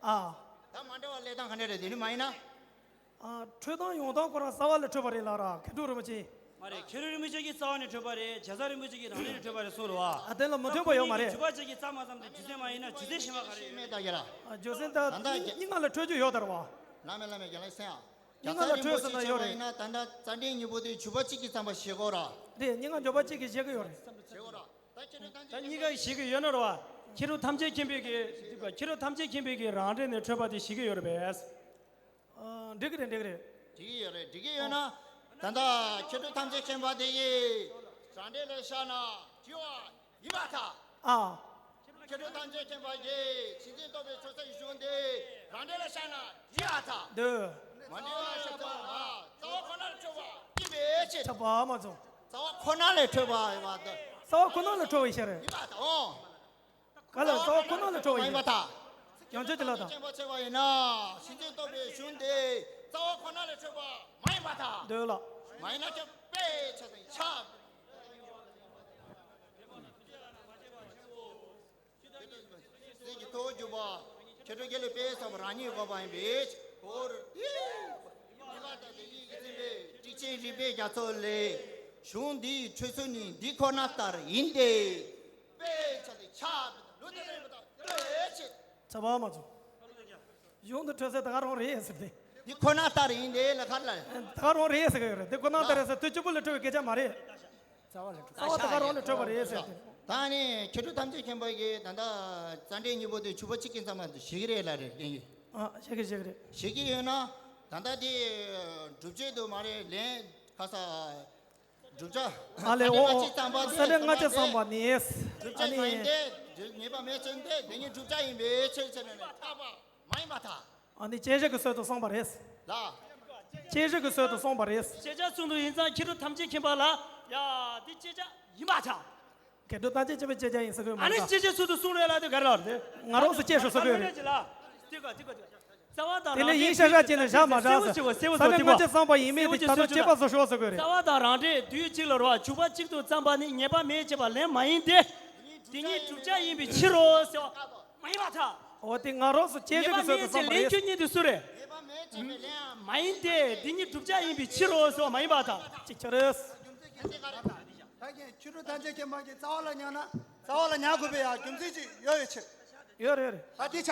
ཨ། ད་མ་འདྲ་བ་ལས་སྟངས་ག་འདྲ་རེད། དེ་ནི་མ་ཡིན་ན། ཨ། འཕྲོས་སྟངས་ཡོང་སྟངས་ཁོ་རང་རྩ་བ་ལས་འཕྲོས་པ་རེད་ལ་ར། མཁས་གྲུབ་རིན་པོ་ཆེ། མ་རེད། མཁས་གྲུབ་རིན་པོ་ཆེ་གིས་རྩ་བ་ནས་འཕྲོས་པ་རེད། རྒྱལ་ཚབ་རིན་པོ་ཆེ་གིས་རང་ལས་ནས་འཕྲོས་པ་རེད་གསུངས་རེད་བ། ཨ། དེ་ལ་མི་མཐུན་པ་ཡོད་མ་རེད། ད་ཁོ་གཉིས་ཀྱིས་འཇུག་པ་གཅིག་གིས་བརྩམས་མ་བརྩམས་དེ་རྒྱུ་མཚན་མ་ཡིན་ན་རྒྱུ་མཚན་གཞན་པ་ག་རེ་ཡོད། མེད་ད་རྒྱ་ལ། ཨ། རྒྱུ་མཚན་ད་ད་ལྟ་རྒྱ་གཉིས་སྔ་ལ་འཕྲོས་རྒྱུ་ཡོད་ད་ར་བ། ལ་མེ་ལ་མེ་རྒྱ་ལ་སེང་ཨ། རྒྱལ་ཚབ་རིན་པོ་ཆེ་ཁྱེད་པ་ཡིན་ན་ད་ལྟ་རྩ་འགྲེལ་གཉིས་པོ་དེ་འཇུག་པ་གཅིག་གིས་བརྩམས་པ་བཞེད་གོ་ར། རེད། གཉིས་ཀ་འཇུག་པ་གཅིག་གིས་བཞེད་གི་ཡོད་རེད། བཞེད་གོ་ར། ད་མཁས་གྲུབ་ཐམས་ཅད། ད་གཉིས་ཀ་བཞེད་གི་ཡོད་ན་ར་བ། མཁས་གྲུབ་ཐམས་ཅད་མཁྱེན་པའི་གི་མཁས་གྲུབ་ཐམས་ཅད་མཁྱེན་པའི་གི་རང་འགྲེལ་ནས་འཕྲོས་པ་དེ་བཞེད་གི་ཡོད་རེད་པས། ཨ། འགྲིག་གི་རེད། འགྲིག་གི་རེད། འགྲིག་གི་ཡོད་རེད། འགྲིག་གི་ཡོད་ན། ད་ལྟ་མཁས་གྲུབ་ཐམས་ཅད་མཁྱེན་པ་དེ་ཡིས་རང་འགྲེལ་ལ་བཞག་ན་འགྲིག་པ་ཡིན་པར་ཐལ། ཨ། མཁས་གྲུབ་ཐམས་ཅད་མཁྱེན་པ་ཡིས་གཞི་འཛིན་རྟོག་པའི་ཆོས་ཚུལ་གཞུང་དེ་རང་འགྲེལ་ལ་བཞག་ན་འགྲིག་པར་ཐལ། འདོད། མ་འགྲིག་པ་ཞེས་པ་ལ་རྩ་བ་ཁོ་ན་ལས་འཕྲོས་པ་ཡིན་པའི་ཕྱིར། ཁྱབ་པ་མ་ཚོམ། རྩ་བ་ཁོ་ན་ལས་འཕྲོས་པ་ཡིན་པར་ཐལ། རྩ་བ་ཁོ་ན་ལས་འཕྲོས་པའི་ཕྱིར། ཡིན་པར་ཐལ། ཨོ། ག་ལ་རྩ་བ་ཁོ་ན་ལས་འཕྲོས་པ་ཡིན། མ་ཡིན་པར་ཐལ། ཡང་ཆོས་ཀྱི་ལ་དང་། མཁྱེན་པ་ཆེ་བ་ཡིན་ན་གཞི་འཛིན་རྟོག་པའི་གཞུང་དེ་རྩ་བ་ཁོ་ན་ལས་འཕྲོས་པ་མ་ཡིན་པར་ཐལ། འདོད་ལ། མ་ཡིན་ན་ཁྱབ་པའི་ཕྱིར་ཟེར་ཁྱབ། སེམས་ཀྱི་ཐོག་གྱུར་པ། མཁས་གྲུབ་དགེ་ལེགས་དཔལ་བཟང་པོ་རང་ཉིད་འགོག་པ་ཡིན་པའི་གོ་རེ། གཉིས་པ་དང་དེ་ཉིད་ཀྱིས་མཚོན་པའི་ཊཱིཀ་ཆེན་རིགས་པའི་རྒྱ་མཚོ་ལས། གཞུང་འདིའི་འཕྲོས་ཚུལ་ནི་འདི་ཁོ་ན་ལྟར་ཡིན་ཏེ། དཔེ་ཆ་དེ་ཆ་ལུགས་དེ་ལས་མི་དང་ལྟོས་ཆེ། ཚ་བ་མ་ཚོ། གཞུང་དུ་འཕྲོས་ཚད་ད་ག་རང་རེད་ཟེར་ཏེ། འདི་ཁོ་ན་ལྟར་ཡིན་ཏེ་ལ་ཁར་ལ། ད་ག་རང་རེད་ཟེར་གི་ཡོད་རེད། འདི་ཁོ་ན་ལྟར་རེད་ཟེར་དུས་གཅིག་པུ་ལ་འཕྲོས་པའི་སྐད་ཆ་མ་རེད། རྩ་བ་ལས་འཕྲོས། རྩ་བ་ད་ག་རང་ལས་འཕྲོས་པ་རེད་ཟེར་ཏེ། ད་ནི་མཁས་གྲུབ་ཐམས་ཅད་མཁྱེན་པ་གིས་ད་ལྟ་རྩ་འགྲེལ་གཉིས་པོ་དེ་འཇུག་པ་གཅིག་གིས་བརྩམས་པ་ཞིག་རེད་ལ་རེད་ཡིན་གྱི། ཨ། ཞིག་གི་ཞིག་རེད། ཞིག་གི་ཡོད་ན། ད་ལྟ་དེ་སྒྲུབ་བྱེད་དུ་མ་རེད་ལན་ཁ་ས། བསྒྲུབ་བྱ། ཨ་ལས། ཨོ་ཨོ། ས་འགྲེལ་ལྔ་བཅུ་བརྩམས་པ་ནི། བསྒྲུབ་བྱ་མ་ཡིན་ཏེ། ངེས་པ་མེད་ཅིང་སྟེ་དེ་ཉིད་བསྒྲུབ་བྱ་ཡིན་པའི་ཕྱིར་ཟེར་ནས་ནི་ཐར་པ་མ་ཡིན་པར་ཐལ། ཨ་ནི་དཔྱད་བཞག་གི་ཚུལ་དུ་གསུངས་པ་རེད། ལ། དཔྱད་བཞག་གི་ཚུལ་དུ་གསུངས་པ་རེད། དཔྱད་བྱ་ཚུལ་དུ་ཡིན་ཙང་མཁས་གྲུབ་ཐམས་ཅད་མཁྱེན་པ་ལ། ཡ། འདི་དཔྱད་བྱ་ཡིན་པར་ཐལ། མཁས་གྲུབ་ཐམས་ཅད་མཁྱེན་པའི་དཔྱད་བྱ་ཡིན་ཟེར་གི་ཡོད་མ་ཨ་ནི་རེད་ད། དཔྱད་བྱ་ཚུལ་དུ་གསུངས་རེད་ལ་དེ་ག་རེ་ལབ་རེད། ང་རང་ཚོ་དཔྱད་ཞུ་ཟེར་གི་ཡོད་རེད། ལ། དེ་ག་དེ་ག་དེ་ག་རྩ་བ་དང་དེ་ནས་རང་ཡིན་ཤག་ཤག་བྱས་ནས་བཞག་མ་བཞག་ཟེར། གསལ་པོ་ཅིག་གོ། གསལ་པོ་ས་ལེ་ལྔ་བཅུ་བརྩམས་པ་ཡིན་མིན་དེ་ད་ལྟ་དཔྱད་པ་ཚོ་ཞོག་ཟེར་དགོས་རེད། རྩ་བ་དང་རང་འགྲེལ་དུས་གཅིག་ལ་རོ། འཇུག་པ་གཅིག་ཏུ་བརྩམས་པ་ནི་ངེས་པ་མེད་ཅེས་པ་ལན་མ་ཡིན་ཏེ། དེ་ཉིད་བསྒྲུབ་བྱ་ཡིན་པའི་ཕྱིར་རོ་ཟེར་བ་མ་ཡིན་པར་ཐལ། འོ་དེ་ང་རང་ཚོ་དཔྱད་ངེས་པ་ཞུ་གི་མེད་ཚོ་ཅེས་གསུངས་པ་ལན་རེད། ཁྱོད་ཉིད་དུ་སུ་རེད། མ་ཡིན་ཏེ་དེ་ཉིད་བསྒྲུབ་བྱ་ཡིན་པའི་ཕྱིར་རོ་ཟེར་བ་མ་ཡིན་པར་ཐལ། ཅིག་ཆ་རེད། ད་གིན་ཆོས་གྲོགས་ཐམས་ཅད་མཁྱེན་པ་གིས་རྩ་བ་ལ་ཉར་ན་རྩ་བ་ལ་ཉར་དགོས་པའི་ཡང་རྒྱུ་མཚན་ཅིག་ཡོད་པའི་ཕྱིར། ཡོད་རེད། ད་དེ་ཆ།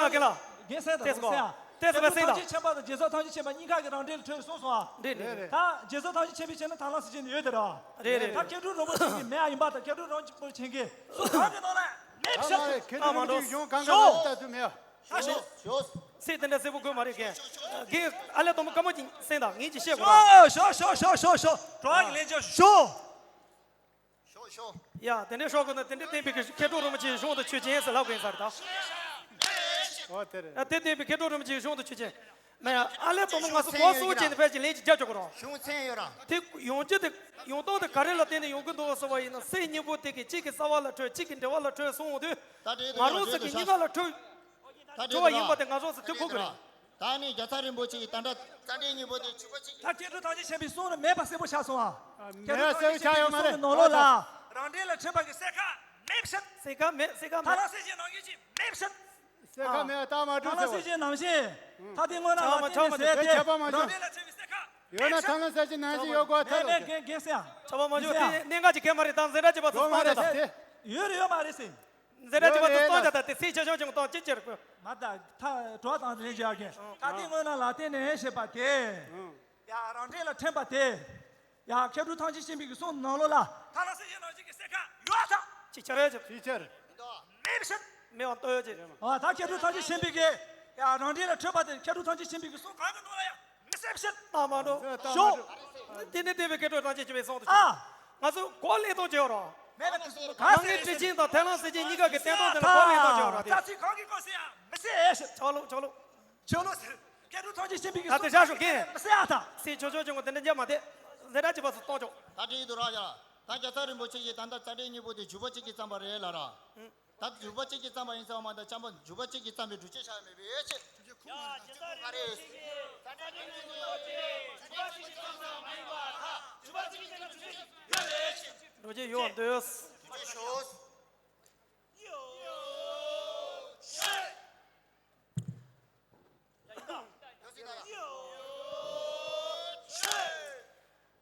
ལ་རྒན་ལགས། རྒན་ལགས་རྒན་ལགས། ཏེས་གོ། ཏེས་གོ་སེང་ད། ཐམས་ཅད་མཁྱེན་པ་དང་རྗེས་ཚོགས་ཐམས་ཅད་མཁྱེན་པ་གཉིས་ཀ་གི་རང་འགྲེལ་ལ་འཕྲོས་གསུངས་སོང་ཨ། རེད་རེད་རེད། ད་རྗེས་ཚོགས་ཐམས་ཅད་མཁྱེན་པའི་ཆེད་ན་ཐར་ལམ་གཟི་བརྗིད་ནི་ཡོད་དེ་ར། རེད་རེད། ད་མཁས་གྲུབ་རིན་པོ་ཆེ་གི་མེ་ཨ་ཡིན་པ་དང་མཁས་གྲུབ་རིན་པོ་ཆེ་གི་སུ་གང་གི་ནང་ལ་མེད་ཨ་མ་རེད། ཤག་མཁས་གྲུབ་རིན་པོ་ཆེ་གི་གཞུང་གང་ག་ལ་ལྟ་ཚུལ་མེད་ཨ། ཨ་ཤོ། ཤོ། ཚིག་དེ་འདྲ་གསལ་པོ་དགོས་མ་རེད་རྒན། རྒན་ཨ་ལས་དང་པོ་བཀའ་མོལ་གྱིས་སེང་ད་ངེད་ཀྱིས་བཤད་དགོས་ད། ཤོ་ཤོ་ཤོ་ཤོ་ཤོ། གྲོགས་ཀྱི་ལན་ཆོ་ཤོ། ཤོ་ཤོ། ཡ་དེ་འདྲའི་ཤོག་གི་ན་དེ་འདྲའི་བསྟན་པའི་གི་མཁས་གྲུབ་རིན་པོ་ཆེའི་གཞུང་དུ་ཆོས་ཅན་ཟེར་ལབ་དགོས་ས་རེད་ད། ཨོ་དེ་རེད། ཡ་དེ་བསྟན་པའི་མཁས་གྲུབ་རིན་པོ་ཆེའི་གཞུང་དུ་ཆོས་ཅན། མེད་ཡ་ཨ་ལས་དང་པོ་ང་ཚོ་གོ་སོ་ཅན་དེ་ཕལ་ཆེར་ལན་ཅིག་རྒྱབ་ཆོག་གི་རོགས། གཞུང་མཚན་ཡོད་ར། དེ་ཡོང་རྒྱུ་དེ་ཡོང་སྟངས་དེ་ག་རེ་ལ་བརྟེན་ནས་ཡོང་གི་འདུག་ཟེར་བ་ཡིན་ན་སེམས་གཉིས་པོ་དེ་གི་གཅིག་གི་རྩ་བ་ལ་འཕྲོད་གཅིག་གི་འགྲེལ་བ་ལ་འཕྲོད་སོང་དུས་ད་དེ་ང་རང་ཚོ་གི་གཉིས་ཀ་ལ་འཕྲོད། ད་དེ་འཕྲོད་པ་ཡིན་པ་དེ་ང་རང་ཚོ་ཐུག་གོ་གི་རེད། ད་ནི་རྒྱལ་ཚབ་རིན་པོ་ཆེ་གིས་ད་ལྟ་རྩ་འགྲེལ་གཉིས་པོ་དེ་ཇུས་པ་གཅིག་གི་ད་མཁས་གྲུབ་ཐམས་ཅད་མཁྱེན་པའི་གསུང་ནི་མེད་པ་གསལ་པོ་ཆགས་སོང་ཨ། མཁས་གྲུབ་ཐམས་ཅད་མཁྱེན་པའི་གསུང་ནི་ནང་ལོགས་ལ་རང་འགྲེལ་ལ་འཕྲོད་པ་གི་གསལ་ཁ་མེད་བཞིན། གསལ་ཁ་མེད་གསལ་ཁ་མེད། ཐར་ལམ་གསལ་བྱེད་ནང་བཞིན་གཅིག་མེད་བཞིན། གསལ་ཁ་མེད་ད་མ་གྲུབ་ཟེར་བ། ཐར་ལམ་གསལ་བྱེད་ནང་བཞིན། ད་དེ་སྔོན་ན་ལ་བརྟེན་ནས་ཟེར་ཏེ་རང་འགྲེལ་ལ་འཕྲོད་པའི་གསལ་ཁ་ཡོད་ན་ཐར་ལམ་གསལ་བྱེད་ནང་བཞིན་ཡོད་དགོས་ཐལ་ལོ། རྒན་རྒན་སེ་ཡ། ཆོག་པ་མ་ཆོག་དེ་གནད་འགག་ཅིག་གལ་མ་རེད་ད་འཛིན་གྲྭ་བཅུ་པ་ཚོ་གསུང་རེད་ད། ཡོད་རེད་ཡོད་མ་རེད་ཟེར། འཛིན་གྲྭ་བཅུ་པ་ཚོ་གསུང་བྱ་ད་དེ་ཚིག་ཆ་ཆུང་ཆུང་གཏོང་ཅི་ཅི་རེད་དགོས། མ་ད་ད་གྲོགས་དང་ལེན་བྱ་རྒན་ད་དེ་སྔོན་ན་ལ་བརྟེན་ནས་བཤད་པ་དེ། ཡ་རང་འགྲེལ་ལ་འཕྲོད་པ་དེ། ཡ་མཁས་གྲུབ་ཐམས་ཅད་མཁྱེན་པའི་གི་གསུང་ནང་ལོགས་ལ་ཐར་ལམ་གསལ་བྱེད་ནང་བཞིན་གྱི་གསལ་ཁ་ཡོད་ད། ཅིག་ཆར་ཡོད་ཅིག་ཅིག་ཆར། མེད་བཞིན། མེད་པ་ལྟོས་ཡོད་ཅིག་ཨ་ད་མཁས་གྲུབ་ཐམས་ཅད་མཁྱེན་པའི་གི་ཡ་རང་འགྲེལ་ལ་འཕྲོད་པ་དེ་མཁས་གྲུབ་ཐམས་ཅད་མཁྱེན་པའི་གི་གསུང་གང་གི་ནང་ལ་ཡང་མི་གསལ་བཞིན། ལྟ་མ་འགྲོ། ཤོག་དེ་ནི་བསྟན་པའི་མཁས་གྲུབ་ཐམས་ཅད་མཁྱེན་པའི་གསུང་དུ་ཨ། ཆུག་ང་ཚོ་གོ་ལེན་གཏོང་བྱེད་རོགས། མེད་ན་ག་ང་ཚོའི་ཁྲིད་ཆེན་དང་ཐར་ལམ་གསལ་བྱེད་གཉིས་ཀ་གི་བསྟན་སྟངས་དེ་ལ་གོ་ལེན་གཏོང་བྱེད་རོགས་ཏེ། རྩ་ཚིག་གང་གི་སྐོར་ཟེར་ཡང་མི་གསལ་བཞིན། ཆོག་ལོ་ཆོག་ལོ། ཆོས་ལུགས་ཟེར། མཁས་གྲུབ་ཐམས་ཅད་མཁྱེན་པའི་གི་ད་དེ་བཞག་ཤོག་རྒན། མི་གསལ་ཨ་ད། སྲིད་ཆོས་ཆོས་ཆོས་ངོ་དེ་འདྲ་རྒྱབ་མ་བསྡད། འཛིན་གྲྭ་གཅིག་པ་ཚོ་གཏོང་ཆོག་ད་དྲིས་འདུག་ར་ཡ། ད་རྒྱལ་ཚབ་རིན་པོ་ཆེ་གིས་ད་ལྟ་རྩ་འགྲེལ་གཉིས་པོ་དེ་འཇུག་པ་གཅིག་གིས་བརྩམས་པ་རེད་ལ་ར། ད་འཇུག་པ་གཅིག་གིས་བརྩམས་པ་ཡིན་ཟེར་བ་མ་གཏོགས་བྱམས་པ་འཇུག་པ་གཅིག་གིས་བརྩམས་པའི་སྒྲུབ་བྱེད་ཆགས་མེད་པའི་ཕྱིར། ཡ་རྒྱལ་ཚབ་རིན་པོ་ཆེ་གིས་རྩ་འགྲེལ་གཉིས་པོ་དེ་འཇུག་པ་གཅིག་གིས་བརྩམས་ས་མ་ཡིན་པར་ཐལ། འཇུག་པ་གཅིག་གིས་བརྩམས་པའི་སྒྲུབ་བྱེད་ཡོད་ལས་ཕྱིར། སྒྲུབ་བྱེད་ཡོད་འདོད། སྒྲུབ་བྱེད་ཤོག་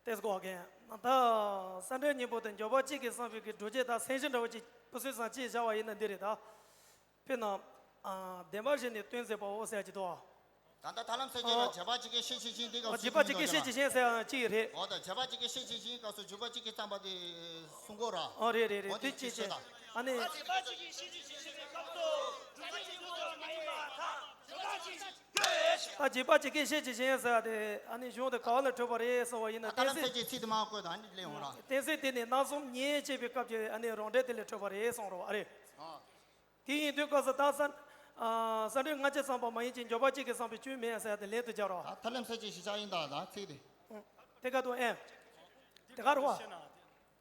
ཏེས་གོ་རྒན། ད་རྩ་འགྲེལ་གཉིས་པོ་དེ་འཇུག་པ་གཅིག་གིས་བརྩམས་པའི་གི་སྒྲུབ་བྱེད་དང་མཚན་གཞི་འདྲ་བོ་ཅིག་ཕུན་སུམ་ཚོགས་ཅེས་བྱ་བ་ཡིན་ན་འདི་རེད་ད། དཔེར་ན། ཨ་བདེན་པ་བཞི་ནི་སྟོན་མཛད་པའོ་ཟེར་གྱི་འདུག་ད་ལྟ་ཐར་ལམ་གསལ་བྱེད་ལ་ཨོ། རྗེས་དཔག་གཅིག་ཀྱང་ཤེས་བྱེད་བཞིན་འདི་སྐབས་སུ་རྗེས་དཔག་གཅིག་ཀྱང་ཤེས་བྱེད་བཞིན་ཟེར་ཡང་གཅིག་རེད། འོ་ད་རྗེས་དཔག་གཅིག་ཀྱང་ཤེས་བྱེད་བཞིན་སྐབས་སུ་འཇུག་པ་གཅིག་གིས་བརྩམས་པ་དེ་གསུང་གོ་ར། ཨོ་རེད་རེད་རེད། འོ་དེ་དེ་ཅི་ཅི་ཅི། ད་ཨ་ནི། ད་རྗེས་དཔག་གཅིག་ཀྱང་ཤེས་བྱེད་བཞིན་ཟེར་བ་དེ་ཨ་ནི་གཞུང་དེ་ག་བ་ལས་འཕྲོས་པ་རེད་གསུང་བ་ཡིན་ན། ད་ལྟ་གཏན་ཚིགས་ཚིག་དེ་མ་བཀོད་དང་ཨ་ནི་ལེན་འོང་ར། གཏན་ཚིགས་དེ་ནི་རྣམ་གསུམ་ཉིད་ཅེས་པའི་སྐབས་ཀྱི་ཨ་ནི་རང་འགྲེལ་དེ་ལས་འཕྲོས་པ་རེད་གསུང་རོགས་ཨ་རེད། ཨ། དེ་ཡིན་དུས་སྐབས་སུ་ད་ས། ཨ་ས་འགྲེལ་སྔ་ཕྱི་བརྩམས་པ་མ་ཡིན་ཅིང་འཇུག་པ་གཅིག་གིས་བརྩམས་པའི་སྐྱོན་མེད་ཟེར་ཏེ་ལན་དུ་སྦྱར་རོ། ད་ཐར་ལམ་གསལ་བྱེད་ཞིབ་ཆ་ཡིན་ད་ད་ཚིག་དེ། ཨ། དེ་ག་དུ་ཨེ། དེ་ག་རུ་བ།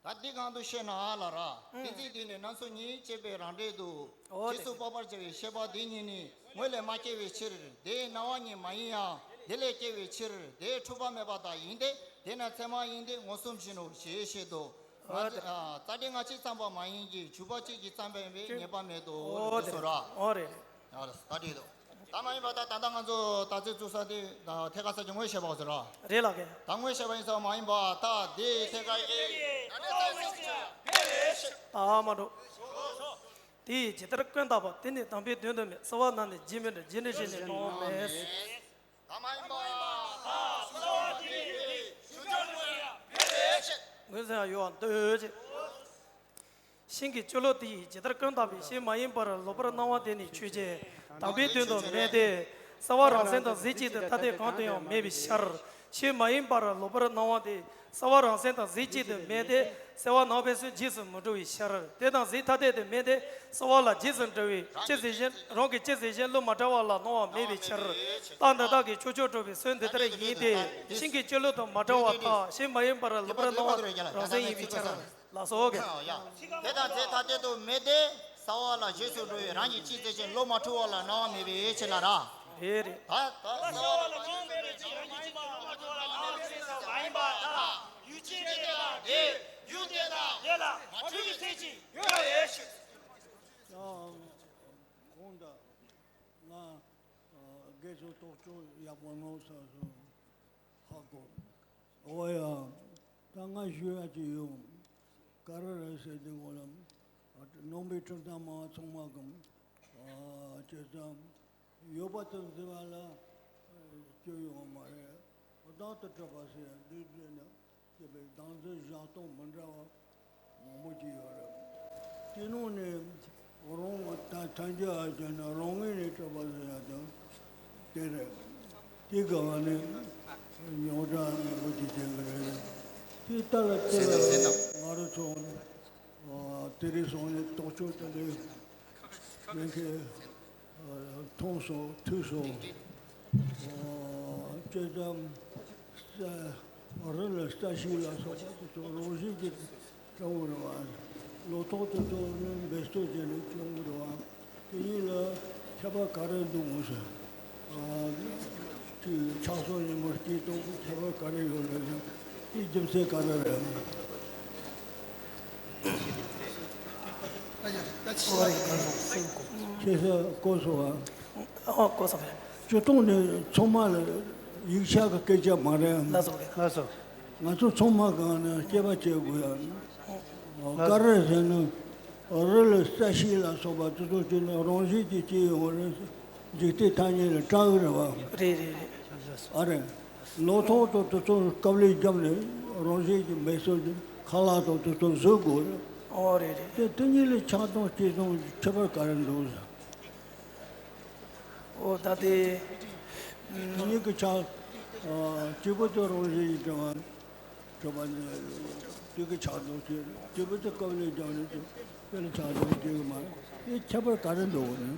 ད་འདི་གང་དུ་བཤད་ན་ཨ་ལ་ར། ཨ། གཏན་ཚིགས་འདི་ནི་རྣམ་གསུམ་ཉིད་ཅེས་པའི་རང་འགྲེལ་དུ། འོ་རྗེས་སུ་དཔོག་པར་བྱ་བའི་ཤེས་པ་འདི་གཉིས་ནི་ངོས་ལས་མ་སྐྱེ་བའི་ཕྱིར། དེའི་སྣང་བ་གཉིས་མ་ཡིན་ཡང་དེ་ལས་སྐྱེ་བའི་ཕྱིར། དེའི་འཁྲུལ་པ་མེད་པ་དག་ཡིན་ཏེ། དེས་ན་ཚད་མ་ཡིན་ཏེ་མངོན་སུམ་བཞིན་ནོ་ཞེས་བཤད་དོ། ཨོ་རྩ་འགྲེལ་སྔ་ཕྱི་བརྩམས་པ་མ་ཡིན་གྱི་འཇུག་པ་གཅིག་གིས་བརྩམས་པའི་ངེས་པ་མེད་དོ། ཨོ་རེད་ཟེར་ར། ཨོ་རེད། ཨ་ད་འགྲིག་འདུག་ད་མ་ཡིན་པ་ད་ད་ལྟ་ང་ཚོ་དར་རྩེ་བཙུགས་ས་དེ་ད་ཐད་ཀར་ས་ཆ་ངོས་བཞེས་པ་ཟེར་ར། རེད་ལགས་ཀྱི། ད་ངོས་བཞེས་པ་ཡིན་ཙང་མ་ཡིན་པ་ད་དེ་ཐད་ཀར་ཡིན། ད་མ་འགྲོ། དེ་ཡིས་ཇི་ལྟར་ཀུན་བརྟགས་པ། དེ་ནི་དམ་པའི་དོན་དུ་མེད། གསོལ་བ་ནང་ནས་རྗེས་མི་འབྲི། རྗེས་འབྲི་ཞིག་ནི་གཏོང་བ་མེད། ད་མ་ཡིན་པ་ད་གསོལ་བ་དེ་ཡིས་ཞུ་ཆོག་ཡང་མེད་པའི་ཕྱིར། ངོས་ཟིན་ཡང་ཡོད་པར་འདོད་ཅེས། ཤིང་གི་སྤྱི་ལོ་དེ་ཡིས་ཇི་ལྟར་ཀུན་བརྟགས་པའི། ཤིང་མ་ཡིན་པར་ལོག་པར་སྣང་བ་དེ་ནི་ཆོས་ཅན། དམ་པའི་དོན་དུ་མེད་དེ། གསལ་བ་རང་མཚན་དང་གཟི་བརྗིད་དུ་ཐ་དད་གང་དུ་ཡང་མེད་པའི་ཕྱིར། ཤིང་མ་ཡིན་པར་ལོག་པར་སྣང་བ་དེ་གསལ་བ་རང་མཚན་དང་གཟི་བརྗིད་དུ་མེད་དེ། གསལ་བ་ནང་པའི་སོན་རྗེས་སུ་མི་འགྲོ་བའི་ཕྱིར། དེ་དང་གཟི་ཐ་དད་དུ་མེད་དེ། གསལ་བ་ལ་རྗེས་སུ་འགྲོ་བའི་སྤྱི་ཟེར་གཞན། རང་གི་སྤྱི་ཟེར་གཞན་བློ་མ་བྲལ་བ་ལ་སྣང་བ་མེད་པའི་ཕྱིར། རྟགས་འདི་དག་གིས་ཆོས་མཆོག་གྲུབ་པའི་སྲོལ་འདི་ལྟར་ཡིན་ཏེ། ཤིང་གི་སྤྱི་ལོ་དང་མ་བྲལ་བ་དག་ཤིང་མ་ཡིན་པར་ལོག་པར་སྣང་བ་རང་མཚན་ཡིན་པའི་ཕྱིར། ལགས་སོ། ཡ། དེ་དང་དེ་ཐ་དད་དུ་མེད་དེ། གསལ་བ་ལ་རྗེས་སུ་འགྲོ་བའི་རང་གི་སྤྱི་ཟེར་གཞན་བློ་མ་འཁྲུལ་བ་ལ་སྣང་བ་མེད་པའི་ཕྱིར་ལ་ར། རེད་རེད། ད་ད་གསལ་བ་ལ་སྣང་བ་མེད་པའི་ཕྱིར། རང་གི་སྤྱི་ཟེར་གཞན་བློ་མ་འཁྲུལ་བ་ལ་སྣང་བ་མེད་པའི་ཕྱིར། ཡུལ་ཅན་དེ་དག་དེ་ཡུལ་དེ་དག་དེ་ལ་མ་འཁྲུལ་བའི་ཚད་ཅིག་ཡོད་པའི་ཕྱིར། ཡང་གོང་དུ་ང་དགེ་ཚུལ་རྟོགས་བརྗོད་ཡག་པོ་གནང་སོང་ཧ་གོ། འོ་ཡ། ད་ང་ཞུ་ཡ་ཅིག་ཡོད། ག་རེ་རེད་ཟེར་དུས་སྒང་ལ། ནང་པའི་ཁྲིམས་གཏམ་མང་ཚང་མ་གམ། ཨ་བྱས་ཙང་། ཡོད་པ་ཙམ་ཟེར་བ་ལ་སྐྱོན་ཡོང་བ་མ་རེད། བདག་ཏུ་གྲུབ་པ་ཟེར་ཡ་འདི་འདྲ་ནི་སྐྱེས་པའི་བདག་འཛིན་བཞག་སྟངས་མི་འདྲ་བ་མང་པོ་ཅིག་ཡོད་རེད། དེ་ནང་ནས་རང་ད་ཐམས་ཅད་ཨ་ཅེ་ན་རང་ངོས་ནས་གྲུབ་པ་ཟེར་ཡ་དང་དེ་རེད། དེ་ག་བ་ནས་རྙོག་དྲ་མང་པོ་ཅིག་བྱེད་ཀྱི་རེད། དེ་ལྟ་ལ་དེ་ལ་ང་རང་ཚོ་དེ་རིང་སང་ནས་རྟོགས་བརྗོད་དེ་ལས་ལེན་མཁན་མཐོང་སོང་ཐོས་སོང་། ཅེ་ཙམ་རི་ལ་ས་གཞི་ལ་སོགས་པ་དེ་ཚོ་རང་བཞིན་གྱིས་སྐྱོང་གི་རེད་བ། ལོ་ཏོག་དེ་ཚོ་ནི་འབད་རྩོལ་བྱས་ནས་སྐྱོང་གི་རེད་བ། དེ་གཉིས་ལ་ཁྱད་པར་ག་རེ་འདུག་མོ་ཟེར། ཨ་ཅིག་ཆགས་སོགས་ཉིན་མོ་སྐྱིད་སྟོང་གི་ཁྱད་པར་ག་རེ་ཡོད་རེད་ཟེར། དེའི་རྒྱུ་མཚན་ག་རེ་རེད། ཁྱེད་ཚོས་གོ་སོང་ཨ། ཨོ་གོ་སོང་། སྤྱིར་བཏང་ནས་ཚང་མ་ལ་ཡིག་ཆ་གི་སྐད་ཆ་མ་རེད། ལགས་སོ། ལགས་སོ། ང་ཚོ་ཚང་མ་གང་ནས་སྐྱེས་པ་སྐྱེ་དགོས་ཡ། ལགས། ག་རེ་ཟེར་ན། རི་ལ་ས་གཞི་ལ་སོགས་པ་དེ་ཚོ་སྐྱེས་ནས་རང་བཞིན་གྱིས་སྐྱེ་ཡོང་བ་རེད། འཇིག་རྟེན་ཐ་སྙད་ལ་སྐྲག་གི་རེད་བ། རེད་རེད་རེད། ཨ་རེད། ལོ་ཏོག་དང་དེ་ཚོ་སྐབས་ལས་བརྒྱབ་ནས་རང་བཞིན་གྱིས་མེ་སོགས་ཀྱི་ཁ་ལག་དང་དེ་ཚོ་བཟོ་དགོས་རེད། ཨོ་རེད་རེད། དེ་དེ་གཉིས་ལས་ཆགས་སྡང་སྐྱེ་སྡང་ཁྱད་པར་ག་རེ་འདུག་ཟེར། ཨོ་ད་དེ། དེ་གཉིས་ཀྱི་ཆགས། སྐྱེས་བུ་དེ་རང་བཞིན་གྱིས་སྐྱེ་བ། སྐྱེ་བ་ནི། དེ་གི་ཆགས་སྡང་སྐྱེ། སྐྱེས་བུ་དེ་སྐབས་ལས་བརྒྱབ་ནས་དེ་ལ་ཆགས་སྡང་སྐྱེ་གི་མ་རེད། དེ་ཁྱད་པར་ག་རེ་འདུག་ནི།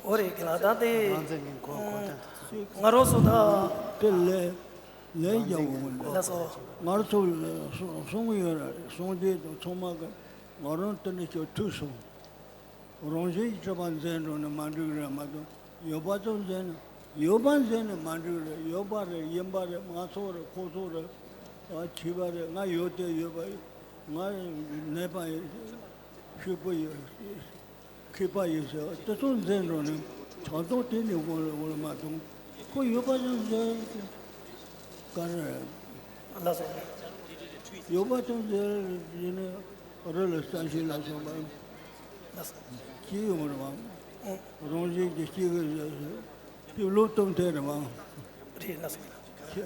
ཨོ་རེད་གི་ལ་ད་དེ། ང་རང་ཚོ་ད། དེ་ལས། ལས་རྒྱག་དགོས་མི་འདུག་ལགས་སོ། ང་རང་ཚོ་གསུང་གི་ཡོད་རེད། སངས་རྒྱས་དང་ཚང་མ་གི་ང་རང་དེ་ནས་ཀྱང་ཐུག་སོང་། རང་བཞིན་གྱིས་གྲུབ་པ་འཛིན་འགྲོ་ནི་མ་འགྲིག་རེད་མ་གཏོགས་ཡོད་པ་ཙམ་འཛིན་ན་ཡོད་པ་འཛིན་ནི་མ་འགྲིག་རེད། ཡོད་པ་རེད་ཡིན་པ་རེད་ང་ཚོ་རེད་ཁོ་ཚོ་རེད། ཨ་བྱིས་པ་རེད་ང་ཡོད་དེ་ཡོད་པ་ཡིན། ང་ནད་པ་ཡིན། ཕྱུག་པོ་ཡིན། མཁས་པ་ཡིན་ཟེར་དེ་ཚོ་འཛིན་འགྲོ་ནི་ཆགས་སྡང་དེ་ནི་འོང་ལ་འོང་ལ་མ་གཏོགས་ཁོ་ཡོད་པ་ཙམ་འཛིན་ག་རེ་རེད། ལགས་སོ། ཡོད་པ་ཙམ་འཛིན་ཡིན་ནི། རི་ལ་ས་གཞི་ལ་སོགས་པ་སྐྱེ་ཡོང་རེད་བ། རང་བཞིན་གྱིས་སྐྱེ་གི་རེད་ཟེར། དེ་བློ་སྟོབས་ལྡན་རེད་བ། རེད་ལགས་སོ།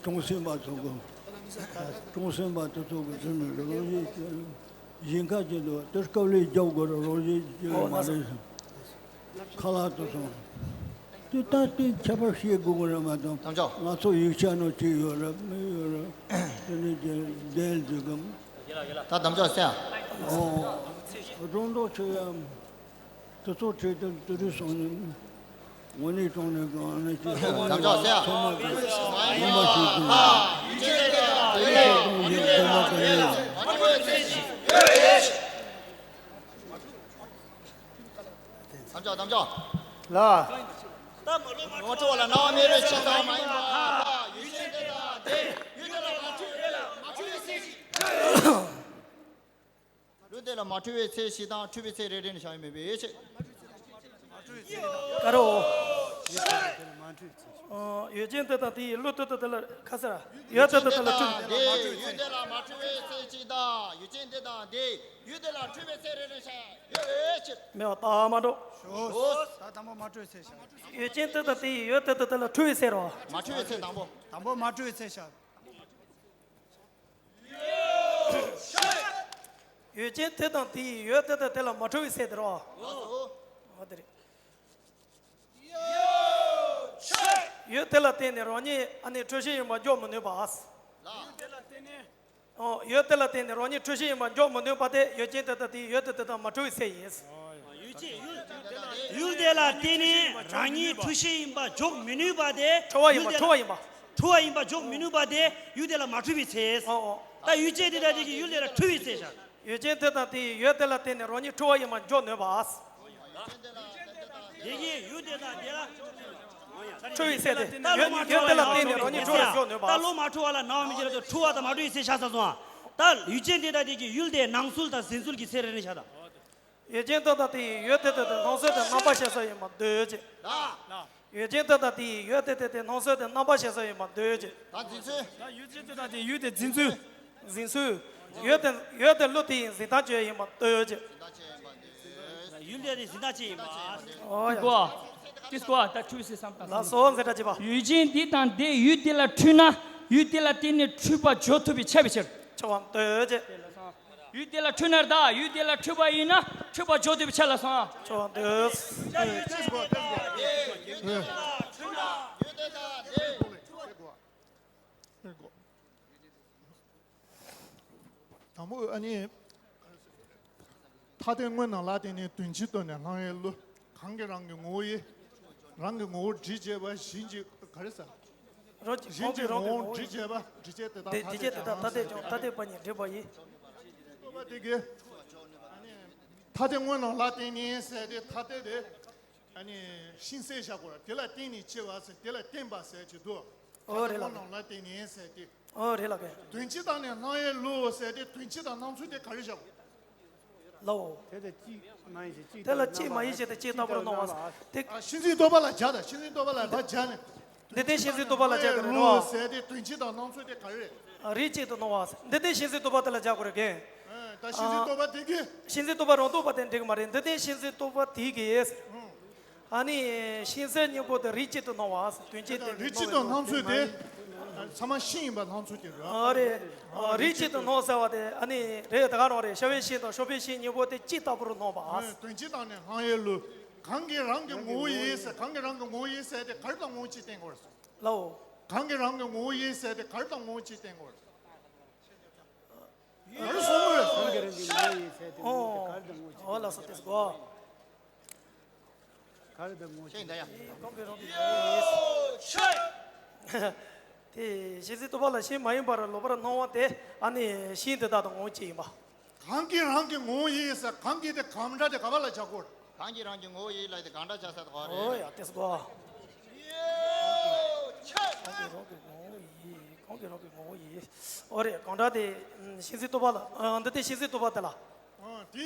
གྲོང་གསེབ་པ་ཚོ་གི། གྲོང་གསེབ་པ་དེ་ཚོ་གི་ཚུལ་མིན་རེད་རང་བཞིན་གྱིས་གཞན་ཁ་ཅིག་འདུག་དེར་དཀའ་ལས་རྒྱབ་དགོས་རེད་རང་བཞིན་གྱིས་སྐྱེ་གི་མ་རེད། ཁ་ལག་དེ་ཚོ། དེ་ལྟ་སྟེ་ཁྱད་པར་བཤད་དགོས་ཀྱི་རེད་མ་གཏོགས། དམ་བཅའ། ང་ཚོ་ཡིག་ཆ་ནང་བྲིས་ཡོད་རེད་མི་ཡོད་རེད། དེ་ནས་ཀྱི་བསྡད་འདུག་གམ། ད་དམ་བཅའ་བསད། ཨོ། རོང་འབྲོག་ཆེ་ཡ། དེ་ཚོ་བྲིས་ཏེ་དེ་རིང་སང་ཉིན་དངོས་གནས་དྲང་གནས་གང་ནས་ཀྱི་དམ་བཅའ་བསད། ཚང་མ་གི་ཡིན་པ་ཞིག་གི། དེ་ནས་ཀྱི་དགོངས་པ་ག་ནས། དམ་བཅའ་དམ་བཅའ། ལ། ད་མ་ལོ་མ་ཁྲོ་བ་ལ་སྣང་བ་མེད་པའི་ཕྱིར་དང་མ་ཡིན་པ་ཐ་ཡུལ་ཅན་དེ་དག་དེ་ཡུལ་དེ་ལ་མ་འཁྲུལ་རེད་ལ་མ་འཁྲུལ་བའི་སེམས་ཤིག་ལུས་དེ་ མ་འཁྲུལ་བའི་ཚེ་བཞི་དང་འཁྲུལ་པའི་ཚེ་རེ་རེ་ནས་བཞག་ཡོད་མེད་པའི་ཆེད། ཀ་རོ། ཡུལ་ཅན་དེ་དང་དེ་ཡི་བློ་དེ་དང་དེ་ལ་ཁ་ཟེར། ཡུལ་དེ་དང་དེ་ལ་འཁྲུལ། ཡུལ་དེ་ལ་མ་འཁྲུལ་བའི་ཚེ་གཅིག་དང་ཡུལ་ཅན་དེ་དང་དེ་ཡུལ་དེ་ལ་འཁྲུལ་པའི་ཚེ་རེ་རེ་བཞག་ཡོད་ཆེད། མེད་པ་ལྟ་མ་འགྲོ། ད་དང་པོ་མ་འཁྲུལ་བའི་ཚེ་བཞག་ཡུལ་ཅན་དེ་དང་དེ་ཡི་ཡུལ་དེ་དང་དེ་ལ་འཁྲུལ་བའི་ཚེ་རོ། མ་འཁྲུལ་བའི་ཚེ་དང་པོ། དང་པོ་མ་འཁྲུལ་བའི་ཚེ་བཞག་ཡུལ་ཅན་དེ་དང་དེ་ཡི་ཡུལ་དེ་དང་དེ་ལ་མ་འཁྲུལ་བའི་ཚེ་དེ་རོ། འོ་དེ་རེད། ཡུལ་དེ་ལ་བརྟེན་ནས་རང་ཉིད་ཨ་ནི་འཁྲུལ་ཤེས་ཡིན་པ་འཇོག་མི་ནུས་པ། ཡུལ་དེ་ལ་བརྟེན་ནས། ཨོ། ཡུལ་དེ་ལ་བརྟེན་ནས་རང་ཉིད་འཁྲུལ་ཤེས་ཡིན་པ་འཇོག་མི་ནུས་པ་དེ་ཡུལ་ཅན་དེ་དང་དེའི་ཡུལ་དེ་དེ་དང་མ་འཁྲུལ་བའི་ཚེ་ཡིན། ཡུལ་དེ་ལ་བརྟེན་ནས་རང་ཉིད་འཁྲུལ་ཤེས་ཡིན་པ་འཇོག་མི་ནུས་པ་དེ་འཁྲུལ་བ་ཡིན་པ། ཡུལ་དེ་ལ་འཁྲུལ་བ་ཡིན་པ། འཁྲུལ་བ་ཡིན་པ་འཇོག་མི་ནུས་པ་དེ་ཡུལ་དེ་ལ་མ་འཁྲུལ་བའི་ཚེ། ཨོ་ཨོ། ད་ཡུལ་ཅན་དེ་དང་དེ་གི་ཡུལ་དེ་ལ་འཁྲུལ་བའི་ཚེ་བཞག་ཡུལ་ཅན་དེ་དང་དེའི་ཡུལ་དེ་ལ་བརྟེན་ནས་རང་ཉིད་འཁྲུལ་བ་ཡིན་པ་འཇོག་ནུས་པ། དེ་གིས་ཡུལ་དེ་དང་དེ་ལ་འཁྲུལ་བའི་ཚེ་དེ། ད་ཡུལ་ལོ་མ་ཡུལ་དེ་ལ་བརྟེན་ནས་རང་ཉིད་འཁྲུལ་བ་འཇོག་ནུས་པ། ད་ལོ་མ་འཁྲུལ་བ་ལ་སྣང་བ་མི་འགྱུར་ལ་འཁྲུལ་བ་དང་མ་འཁྲུལ་བའི་ཚེ་བཞག་ས་སོང་ཨ། ད་ཡུལ་ཅན་དེ་དང་དེ་གི་ཡུལ་དེ་སྣང་ཚུལ་དང་གཟིགས་ཚུལ་གྱི་ཚེ་རེ་རེ་བཞག་དང་། ཡུལ་ཅན་དེ་དང་དེའི་ཡུལ་དེ་དེ་དེ་སྣང་ཚུལ་དེ་རྣམ་པར་ཤེས་ས་ཡིན་པར་འདོད་ཅེས། ཡུལ་ཅན་དེ་དང་དེའི་ཡུལ་དེ་དེ་དེ་སྣང་ཚུལ་དེ་རྣམ་པར་ཤེས་ས་ཡིན་པར་འདོད་ཅེས། ད་འཛིན་ཚུལ། ད་ཡུལ་ཅན་དེ་དང་དེའི་ཡུལ་དེ་འཛིན་ཚུལ། འཛིན་ཚུལ། ཡུལ་དེ་ཡུལ་དེ་བློ་དེ་ཡི་འཛིན་སྟངས་ཅིག་ཡིན་པར་འདོད་ཅེས། ཡུལ་དེ་དེ་འཛིན་སྟངས་ཅིག་ཡིན་པ། ཨོ་ཡ། ཏིས་ཀོ་ཏིས་ཀོ་ད་འཁྲུལ་ཟེར་བསམ་དང་། ལགས་སོ། འཛིན་གྲྭ་བྱེད་པ། ཡུལ་ཅན་འདི་དང་འདི་ཡུལ་དེ་ལ་འཁྲུལ་ན་ཡུལ་དེ་ལ་བརྟེན་ནས་འཁྲུལ་པ་འཇོག་ཐུབ་པས་ཁྱབ་པའི་ཕྱིར། ཁྱབ་པར་འདོད་ཅེས། ཡུལ་དེ་ལ་འཁྲུལ་ན་ད་ཡུལ་དེ་ལ་འཁྲུལ་པ་ཡིན་ན་འཁྲུལ་པ་འཇོག་ཐུབ་པའི་ཕྱིར་ལ་སོང་། ཁྱབ་པར་འདོད། དང་པོ་ཨ་ནི། ཐ་དད་དངོས་རྣམས་ལ་བརྟེན་ནས་དོན་སྤྱི་ལྟོས་ནས་སྣང་བའི་བློ། གང་གིས་རང་གི་ངོ་བོ་ཡིན། རང་གི་ངོ་བོ་སྒྲིབ་བྱེད་པ་གཞན་གྱི་ག་རེ་ཟེར། རང་གི་གཞན་གྱི་ངོ་བོ་སྒྲིབ་བྱེད་པ་སྒྲིབ་བྱེད་དེ་དག་ཐ་དད་ཀྱང་ཐ་དད་པ་ཉིད་སྒྲིབ་པ་ཡིན། ཐ་དད་དངོས་རྣམས་ལ་བརྟེན་ནས་ཟེར་ཏེ་ཐ་དད་དེ། ཨ་ནི་ཤིང་གསལ་བཞག་གོ། དེ་ལ་བརྟེན་ནས་སྐྱེ་བ་ཟེར། དེ་ལ་བརྟེན་པ་ཟེར་གྱི་འདུག་ཨོ་རེད་ལགས། ཐ་དད་དངོས་རྣམས་ལ་བརྟེན་ནས་ཟེར་ཏེ། ཨོ་རེད་ལགས། དོན་སྤྱི་དང་ནི་སྣང་བའི་བློ་ཟེར་ཏེ་དོན་སྤྱི་དང་སྣང་ཚུལ་དེ་ག་རེ་བཞག་གོ། ལའོ། དེ་ལ་གཅིག་མ་ཡིན་ཞིང་དེ་ལ་གཅིག་མ་ཡིན་ཞིང་དེ་གཅིག་ལྟ་བུར་སྣང་བ་སྟེ། ཤིང་འཛིན་རྟོག་པ་ལ་སྦྱར་དང་། ཤིང་འཛིན་རྟོག་པ་ལ་ད་སྦྱར་ནས། འདི་ལྟའི་ཤིང་འཛིན་རྟོག་པ་ལ་སྦྱར་གི་རེད་བ། ཟེར་ཏེ་དོན་སྤྱི་དང་སྣང་ཚུལ་དེ་ག་རེ་རེད། རིགས་གཅིག་ཏུ་སྣང་བ། འདི་ལྟའི་ཤིང་འཛིན་རྟོག་པ་དེ་ལ་སྦྱར་དགོས་རེད་གན། ད་ཤིང་འཛིན་རྟོག་པ་དེ་གིས། ཤིང་འཛིན་རྟོག་པ་རང་རྟོག་པ་དེ་འགྲིག་གི་མ་རེད། འདི་ལྟའི་ཤིང་འཛིན་རྟོག་པ་དེ་གིས། ཨ་ནི་ཤིང་ཟེར་གཉིས་པོ་དེ་རིགས་གཅིག་ཏུ་སྣང་བ། དོན་སྤྱི་དེ་རིགས་གཅིག་ཏུ་སྣང་ཚུལ་དེ། ཚང་མ་ཤིང་ཡིན་པ་སྣང་ཚུལ་དེ་རེད། ཨ་རེད། རིགས་གཅིག་ཏུ་སྣང་ཟེར་བ་དེ་ཨ་ནི་རེད། ད་ག་རང་རེད། ཤ་བའི་ཤིང་དང་ཤོག་བུའི་ཤིང་གཉིས་པོ་དེ་གཅིག་ལྟ་བུར་སྣང་བ། དོན་སྤྱི་དང་ནི་སྣང་བའི་བློ། གང་གིས་རང་གི་ངོ་བོ་ཡིན་ཟེར། གང་གིས་རང་གི་ངོ་བོ་ཡིན་ཟེར་དེ་ག་རེ་དང་ངོ་བོ་གཅིག་བསྟན་དགོས་རེད། ལའོ། གང་གིས་རང་གི་ངོ་བོ་ཡིན་ཟེར་དེ་ག་རེ་དང་ངོ་བོ་གཅིག་བསྟན་དགོས་རེད། ག་རེ་གསུངས་པ་རེད། གང་གིས་རང་གི་ངོ་བོ་ཡིན་ཟེར་དེ་ངོ་བོ་དེ་ག་རེ་དང་ངོ་བོ་གཅིག་བསྟན་དགོས་རེད། ག་རེ་དང་ངོ་བོ་གཅིག་བསྟན་དགོས་རེད། གང་གིས་རང་གི་ངོ་བོ་ཡིན་ཟེར། དེ་ཤིང་འཛིན་རྟོག་པ་ལ་ཤིང་མ་ཡིན་པར་ལོག་པར་སྣང་བ་དེ་ཨ་ནི་ཤིང་དེ་དག་དང་ངོ་བོ་གཅིག་ཡིན་པ། གང་གིས་རང་གི་ངོ་བོ་ཡིན་ཟེར། གང་གིས་དེ་གང་འདྲ་དེ་ག་བ་ལ་བྱ་དགོས། གང་གིས་རང་གི་ངོ་བོ་ཡིན་ལ་དེ་གང་འདྲ་བྱ་ས་དེ་ག་རེད། ཨོ་ཡ་དེ་སྒོ། གང་གིས་རང་གི་ངོ་བོ་ཡིན། གང་གིས་རང་གི་ངོ་བོ་ཡིན། ཨོ་རེད། གང་འདྲ་དེ་ཤིང་འཛིན་རྟོག་པ་ལ། འདི་དེ་ཤིང་འཛིན་རྟོག་པ་དེ་ལ། དེ་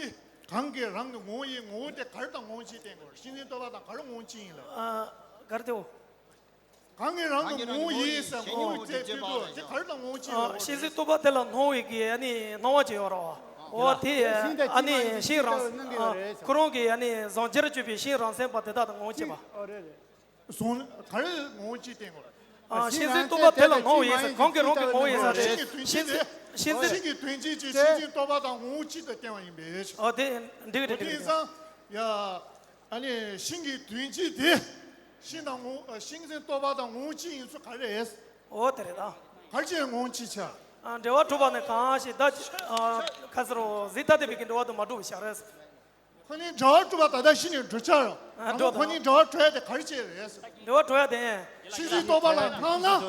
གང་གིས་རང་གི་ངོ་བོ་ཡིན། ངོ་བོ་དེ་ག་རེ་དང་ངོ་བོ་གཅིག་བསྟན་དགོས། ཤིང་འཛིན་རྟོག་པ་དང་ག་རེ་ངོ་བོ་གཅིག་ཡིན་ལ། ག་རེ་དེའོ། གང་གིས་རང་གི་ངོ་བོ་ཡིན་ཟེར་ངོ་བོ་བཅས་ཚུལ་དུ་དེ་ག་རེ་དང་ངོ་བོ་གཅིག་ཡོད་རེད། ཤིང་འཛིན་རྟོག་པ་དེ་ལ་སྣང་བའི་གི་ཨ་ནི་སྣང་བ་ཅིག་ཡོད་རེད་བ། འོ་དེ་ཨ་ནི་ཤིང་རང་ཁོ་རང་གི་ཨ་ནི་གཟུང་འཛིན་གྱུར་པའི་ཤིང་རང་མཚན་པ་དེ་དག་དང་ངོ་བོ་གཅིག་པ། གཟུང་ག་རེ་ངོ་བོ་གཅིག་བསྟན་དགོས། ཤིང་འཛིན་རྟོག་པ་དེ་ལ་སྣང་བ་ཡིན་ཟེར། གང་གིས་རང་གི་ངོ་བོ་ཡིན་ཟེར་ཏེ། ཤིང་འཛིན་ཤིང་འཛིན་ཤིང་གི་དོན་སྤྱི་ཅིག་ཤིང་འཛིན་རྟོག་པ་དང་ངོ་བོ་གཅིག་ཏུ་བསྟན་པ་ཡིན་པས། ཨོ་དེ་འགྲིག་གི་རེད། འགྲིག་གི་རེད། ཡ། ཨ་ནི་ཤིང་གི་དོན་སྤྱི་དེ། ཤིང་དང་ངོ་། ཤིང་འཛིན་རྟོག་པ་དང་ངོ་བོ་གཅིག་ཡིན་ཚུལ་ག་རེ་རེད། ཨོ་དེ་རེད་ད། ག་རེ་བྱས་ངོ་བོ་གཅིག་ཆགས། འབྲེལ་བ་གྲུབ་པ་ནི་གང་ཞིག་ད། ཁ་ཟེར་རོ། གཟིགས་ཐ་དད་པའི་གི་འབྲེལ་བ་དང་མ་གྲུབ་པ་ཤག་རེད། ཁོ་ནི་འབྲེལ་བ་གྲུབ་པ་ད་ལྟ་ཤི་ནས་འགྲོ་ཆགས་རོ། ཨ་འགྲོ་ཁོ་ནི་འབྲེལ་བ་གྲུབ་ཡ་དེ་ག་རེ་བྱས་རེད། འབྲེལ་བ་གྲུབ་ཡ་དེ། ཤིང་འཛིན་རྟོག་པ་ལ་སྣང་ན།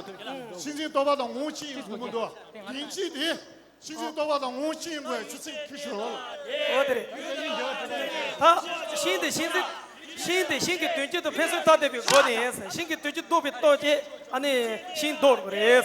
ཤིང་འཛིན་རྟོག་པ་དང་ངོ་བོ་གཅིག་ཡིན་དགོས་མི་འདུག་དོན་སྤྱི་དེ། ཤིང་འཛིན་རྟོག་པ་དང་ངོ་བོ་གཅིག་ཡིན་དགོས་ཆུ་ཚད་ཁྱི་ཞོ། འོ་དེ་རེད། ད་ཤིང་དེ་ཤིང་འཛིན། ཤིང་དེ་ཤིང་གི་དོན་སྤྱི་དང་ཕན་ཚུན་ཐ་དད་པའི་སྒོ་ནས་ཤིང་གི་དོན་སྤྱི་ལྡོག་པའི་སྟོབས་ཀྱིས་ཨ་ནི་ཤིང་ལྡོག་དགོས་རེད།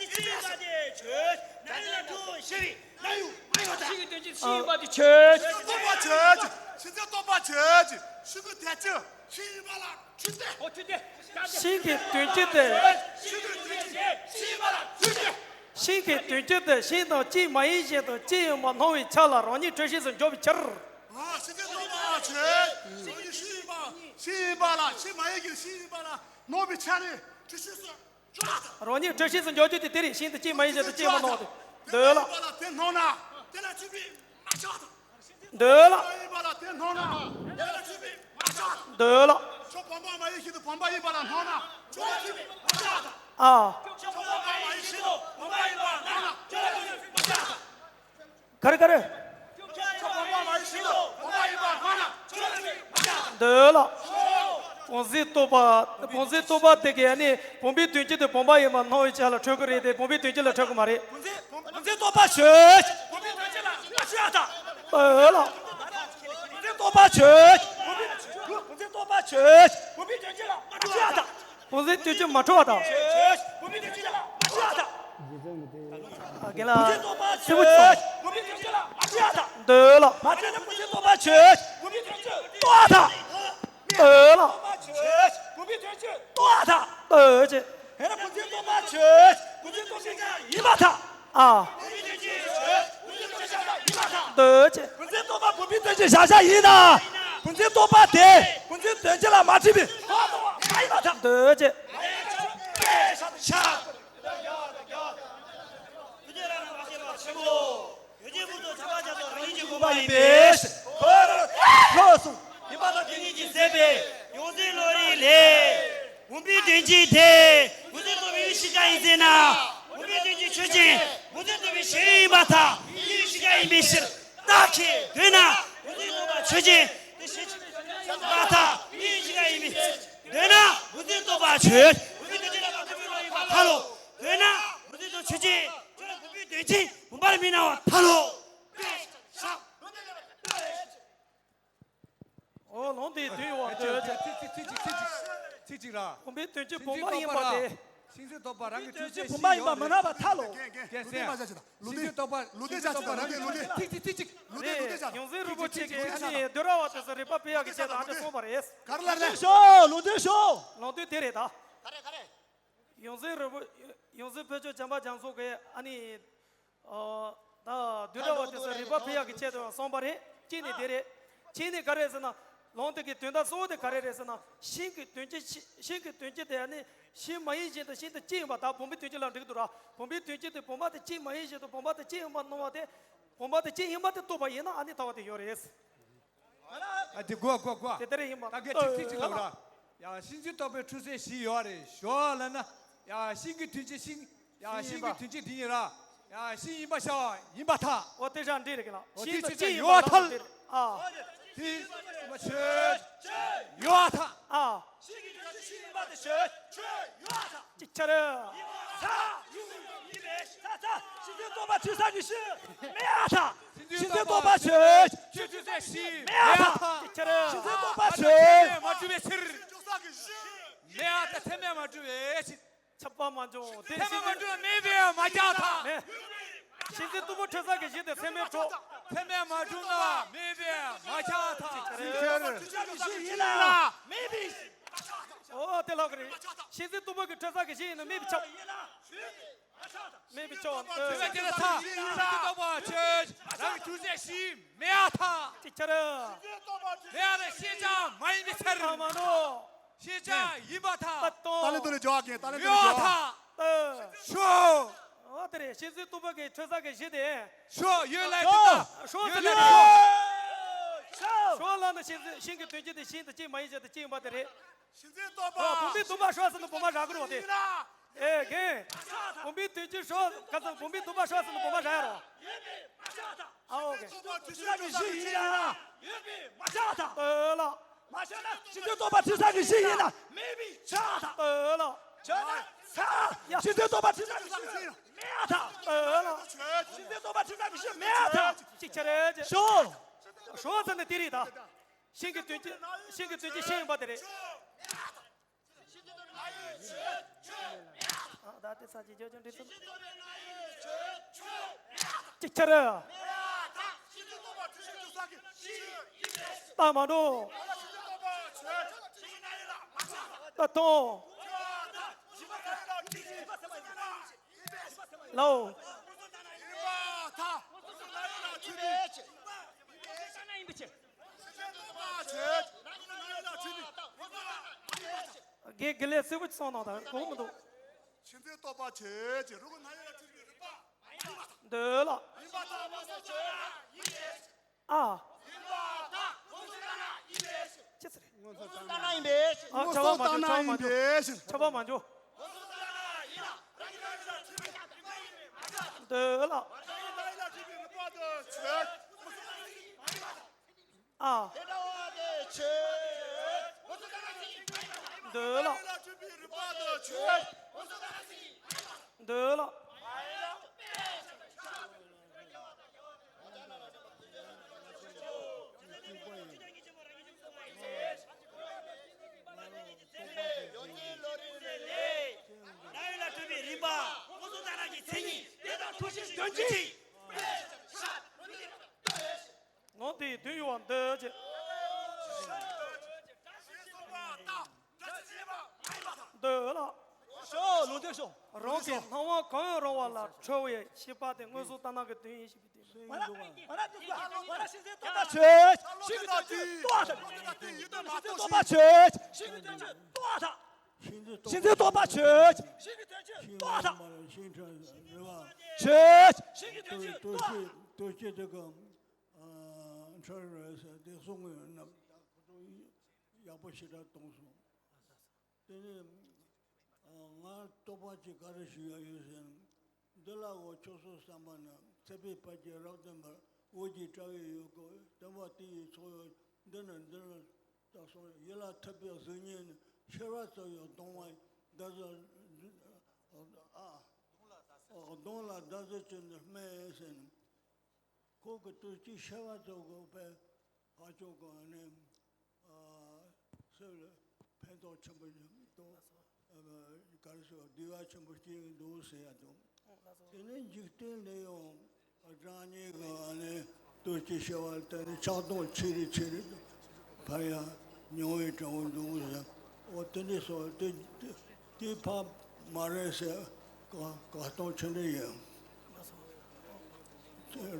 དེ་ཅི་ཡིན་པ་དེ་ཆོས། ན་ཡུལ་ལ་འཁྲུལ་ཤེས་པའི་ན་ཡུལ་མ་ཡིན་པ་དང་། ཤིང་གི་དོན་སྤྱི་ཤིང་ཡིན་པ་དེ་ཆོས། ཤིང་རྟོག་པ་ཆོས། ཤིང་རྟོག་པ་ཆོས། ཤིང་གི་དོན་སྤྱི་ཤིང་ཡིན་པ་ལ་འཁྲུལ་ཏེ། ཨོ་འཁྲུལ་ཏེ། ཤིང་གི་དོན་སྤྱི་དེ། ཤིང་གི་དོན་སྤྱི་ཤིང་ཡིན་པ་ལ་འཁྲུལ་ཏེ། ཤིང་གི་དོན་སྤྱི་དེ་ཤིང་དང་གཅིག་མ་ཡིན་བཞིན་དུ་གཅིག་ཡིན་པར་སྣང་བའི་ཆ་ལ་རང་ཉིད་འཁྲུལ་ཤེས་སུ་འཇོག་པའི་ཕྱིར། ཨ་ཤིང་རྟོག་པ་ཆོས། ཤིང་ཡིན་པ་ཤིང་ཡིན་པ་ལ་ཤིང་མ་ཡིན་གྱི་ཤིང་ཡིན་པ་ལ་སྣང་བའི་ཆ་ནས་འཁྲུལ་ཤེས་སུ། རང་ཉིད་འཁྲུལ་ཤེས་སུ་འཇོག་རྒྱུ་དེ་དེ་རེད། ཤིང་དེ་གཅིག་མ་ཡིན་བཞིན་དུ་གཅིག་མ་སྣང་བ་དེ། འདོད་ལ། དེ་ནང་ན་དེ་ལ་ཆུད་པའི་མ་ཆགས་དང་། འདོད་ལ། བུམ་པ་ཡིན་པ་ལ་དེ་སྣང་ན་དེ་ལ་ཆུད་པའི་མ་ཆགས་དང་། འདོད་ལ། ཆོས་བུམ་པ་མ་ཡིན་བཞིན་དུ་བུམ་པ་ཡིན་པ་ལ་སྣང་ན་ཆོས་ལ་ཆུད་པའི་མ་ཆགས་དང་། ཨ། ཆོས་བུམ་པ་མ་ཡིན་བཞིན་དུ་བུམ་པ་ཡིན་པ་ལ་སྣང་ན་ཆོས་ལ་ཆུད་པའི་མ་ཆགས་དང་། ག་རེ་ག་རེ། འདོད་ལ། བུམ་འཛིན་རྟོག་པ། བུམ་འཛིན་རྟོག་པ་དེ་གིས་ནི་བུམ་པའི་དོན་སྤྱི་དེ་བུམ་པ་ཡིན་པར་སྣང་བའི་ཆ་ལ་འཁྲུལ་གྱི་རེད་དེ་བུམ་པའི་དོན་སྤྱི་ལ་འཁྲུལ་གྱི་མ་རེད། བུམ་འཛིན་རྟོག་པ་ཆོས། བུམ་པའི་དོན་སྤྱི་ལ་མ་ཆགས་དང་། འདོད་ལ། བུམ་འཛིན་རྟོག་པ་ཆོས། བུམ་འཛིན་རྟོག་པ་ཆོས། བུམ་པའི་དོན་སྤྱི་ལ་མ་ཆགས་དང་། བུམ་འཛིན་དོན་སྤྱི་མ་འཁྲུལ་བ་དང་། ཆོས། བུམ་པའི་དོན་སྤྱི་ལ་མ་ཆགས་དང་། རྒན་ལགས། བུམ་འཛིན་རྟོག་པ་ཆོས། བུམ་པའི་དོན་སྤྱི་ལ་མ་ཆགས་དང་། འདོད་ལ། མ་ཆགས་ན་བུམ་འཛིན་རྟོག་པ་ཆོས། བུམ་པའི་དོན་སྤྱི་རྟོགས་དང་། འདོད་ལ། རྟོག་པ་ཆོས། བུམ་པའི་དོན་སྤྱི་རྟོགས་དང་། འདོད་ཅེས། ཧེ་ན་བུམ་འཛིན་རྟོག་པ་ཆོས། བུམ་འཛིན་རྟོག་པ་ཆོས་ཡིན་པར་ཐལ། ཨ། བུམ་པའི་དོན་སྤྱི་ཆོས། བུམ་འཛིན་རྟོག་པ་ཆོས་ཡིན་པར་ཐལ། འདོད་ཅེས། བུམ་འཛིན་རྟོག་པ་བུམ་པའི་དོན་སྤྱི་བཞག་བཞག་ཡིན་ན། བུམ་འཛིན་རྟོག་པ་དེ་བུམ་འཛིན་དོན་སྤྱི་ལ་མ་འཁྲུལ་བའི་ལྷག་མ་ཡིན་པར་ཐལ། འདོད་ཅེས། ཆ། ཡོད་ཀྱི་བུ་དང་ཐ་མ་ཆ་ཚང་རང་ཉིད་ཀྱི་དགོངས་པ་ཡིན་པས། ཁོ་རང་ལྷག་སོང་ཡིན་པ་དང་དེ་ཉིད་ཀྱིས་ཟད་པའི་ཡོངས་འཛིན་བློ་རིག་ལས། བུམ་པའི་དོན་སྤྱི་དེ་བུམ་འཛིན་རྟོག་པའི་གཞི་ཀ་ཡིན་ཟེར་ན། བུམ་པའི་དོན་སྤྱི་ཆོས་ཅན། བུམ་འཛིན་རྟོག་པའི་ཤེས་ཡུལ་ཡིན་པར་ཐལ། ཡིད་ཀྱི་གཞི་ཀ་ཡིན་པའི་ཕྱིར། བདག་གིས་འདོད་ན་བུམ་འཛིན་རྟོག་པ་ཆོས་ཅན། དེ་ཤེས་བྱེད་ཡིན་པར་ཐལ། ཡིད་ཀྱི་གཞི་ཀ་ཡིན་པའི་ཕྱིར། འདོད་ན་བུམ་འཛིན་རྟོག་པ་ཆོས། བུམ་པའི་དོན་སྤྱི་ལ་མ་འཁྲུལ་བའི་བློ་ཡིན་པར་ཐལ་ལོ། འདོད་ན་བུམ་འཛིན་རྟོག་ཆོས་ཅན། ཁྱོད་ལ་བུམ་པའི་དོན་སྤྱི་བུམ་པར་མི་སྣང་བར་ཐལ་ལོ། འོ་ལུང་དེའི་དོན་ཡོད་པ་འདོད་ཅེས། ཚིག་གཅིག་ཚིག་གཅིག་ཚིག་གཅིག་ཚིག་གཅིག་ར། བུམ་པའི་དོན་སྤྱི་བུམ་པ་ཡིན་པ་དེ། ཤིང་བཟོའི་རྟོག་པ་རང་གི་ཐུགས་བསྐྱེད་བཞི་ཡོད་རེད། བུམ་པ་ཡིན་པ་མ་ནོར་བར་ཐལ་ལོ། རྒན་རྒན་ལུས་རྟེན་མ་བྱ་ཞིག་དང་། ལུས་ཤིང་བཟོའི་རྟོག་པ་ལུས་རྟེན་བྱ་ཞིག་དང་། རང་གི་ལུས་རྟེན། ཐིག་ཐིག་ཐིག་ཐིག་ལུས་རྟེན་ལུས་རྟེན་བྱ་ཞིག་དང་། ཡོངས་འཛིན་རིན་པོ་ཆེ་གིས་ཨ་ནི་འདོད་ར་བ་དེ་ཚོ་རིག་པ་སྤེལ་ཡག་གི་ཆེད་དུ་ཨ་འདྲ་གསུངས་པ་རེད། ག་རེ་ལབ་རེད། ལུང་བསྟན་ཤོག་ལུང་བསྟན་ཤོག་ལུང་བསྟན་དེ་རེད་ད། ག་རེ་ག་རེ། ཡོངས་འཛིན་རིན་པོ་ཡོངས་འཛིན་ཕུན་ཚོགས་བྱམས་པ་རྒྱ་མཚོ་གིས་ཨ་ནི། ཨོ། ད་འདོད་ར་བ་དེ་ཚོ་རིག་པ་སྤེལ་ཡག་གི་ཆེད་དུ་གསུངས་པ་རེད། གཅིག་ནི་དེ་རེད། གཅིག་ནི་ག་རེ་ཟེར་ན། ལུང་དེ་གི་དོན་དག་གཙོ་བོ་དེ་ག་རེ་རེད་ཟེར་ན། ཤིང་གི་དོན་སྤྱི་ཤིང་གི་དོན་སྤྱི་དེ་ནི་ཤིང་མ་ཡིན་བཞིན་དུ་ཤིང་དང་གཅིག་ཡིན་པ་དང་བུམ་པའི་དོན་སྤྱི་ལ་འགྲིག་འདུག་ར། བུམ་པའི་དོན་སྤྱི་དེ་བུམ་པ་དང་གཅིག་མ་ཡིན་བཞིན་དུ་བུམ་པ་དང་གཅིག་ཡིན་པ་སྣང་བ་དེ། བུམ་པ་དང་གཅིག་ཡིན་པ་དེ་རྟོགས་པ་ཡིན་ན་ཨ་ནི་ལྟ་བ་དེ་ཡོད་རེད། ཨ་དེ་དགོས་དགོས་དགོས། དེ་ལྟར་ཡིན་པ། ད་གའི་ཁྲིག་ཁྲིག་ཁྲིག་ལབ་ར། ཡ་ཤིང་བཟོའི་རྟོག་པའི་འཁྲུལ་ཟད་བཞི་ཡོད་རེད་ཞོག་ལབ་ན། ཡ་ཤིང་གི་དོན་སྤྱི་ཤིང་། ཡ་ཤིང་གི་དོན་སྤྱི་དེ་ཡིན་ར། ཡ་ཤིང་ཡིན་པ་ཤར་བ་ཡིན་པར་ཐལ། འོ་དེ་རང་འགྲིག་རེད་གི་ལ། འོ་ཤིང་དེ་དང་ཅི་ཅི་ཡིན་ཡོད་པ་ཐལ། ཨ། དེ་ཡིན་པ་ཆོས་ཡོད་པར་ཐལ། ཨ། ཤིང་གི་དོན་སྤྱི་ཤིང་ཡིན་པ་དེ་ཆོས་ཆོས་ཡོད་པར་ཐལ། ཅི་ཆ་རེད། ཡིན་པར་ཐལ། ཡིན་པས་ཐལ་ཐལ། ཤིང་བཟོའི་རྟོག་པ་འཁྲུལ་ས་གི་ཤིང་མེད་པར་ཐལ། ཤིང་བཟོའི་རྟོག་པ་ཆོས་ཆོས་ཆོས་ཟད་ཤིང་མེད་པར་ཐལ། ཅི་ཆ་རེད། ཤིང་བཟོའི་རྟོག་པ་ཆོས་མ་གྲུབ་པའི་ཕྱིར། མེད་པར་ཐལ། ཚད་མས་མ་གྲུབ་པའི་ཕྱིར། ཁྱབ་པ་མ་འབྱུང་། དེ་ཚད་མས་མ་གྲུབ་ན་མེད་པས་མ་ཁྱབ་ཐལ། མེད། ཤིང་བཟོའི་རྟོག་པ་འཁྲུལ་ས་གི་གཞི་དེ་ཚད་མས་གྲུབ། ཚད་མས་མ་གྲུབ་ན་མེད་པས་མ་ཁྱབ་ཐལ། ཤིང་བཟོའི་རྟོག་པ་འཁྲུལ་ས་གི་གཞི་ཡིན་ན་མེད་པས། ཨོ་དེ་ལབ་གི་རེད། ཤིང་བཟོའི་རྟོག་པ་གི་འཁྲུལ་ས་གི་གཞི་ཡིན་ན་མེད་པས་ཁྱབ། མེད་པས་ཁྱབ། དེ་བས་དེ་ལ་ཐལ། ཤིང་བཟོའི་རྟོག་པ་ཆོས་རང་གི་ཐུགས་རྗེ་ཞིག་མེད་པར་ཐལ། ཅི་ཆ་རེད། མེད་པ་ལ་ཤེས་བྱ་མ་ཡིན་པའི་ཕྱིར། ཨ་མ་ནོ། ཤེས་བྱ་ཡིན་པར་ཐལ། ཏ་ཏོ། ཏཱ་ལེ་ཏོ་ལེ་ཇོ་ཨ་ཀེ། ཏཱ་ལེ་ཏོ་ལེ་ཇོ་ཨ། ཡོད་པར་ཐལ། ཤོ། ཨོ་དེ་རེད། ཤིང་བཟོའི་རྟོག་པ་གི་འཁྲུལ་ས་གི་གཞི་དེ། ཤོ་ཡོད་ལ་ཡོད་པར་ཐལ། ཤོ་ཟེར་ན་ཡོད། ཤོ་ལབ་ན་ཤིང་བཟོའི་ཤིང་གི་དོན་སྤྱི་དེ་ཤིང་དང་གཅིག་མ་ཡིན་ཅན་དང་གཅིག་ཡིན་པ་དེ་རེད། ཤིང་བཟོའི་རྟོག་པ། ཨོ་བུམ་པའི་དུམ་པ་ཤོ་ཟེར་ན་བུམ་པ་རག་གི་རེད་པ་དེ། ཡིན་ན། ཨེ་རྒན། བུམ་པའི་དོན་སྤྱི་ཤོ་ག་ཚོད་བུམ་པའི་དུམ་པ་ཤོ་ཟེར་ན་བུམ་པ་རག་ཡ་རོ། ཨ་ཨོ་ཀེ། ཤིང་བཟོའི་རྟོག་པ་འཁྲུལ་ས་གི་གཞི་ཡིན་ན། ཡོད་པས་མ་ཁྱབ་ཐལ། ཨོ་ལ། མ་ཤོ་ན་ཤིང་བཟོའི་རྟོག་པ་འཁྲུལ་ས་གི་གཞི་ཡིན་ན། མེད་པས་ཁྱབ་ཐལ། ཨོ་ལ། ཤོ་ན་ས། ཤིང་བཟོའི་རྟོག་པ་འཁྲུལ་ས་གི་གཞི་ཡིན་ན་མེད་ཐལ། ཨོ་ལ། ཤིང་བཟོའི་རྟོག་པ་འཁྲུལ་ས་གི་གཞི་མེད་ཐལ། ཅི་ཆ་རེད། ཤོ། ཤོ་ཟེར་ན་དེ་རེད་ད། ཤིང་གི་དོན་སྤྱི་ཤིང་གི་དོན་སྤྱི་ཤིང་ཡིན་པ་དེ་རེད། ཨ་ད་དེ་ས་ཅི་ཅོ་ཅོ་འདྲི་ཚུལ། ཅི་ཆ་རེད། ད་མ་འགྲོ། ད་དོ། ལའོ། དགེ་དགེ་ལས་གསལ་པོ་ཅིག་གསུངས་གནང་དང་གོ་མི་འདུག་ཤིང་བཟོའི་རྟོག་པ་ཆོས་ཅན། རུང་ན་ཡོད་ལ་འཁྲུལ་པའི་རིག་པ། འདོད་ལ། ཨ། ཅི་ཟེར། ཨ་ཁྱབ་པ་མ་འཇུག་ཁྱབ་པ་མ་འཇུག་ཁྱབ་པ་མ་འཇུག་འདོད་ལ། ཨ། འདོད་ལ། འདོད་ལ། ངོ་དེའི་དོན་ཡོད་པར་འདོད་ཅེས། འདོད་ལ། ཤོ་ལུང་སྟོན་ཤོ། རང་གི་སྣང་བ་གང་ཡང་རུང་བ་ལ་འཁྲུལ་བའི་ཤེས་པ་དེ་མངོན་སུམ་ལྟར་སྣང་གི་དོན་ཡིན་ཞེས་པའི་དོན་ལ། ཤིང་བཟོའི་རྟོག་པ་ཆོས་ཅན། ཤིང་གི་དོན་སྤྱི་རྟོགས་པ་དང་། ཤིང་བཟོའི་རྟོག་པ་ཆོས་ཅན། ཤིང་གི་དོན་སྤྱི་རྟོགས་པ་དང་། ཤིང་བཟོའི་རྟོག་པ་ཆོས་ཅན། ཤིང་གི་དོན་སྤྱི་རྟོགས་པ་དང་། ཤིང་ཁྲ་རེད་བ། ཆོས་ཅན། ཤིང་གི་དོན་སྤྱི་རྟོགས་པ་དང་། དོན་སྤྱི་དེ་ག་ཁྲ་རེད་ཟེར་དེ་གསུང་གི་ཡོད་ན་ཡག་པོ་ཞེ་དྲག་གཏོང་སོང་། དེ་ནས་ང་རྟོག་པ་ཅིག་ག་རེ་ཞུ་ཡ་ཡོད་ཟེར་ན། འདི་ལ་འོ་ཁྱོད་ཚོ་བསམ་པ་ན་ཚད་པའི་དཔལ་གྱི་རབ་བརྟན་པར་འོད་ཀྱི་དྲ་བས་ཡོད་དགོས། བརྟན་པ་དེ་ཡི་ཚོགས་ཡོད། འདི་ནི་འདི་ལ་བཏགས་སོ། ཡིད་ལ་ཐུབ་པའི་གཟུགས་བརྙན་ནི། ཤེས་རབ་ཏུ་ཡང་གདུང་བ་ཡི་འདི་ཚོ་ཨ། གདུང་ལ་འདི་ཚོ་ཅི་འདི་སྨྲས་ཟེར་ན། ཁོ་གི་དུས་ཀྱི་ཤེས་པ་ཚོ་དགོས་པས་ཧ་ཅོ་གོ་ནས་སེམས་ལ་ཕན་ཐོགས་ཆེན་པོ་ཡོད་དོ། ག་རེ་ཟེར་བ་བདེ་བ་ཆེན་པོ་སྐྱེ་གི་འདུག་ཟེར་ཡ་དང་། དེ་ནས་འཇིག་རྟེན་ལས་ཡང་བགྲང་ཉེས་ཀྱི་ཨ་ནི་ལྟོ་ཆས་བྱ་བ་དེ་ནི་ཆགས་སྡང་ཆེ་རེ་ཆེ་རེ་དང་ཕར་ཡང་མྱོང་བའི་དྲང་བོ་འདུག་ཟེར། འོ་དེ་འདྲ་སོགས་དེ་དེ་ཕར་མ་རེད་ཟེར། བཀག་བཀག་སྡོམ་ཆེ་འདྲ་ཡིན།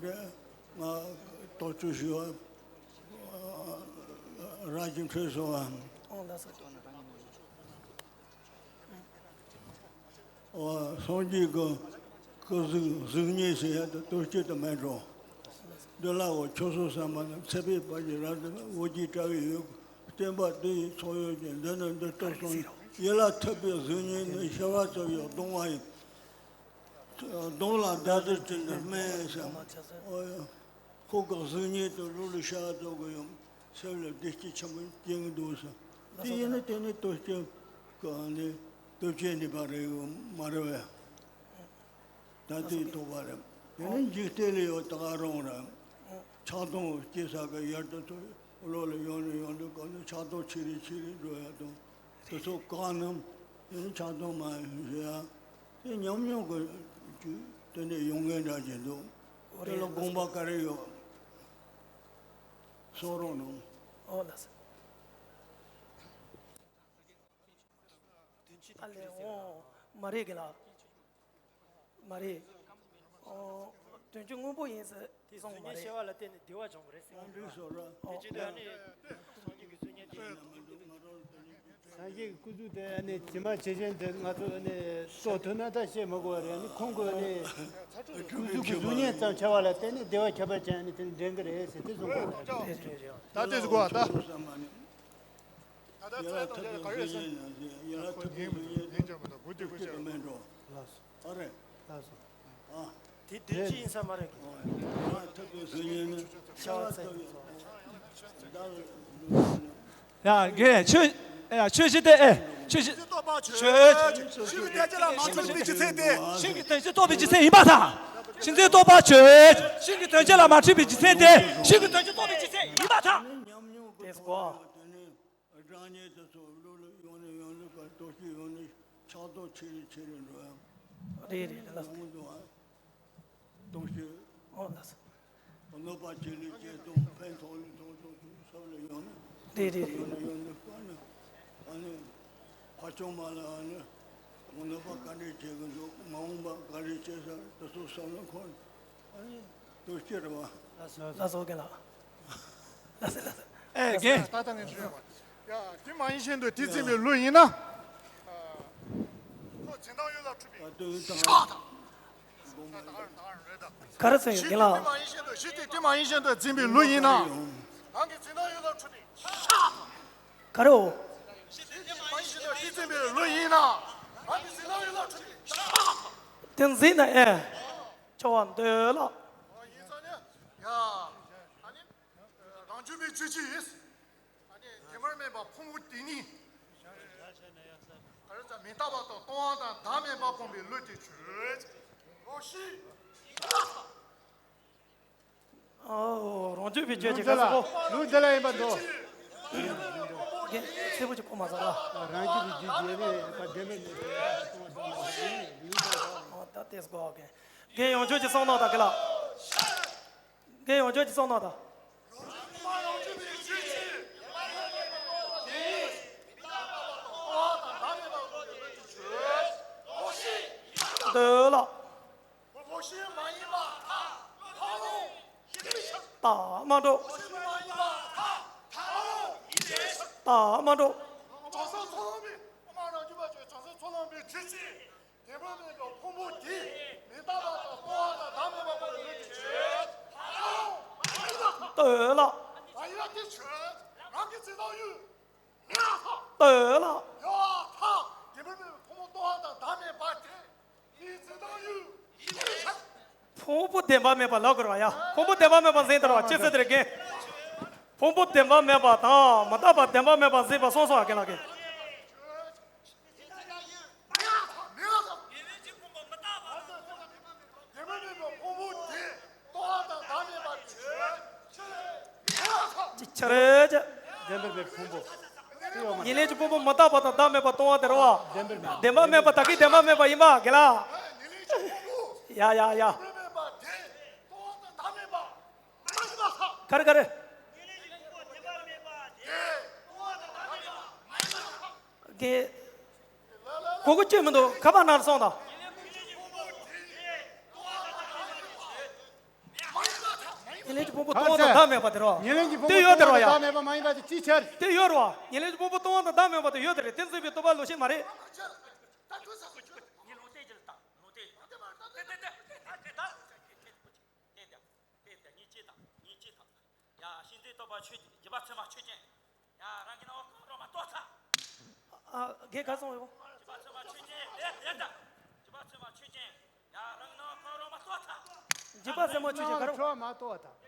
རེད། ང་ལྟོ་ཆས་ཞུ་བ་རང་གི་འཕྲོད་སོང་བ། འོ་སངས་རྒྱས་ཀྱི་སྐུ་གཟུགས་གཟུགས་བརྙན་ཟེར་ཡ་དེ་ལྟོ་ཆས་དེ་མེད་འགྲོ། འདི་ལ་འོ་ཁྱོད་སོ་བསམ་པ་ན་ཚེ་འཕོས་པ་ཡི་རབ་ཏུ་འོ་བརྒྱལ་བྲལ་བའི་ཡུལ་བསྟན་པ་འདི་ཡི་ཚོགས་ཡོད་ཅིང་འདི་ནི་འདི་ལྟར་གསུངས་ཡི་ལ་ཐུབ་པའི་གཟུགས་བརྙན་ནི་ཤ་བ་ཙམ་ཡང་གདུང་བ་ཡི། གདོང་ལ་འདར་དུ་ཅི་འདི་སྨྲས་སམ། ཨོ་ཡ། ཁོ་གི་གཟུགས་བརྙན་དུ་ལུས་ལ་ཤ་བ་ཙམ་གྱི་ཡང་སེམས་ལ་བདེ་སྐྱིད་ཆེན་པོ་སྐྱེ་གི་འདུག་ཟེར། དེ་ཡིན་ན་དེ་ནི་ལྟོ་ཆས་གི་ནི་ལྟོ་ཆས་ནི་པ་རེད་མ་རེད་བས། ད་དེའི་ཐོག་པ་རེད། དེ་ནི་འཇིག་རྟེན་ལས་ཡོད་ད་ག་རང་རེད། ཆགས་སྡང་སྐྱེ་ས་གི་ཡར་དུ་ཚུར་བློ་ལ་ཡོང་ནས་ཡོང་དུས་གང་དུ་ཆགས་སྡང་ཆེ་རེ་ཆེ་རེ་འགྲོ་ཡ་དང་། དེ་ཚོ་བཀག་ནམ་ཡང་ཆགས་སྡང་མ་ཞུ་ཡ། དེ་ཉམས་མྱོང་གི་དེ་འདྲ་ཡོང་མཁན་འདྲ་ཅིག་འདུག་དེ་ལ་དགོངས་པ་ག་རེ་ཡོད། གསུང་རོགས་གནང་། ཨོ་ལགས་སོ། ཨ་ལས་འོང་མ་རེད་གི་ལ། མ་རེད། ཨོ། དོན་གྱི་དངོས་པོ་ཡིན་ཟེར་དེ་གསུངས་མ་རེད། གཟུགས་བརྙན་ཤེས་པ་ལ་བརྟེན་ནས་བདེ་བ་འབྱུང་གི་རེད་ཟེར། དེ་བྱས་ཏེ་ཨ་ནི་སངས་རྒྱས་ཀྱི་གཟུགས་བརྙན་དེ། སངས་རྒྱས་ཀྱི་སྐུ་གཟུགས་དེ་ཨ་ནི་ཇི་མ་ཇི་བཞིན་དུ་ང་ཚོ་ཨ་ནི་རྟོགས་ཐུབ་ན་ད་བཤད་མི་དགོས་པ་རེད། ཨ་ནི་ཁོང་གི་ཨ་ནི་སྐུ་གཟུགས་ཀྱི་གཟུགས་བརྙན་ཙམ་ཆགས་པ་ལ་བརྟེན་ནས་བདེ་བ་ཁྱད་པར་ཅན་ཨ་ནི་དེ་འདྲེན་གི་རེད་ཟེར་དེ་གསུངས་པ་རེད། ད་དེ་གོ་བ་ད། ད་ལྟ་ཚད་དང་ལྡན་ག་རེ་ཟེར། ཡ་ལ་ཐུབ་པའི་གཟུགས་བརྙན་དེ་ཐུབ་ཀྱི་མེད་འགྲོ། ལགས་སོ། ཨ་རེད། ལགས་སོ། ཨ། དེ་དོན་ཅི་ཡིན་ས་མ་རེད་གི། ཡ་ལ་ཐུབ་པའི་གཟུགས་བརྙན་ནི་ཤ་བ་ཙམ་ཡང་བདག་ལ། ཡ་གི་ཆོས། ཡ་ཆོས་བཞི་སྟེ་ཨེ་ཆོས་བཞི། ཆོས། ཤིང་གི་དོན་གྱི་ལ་མ་ཐུབ་པའི་ཇི་སྲིད་དེ། ཤིང་གི་དོན་གྱི་རྟོགས་པའི་ཇི་སྲིད་ཡིན་པར་ཐལ། ཤིང་གི་རྟོགས་པ་ཆོས། ཤིང་གི་དོན་གྱི་ལ་མ་ཐུབ་པའི་ཇི་སྲིད་དེ། ཤིང་གི་དོན་གྱི་རྟོགས་པའི་ཇི་སྲིད་ཡིན་པར་ཐལ། དེ་སྐོར། སྒྲ་སྙན་དེ་ཚོ་བློ་ལ་ཡོང་ནས་ཡོང་ནས་ཀ་ལྟོ་ཆས་ཡོང་ནས་ཆགས་སྡང་ཆེ་རུ་ཆེ་རུ་འགྲོ་ཡ། རེད་རེད་རེད་ལགས། ཡོང་འདུག་ཨ། ལྟོ་ཆས། ཨོ་ལགས་སོ། གནོད་པ་ཆེ་ལས་ཆེ་གཏོང་ཕན་ཐོགས་ལས་ཐོགས་ཐོགས་ཐོགས་སོགས་ལ་ཡོང་ནས། རེད་རེད་རེད། ཡོང་ནས་ཡོང་ནས་ཀ་ནས་ཨ་ནི་ཕ་ཆུང་མ་ལ་ཨ་ནི་གནོད་པ་ག་འདྲས་བྱེད་གི་འདུག་མ་འོངས་པ་ག་རེ་བྱེད་ས་དེ་ཚོ་བསམ་བློ་འཁོར། ཨ་ནི་དོ་སྐྱེ་རེད་བ། ལགས་སོ་རྒན་ལགས། ལགས་སོ་ལགས་སོ། ཨེ་རྒན། ད་ལྟ་ངས་ཞུས་པ། ཡ་དེ་མ་ཡིན་བཞིན་དུ་དེ་འཛིན་པའི་ལུས་ཡིན་ན། ཁོ་འཛིན་སྟངས་ཡོད་ལ་འཁྲུལ་པའི་ཤ་དང་། ག་རེ་ཟེར་ཡོད་རྒན་ལགས། གཞི་དེ་དེ་མ་ཡིན་བཞིན་དུ་གཞི་དེ་དེ་མ་ཡིན་བཞིན་དུ་འཛིན་པའི་ལུས་ཡིན་ན། རང་གི་འཛིན་སྟངས་ཡོད་ལ་འཁྲུལ་པའི་ཤ་དང་། ག་རེའོ། གཞི་དེ་དེ་མ་ཡིན་བཞིན་དུ་དེ་འཛིན་པའི་ལུས་ཡིན་ན། རང་གི་འཛིན་སྟངས་ཡོད་ལ་འཁྲུལ་པའི་ཤ་དང་། དེ་འཛིན་ན་ཨེ། ཆོ་བ་འདོད་ལ། ཡིན་ཙང་ནི། ཡ། ཨ་ནི། རང་རྒྱུད་པའི་རྒྱུད་ཀྱི་ཡིན། ཨ་ནི་བདེན་པར་མེད་པ་ཕུང་པོ་དེ་ཉིད། ག་རེ་ཟེར་མི་རྟག་པ་དང་སྟོང་བ་དང་བདག་མེད་པ་སྤངས་པའི་ལུས་དེ་ཆོས། ལོག་ཤེས། ཨོ་རང་རྒྱུད་པའི་རྒྱུད་ཀྱི་ལུས་འདི་ལ་ག་ཟེར་གོ། ལུས་འདི་ལ་ཡིན་པ་འདུག་རྒན་ཚེ་པོ་ཅིག་གོ་མ་སོང་ལ། རང་རྒྱུད་ཀྱི་རྒྱུད་ཀྱི་ཡིན་ནི་བདེན་པའི་ལུས་འདི་ལ་ཡིན་པ། ཨོ་ད་དེ་གོ་རྒན། རྒན་ཡང་ཁྱོད་ཀྱི་བསམ་གནང་དང་གི་ལ། རྒན་ཡང་ཁྱོད་ཀྱི་བསམ་གནང་དང་། འདོད་ལ། རྟགས་མ་འགྲོ། རྟགས་མ་འགྲོ། བདེན་པ་མེད་པའི་ཕུང་པོ་དེ། མི་རྟག་པ་དང་སྟོང་པ་དང་བདག་མེད་པ་སྤངས་པའི་ལུས་དེ་ཆོས། ལྟོས་ལ། མ་ཡིན་པ་དེ་ཆོས། རང་གི་འཛིན་སྟངས་ཡོད། ལྟོས་ལ། ཡོད་ཐག་བདེན་པ་མེད་པའི་ཕུང་པོ་སྟོང་པ་དང་བདག་མེད་པ་དེ། ངའི་འཛིན་སྟངས་ཡོད། ཕུང་པོ་བདེན་པ་མེད་པ་ལབ་དགོས་རེད་བ་ཡ། ཕུང་པོ་བདེན་པ་མེད་པ་འཛིན་དགོས་རེད་བ། ཅི་ཟེར་དེ་རེད་རྒན། ཕུང་པོ་བདེན་པ་མེད་པ་དང་མི་རྟག་པ་བདེན་པ་མེད་པ་འཛིན་པ་སོང་སོང་བ་རྒན་ལགས་རྒན། ཅི་ཆ་རེད་ཅེ། བདེན་པར་མེད་ཕུང་པོ། ཉེར་ལེན་གྱི་ཕུང་པོ་མི་རྟག་པ་དང་བདག་མེད་པ་སྟོང་པ་དེ་རེད་བ། བདེན་པར་མེད་པ། བདེན་པར་མེད་པ་ད་གིན་བདེན་པར་མེད་པ་ཡིན་པ་དགེ་ལགས། ཡ་ཡ་ཡ། ག་རེ་ག་རེ། དགེ། གོ་གོ་ཅི་མི་འདུག་ཁ་པར་ནང་སོང་དང་། ཉེར་ལེན་གྱི་ཕུང་པོ་སྟོང་པ་དང་བདག་མེད་པ་དེ་རོ། ཉེར་ལེན་གྱི་ཕུང་པོ་དེ་ཡོད་དེ་རོ་ཡ། སྟོང་པ་དང་བདག་མེད་པ་མ་ཡིན་པ་དེ་ཅིའི་ཕྱིར། དེ་ཡོད་རོ། ཉེར་ལེན་གྱི་ཕུང་པོ་སྟོང་པ་དང་བདག་མེད་པ་དེ་ཡོད་དེ་རེད། དེ་འཛིན་པའི་རྟོག་པ་ལོག་ཤེས་མ་རེད། ཡ། ཤིང་རྟའི་རྟོག་པ་ཆོས་ཅན། རྒྱུད་པ་ཚད་མ་ཆོས་ཅན། ཡ། རང་གི་སྣང་བ་གང་རུང་མ་རྟོགས་ཐལ། ཨ། རྒན་ག་སོང་ཡོང་། རྒྱུད་པ་ཚད་མ་ཆོས་ཅན། ལེགས་ལེགས་དང་། རྒྱུད་པ་ཚད་མ་ཆོས་ཅན། ཡ། རང་གི་སྣང་བ་གང་རུང་མ་རྟོགས་ཐལ། རྒྱུད་པ་ཚད་མ་ཆོས་ཅན། ག་རུང་། འཕྲོ་བ་མ་རྟོགས་པ་དང་།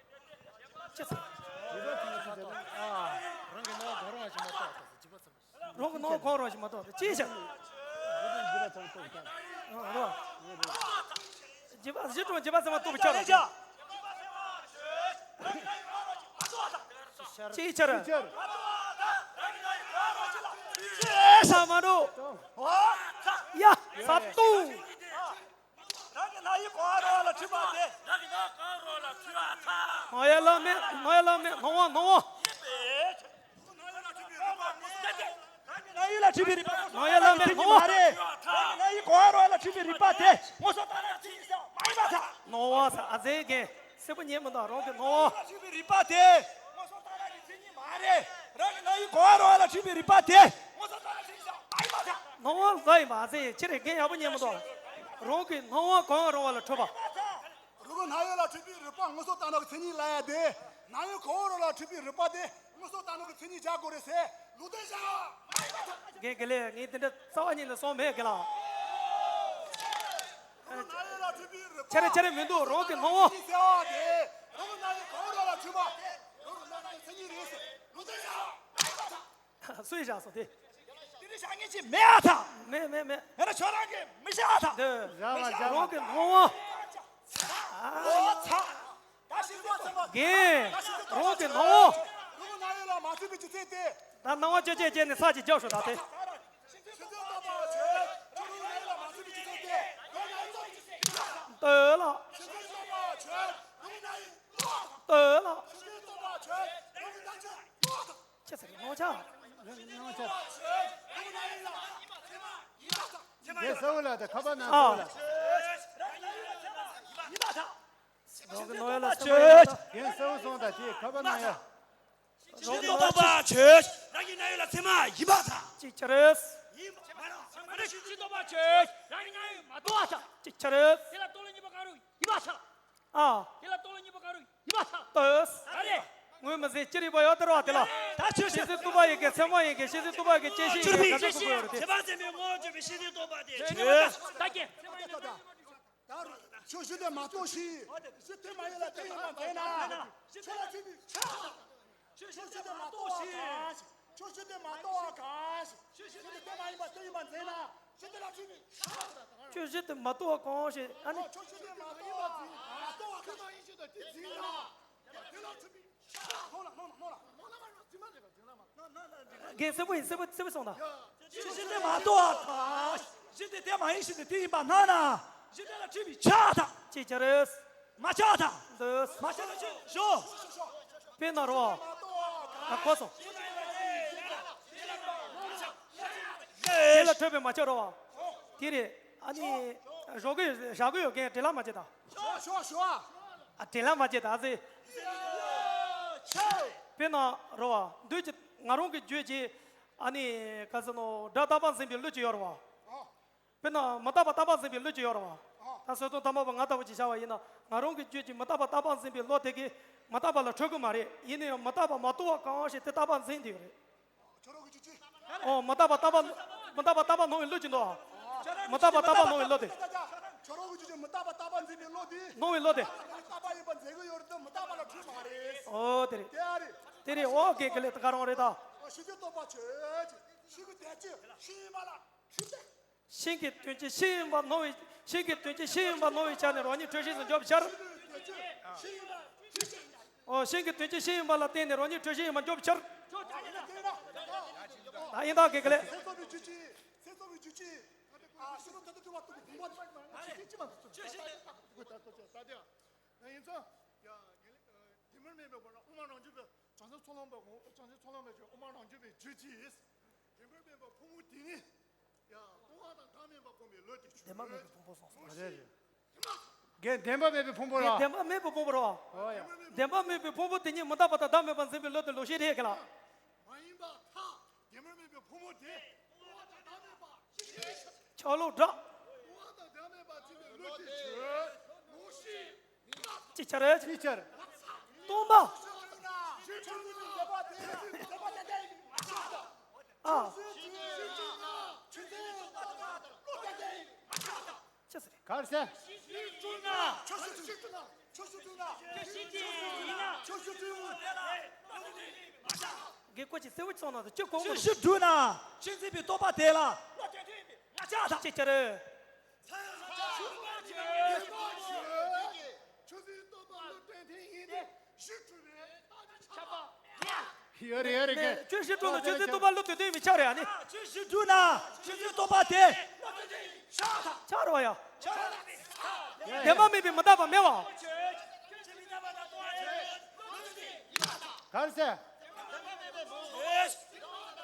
ཅི་ཚ། རྒྱུད་པ་ཚད་མ་ཆོས་ཅན། ཨ། རང་གི་སྣང་བ་གང་རུང་བ་ཞིག་མ་རྟོགས་པ་དང་། རྒྱུད་པ་ཚད་མ། རང་གི་སྣང་བ་གང་རུང་ཞིག་མ་རྟོགས། ཅི་བྱ། རྒྱུད་པ་བཞི་གྲོང་རྒྱུད་པ་ཚད་མ་རྟོགས་པ་ཆགས་རོགས། ཅིའི་ཕྱིར། ས་མ་འགྲོ། ཡ། ས་ཏུ། རང་གི་སྣང་ཡུལ་གང་རུང་བ་ལ་འཁྲུལ་པ་དེ། རང་གི་སྣང་གང་རུང་ལ་འཁྲུལ་བ་དང་། སྣང་ཡུལ་ལ་མེད། སྣང་ཡུལ་ལ་མེད། སྣང་བ་སྣང་བ། རང་གི་སྣང་ཡུལ་ལ་འཁྲུལ་པའི་རིག་པ། སྣང་ཡུལ་ལ་མེད། སྣང་བ། རང་གི་སྣང་ཡུལ་གང་རུང་བ་ལ་འཁྲུལ་པའི་རིག་པ་དེ་ངོ་སོ་ལྟ་ན་ཅི་ཡིན་ཟེར་བ་མ་ཡིན་པ་དང་། སྣང་བ་ཟེར། ཨ་ཙི་རྒན། གསལ་པོ་ཉན་མི་འདུག་རང་གི་སྣང་བ། ལ་འཁྲུལ་པའི་རིག་པ་དེ། ངོ་སོ་ལྟ་ན་གི་མཚན་ཉིད་མ་རེད། རང་གི་སྣང་ཡུལ་གང་རུང་བ་ལ་འཁྲུལ་པའི་རིག་པ་དེ། ངོ་སོ་ལྟ་ན་ཅི་ཡིན་ཟེར་བ་མ་ཡིན་པ་དང་། སྣང་བ་ལ་ཡིན་པ། ཨ་ཙི། ཁྱེད་རང་རྒན་ཡག་པོ་ཉན་མི་འདུག་རང་གི་སྣང་བ་གང་རུང་བ་ལ་འཁྲུལ་པ། རང་གི་སྣང་ཡུལ་ལ་འཁྲུལ་པའི་རིག་པ་ངོ་སོ་ལྟ་ན་གི་མཚན་ཉིད་ལ་ཡ་དེ། སྣང་ཡུལ་གང་རུང་ལ་འཁྲུལ་པའི་རིག་པ་དེ་ངོ་སོ་ལྟ་ན་གི་མཚན་ཉིད་བྱ་དགོས་རེད་ཟེར་ལུགས་ལྡན་བྱ་བ་མ་ཡིན་པ་དང་། རྒན་དགེ་ལེགས། ངས་དེ་འདྲ་རྩ་བ་ཉིད་ནས་གསུངས་མེད་དགེ་ལགས། ཆ་རེ་ཆ་རེ་མི་འདུག་རང་གི་སྣང་བ། སུས་བཞག་སོང་དེ། མེད་མེད་མེད། རང་གི་སྣང་བ། རྒན། རང་གི་སྣང་བ། ད་སྣང་བ་བཅོ་བརྒྱད་བྱས་ནས་ས་ཅིག་རྒྱབ་ཤོག་ད་དེ། ལྟོས་ལ། ལྟོས་ལ། ཅི་ཟེར། སྣང་ཆ། སྣང་ཆ། རྒན་གསལ་བོ་ལ་དང་ཁ་པར་ནང་ཨ། གསལ་བོ་ལ། རང་གི་སྣང་ཡུལ་ལ་ཚད་མ་ཡིན་པ། རྒན་གསལ་བོ་སོང་ད་དེ་ཁ་པར་ནང་ཡ། ཤེས་བཞིན་རྟོག་པ་ཆོས་ཅན། རང་གི་སྣང་ཡུལ་ལ་ཚད་མ་ཡིན་པར་ཐལ། ཅིའི་ཕྱིར། ཡིན་པར་ཐལ། ཤེས་བཞིན་རྟོག་པ་ཆོས་ཅན། རང་གི་སྣང་ཡུལ་མ་རྟོགས་པར་ཐལ། ཅིའི་ཕྱིར། དེ་ལ་རྟོག་བློ་གཉིས་པོ་གང་རུང་ཡིན་པར་ཐལ། ཨ། དེ་ལ་རྟོག་བློ་གཉིས་པོ་གང་རུང་ཡིན་པར་ཐལ། ལྟོས། ད་རེད། ངོས་མི་ཟིན། ཅི་རིགས་པ་ཡོད་དེ་རོ་དེ་ལ། ད་ཆོས་ཤེས་བཞིན་རྟོག་པ་ཡི་གེ་ཚད་མ་ཡི་གེ་ཤེས་བཞིན་རྟོག་པ་གི་སྐྱེ་ཤེས་ཡི་གེ་ག་ཚོད་དགོས་ཡོད་རེད་དེ། ཚད་མ་ཚད་མའི་དངོས་བརྗོད་པའི་ཤེས་བཞིན་རྟོག་པ་དེ་ཆོས་ཅན། ད་ཀྱེ། ད་ཆོས་ཤེས་དེ་མ་རྟོགས་ཤིང་། ཤེས་དེ་མ་ཡིན་ལ་དེ་ཡིན་པ་འཛིན་ན། ཆོས་ལ་ཚིག་པའི་ཆ། ཆོས་ཤེས་དེ་མ་རྟོགས་པ་གང་། ཆོས་ཤེས་དེ་མ་རྟོགས་པ་གང་། ཆོས་ཤེས་དེ་དེ་མ་ཡིན་པ་དེ་ཡིན་པ་འཛིན་ན། ཆོས་དེ་ལ་ཚིག་པའི་ཆ། ཆོས་ཤེས་དེ་མ་རྟོགས་པ་གང་ཞེས། ཨ་ནི། ཆོས་ཤེས་དེ་མ་རྟོགས་པ་གང་། མ་རྟོགས་པ་གང་ཡིན་ཞེས་དེ་འཛིན་ན། དེ་ལ་ཚིག་པའི་ཆ། ལྷོང་ལ་ལྷོང་ལ་ལྷོང་ལ། རྒན་གསལ་པོ་ཡིན། གསལ་པོ་གསལ་པོ་སོང་ད། ཆོས་ཤེས་དེ་མ་རྟོགས་པ་གང་། ཤེས་དེ་དེ་མ་ཡིན་ཤེས་དེ་དེ་ཡིན་པ་སྣང་ན། ཤེས་དེ་ལ་ཚིག་པའི་ཆ་དང་། ཅིའི་ཕྱིར། མ་ཆགས་དང་། འདོད། མ་ཆགས་ན་ཆོས་ཤོ། དཔེར་ན་རོ། ད་གོ་སོང་། དེ་ལ་འཕྲོད་པའི་མ་ཆགས་རོ། དེ་རེད། ཨ་ནི། རོགས་གི་བཞག་གི་ཡོད་མཁན་དྲི་ལན་མ་བྱེད་ད། ཤོ་ཤོ་ཤོ། ཨ། དྲི་ལན་མ་བྱེད་ད་ཟེ། དཔེར་ན་རོ་བ། འདོད་ཀྱི་ང་རང་གི་རྒྱུད་ཀྱི། ཨ་ནི། ག་ཟེར་ནོ། སྒྲ་རྟག་པར་འཛིན་པའི་བློ་ཅིག་ཡོད་རེད་བ། དཔེར་ན་མི་རྟག་པ་རྟག་པར་འཛིན་པའི་བློ་ཅིག་ཡོད་རེད་བ། ད་བསོད་ནམས་དམ་པ་ང་ལྟ་བུ་ཅིག་བྱ་བ་ཡིན་ན། ང་རང་གི་རྒྱུད་ཀྱི་མི་རྟག་པ་རྟག་པར་འཛིན་པའི་བློ་དེ་གིས་མི་རྟག་པ་ལ་འཕྲོད་གི་མ་རེད། ཡིན་ན་ཡང་མི་རྟག་པ་མ་རྟོགས་པ་གང་ཞིག་དེ་རྟག་པར་འཛིན་བསྡད་ཡོད་རེད། ཨོ། མི་རྟག་པ་རྟག་པ། མི་རྟག་པ་རྟག་པར་སྣང་བའི་བློ་ཅིག་འདུག་མི་རྟག་པ་རྟག་པར་སྣང་བའི་བློ་དེ། ཁྱོད་རང་གི་རྒྱུད་ཀྱི་མི་རྟག་པ་རྟག་པར་འཛིན་པའི་བློ་དེ། སྣང་བའི་བློ་དེ། རྟག་པ་ཡིན་པར་འཛིན་གི་ཡོད་རེད་དེ་མི་རྟག་པ་ལ་འཕྲོད་མ་རེད། ཨོ་དེ་རེད། དེ་ཨ་རེད། དེ་རེད། ཨོ་རྒན་གྱི་ལས་དེ་ག་རང་རེད་ད། ཤེས་བཞིན་རྟོག་པ་ཆོས་ཅན། ཤེས་ཀྱི་དོན་སྤྱི་ཤེས་ཡིན་པ་ལ་འཁྲུལ་པ། ཤེས་ཀྱི་དོན་སྤྱི་ཤེས་ཡིན་པར་སྣང་བའི། ཤེས་ཀྱི་དོན་སྤྱི་ཤེས་ཡིན་པར་སྣང་བའི་ཆ་ནས་རང་ཉིད་འཁྲུལ་ཤེས་སུ་འཇོག་པའི་ཕྱིར། ཨོ། ཤེས་ཀྱི་དོན་སྤྱི་ཤེས་ཡིན་པ་ལ་བརྟེན་ནས་རང་ཉིད་འཁྲུལ་ཤེས་ཡིན་པར་འཇོག་པའི་ཕྱིར། ད་ ཡིན་ད་དགེ་དགེ་ལེགས། སེམས་ཚོར་བའི་རྒྱུ་ཅི། སེམས་ཚོར་བའི་རྒྱུ་ཅི། ཨ་ཤི་རོ་ད་ད་ཐུ་བ་ཏུ་བུ་བུ་བ་ཅི་མ་ཅི་ཅི་མ་ཅི་ཅི་ད་ད་ད་ད་ད་ད་ད་ཡིན་ཙང་ཡ་དགེ་ལེགས། དེ་མུར་མེད་པའི་བར་ན་དབུ་མ་རང་རྒྱུད་པའི་བྱང་སེམས་ཚོགས་ལམ་པ་དགོངས། བྱང་སེམས་ཚོགས་ལམ་པའི་ཆོས་དབུ་མ་རང་རྒྱུད་པའི་རྒྱུད་ཀྱིས། དེ་མུར་མེད་པའི་ཕུང་པོ་དེ་ནི། ཡ། ལྟུང་བ་དང་བདག་མེད་པ་སྒོམ་པའི་བློ་དེ་ཆོས། བདེན་པ་མེད་པའི་ཕུང་པོ་སོང་། རེད་རེད། དགེ་བདེན་པ་མེད་པའི་ཕུང་པོ་ར། བདེན་པ་མེད་པའི་ཕུང་པོ་ར། ཨོ་ཡ། བདེན་པ་མེད་པའི་ཕུང་པོ་དེ་ཉིད་མི་རྟག་པ་དང་བདག་མེད་པར་འཛིན་པའི་བློ་དེ་ལོག་ཤེས་རེད་ག་ལ། མ་ཡིན་པར་ཐལ། དེ་མུར་མེད་པའི་ཕུང་པོ་དེ། ལྟུང་བ་དང་བདག་མེད་པ། ཆགས་ལོག་འདྲ། ལྟུང་བ་དང་བདག་མེད་པར་འཛིན་པའི་བློ་དེ་ཆོས། ལོག་ཤེས། ཅི་ཆར། ཅི་ཆར། སྟོང་པ། ཨ། ཅི་ཟེར། གར་ཟེར། དགེ་བསྐོས་ཀྱི་གསལ་བོ་ཅིག་སོང་ན་ཅི་གོ་ཆོས་བཞི་བསྒྲུབས་ན་ཆོས་འཛིན་པའི་རྟོག་པ་དེ་ལ། ཅི་ཆར། ཆོས་ཀྱི་རྟོག་པ་བློ་གཏད་མཁན་ཡིན་ཏེ་གཞི་གྲུབ་པའི་རྟགས་ཀྱི་ཁྱབ་པ། ཡོད་རེད་ཡོད་རེད་གས། ཆོས་བཞི་གྲུབ་ན་ཆོས་འཛིན་རྟོག་པ་བློ་གཏད་མཁན་ཡིན་པས་ཁྱབ་རེད་ཨ་ནི། ཆོས་བཞི་གྲུབ་ན་ཆོས་འཛིན་རྟོག་པ་དེ། ཁྱབ་རེད་བ་ཡ། བདེན་པ་མེད་པའི་མི་རྟག་པ་མེད་བ། གར་ཟེར།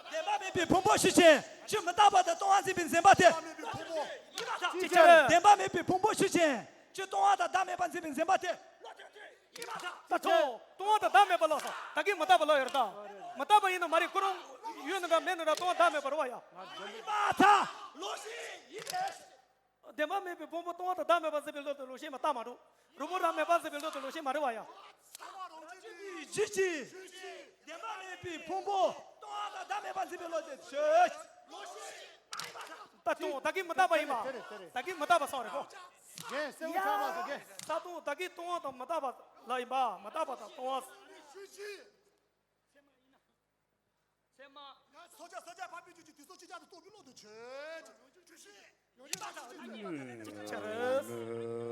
བདེན་པ་མེད་པའི་ཕུང་པོ་ཞུ་ཅིང་ཆོས་མི་རྟག་པ་དང་སྟོང་བ་འཛིན་པའི་འཛིན་པ་དེ། ཅི་ཆར། བདེན་པ་མེད་པའི་ཕུང་པོ་ཞུ་ཅིང་ཆོས་སྟོང་བ་དང་བདག་མེད་པར་འཛིན་པའི་འཛིན་པ་དེ། ད་ཐོ། སྟོང་བ་དང་བདག་མེད་པ་ལོག་སོང་། ད་གིན་མི་རྟག་པ་ལོག་ཡོད་རེད་ད། མི་རྟག་པ་ཡིན་ན་མ་རེད། ཁོ་རང་ཡོད་ནི་འདྲ་མེད་ནི་འདྲ་སྟོང་བ་བདག་མེད་པ་རེད་བ་ཡ། བདེན་པ་མེད་པའི་ཕུང་པོ་སྟོང་བ་དང་བདག་མེད་པར་འཛིན་པའི་བློ་དེ་ལོག་ཤེས་མི་རྟག་མ་འགྲོ། རུ་མོ་རང་མེད་པར་འཛིན་པའི་བློ་དེ་ལོག་ཤེས་མ་རེད་བ་ཡ། བདེན་པ་མེད་པའི་ཕུང་པོ་སྟོང་བ་དང་བདག་མེད་པར་འཛིན་པའི་བློ་དེ་ཆོས། ད་སྟོང་ད་གིན་མི་རྟག་པ་ཡིན་པ། ད་གིན་མི་རྟག་པ་སོགས་རེད་གོ། རྒན་གསལ་བོ་ཆགས་མ་སོང་རྒན། ད་སྟོང་ད་གིན་སྟོང་བ་དང་མི་རྟག་པ་ལ་ཡིན་པ། མི་རྟག་པ་དང་སྟོང་བ། ཚེར་མ། ཡང་སོ་ཆ་ས་ཆ་ཕ་པའི་རྒྱུད་ཀྱི་དུས་སོ་ཅི་ཆ་དུ་རྟོགས་པའི་བློ་དུ་ཆོས་ཅན། ཡོད་པ་དང་ཡིན་པ་དང་ཡིན་པ་དང་།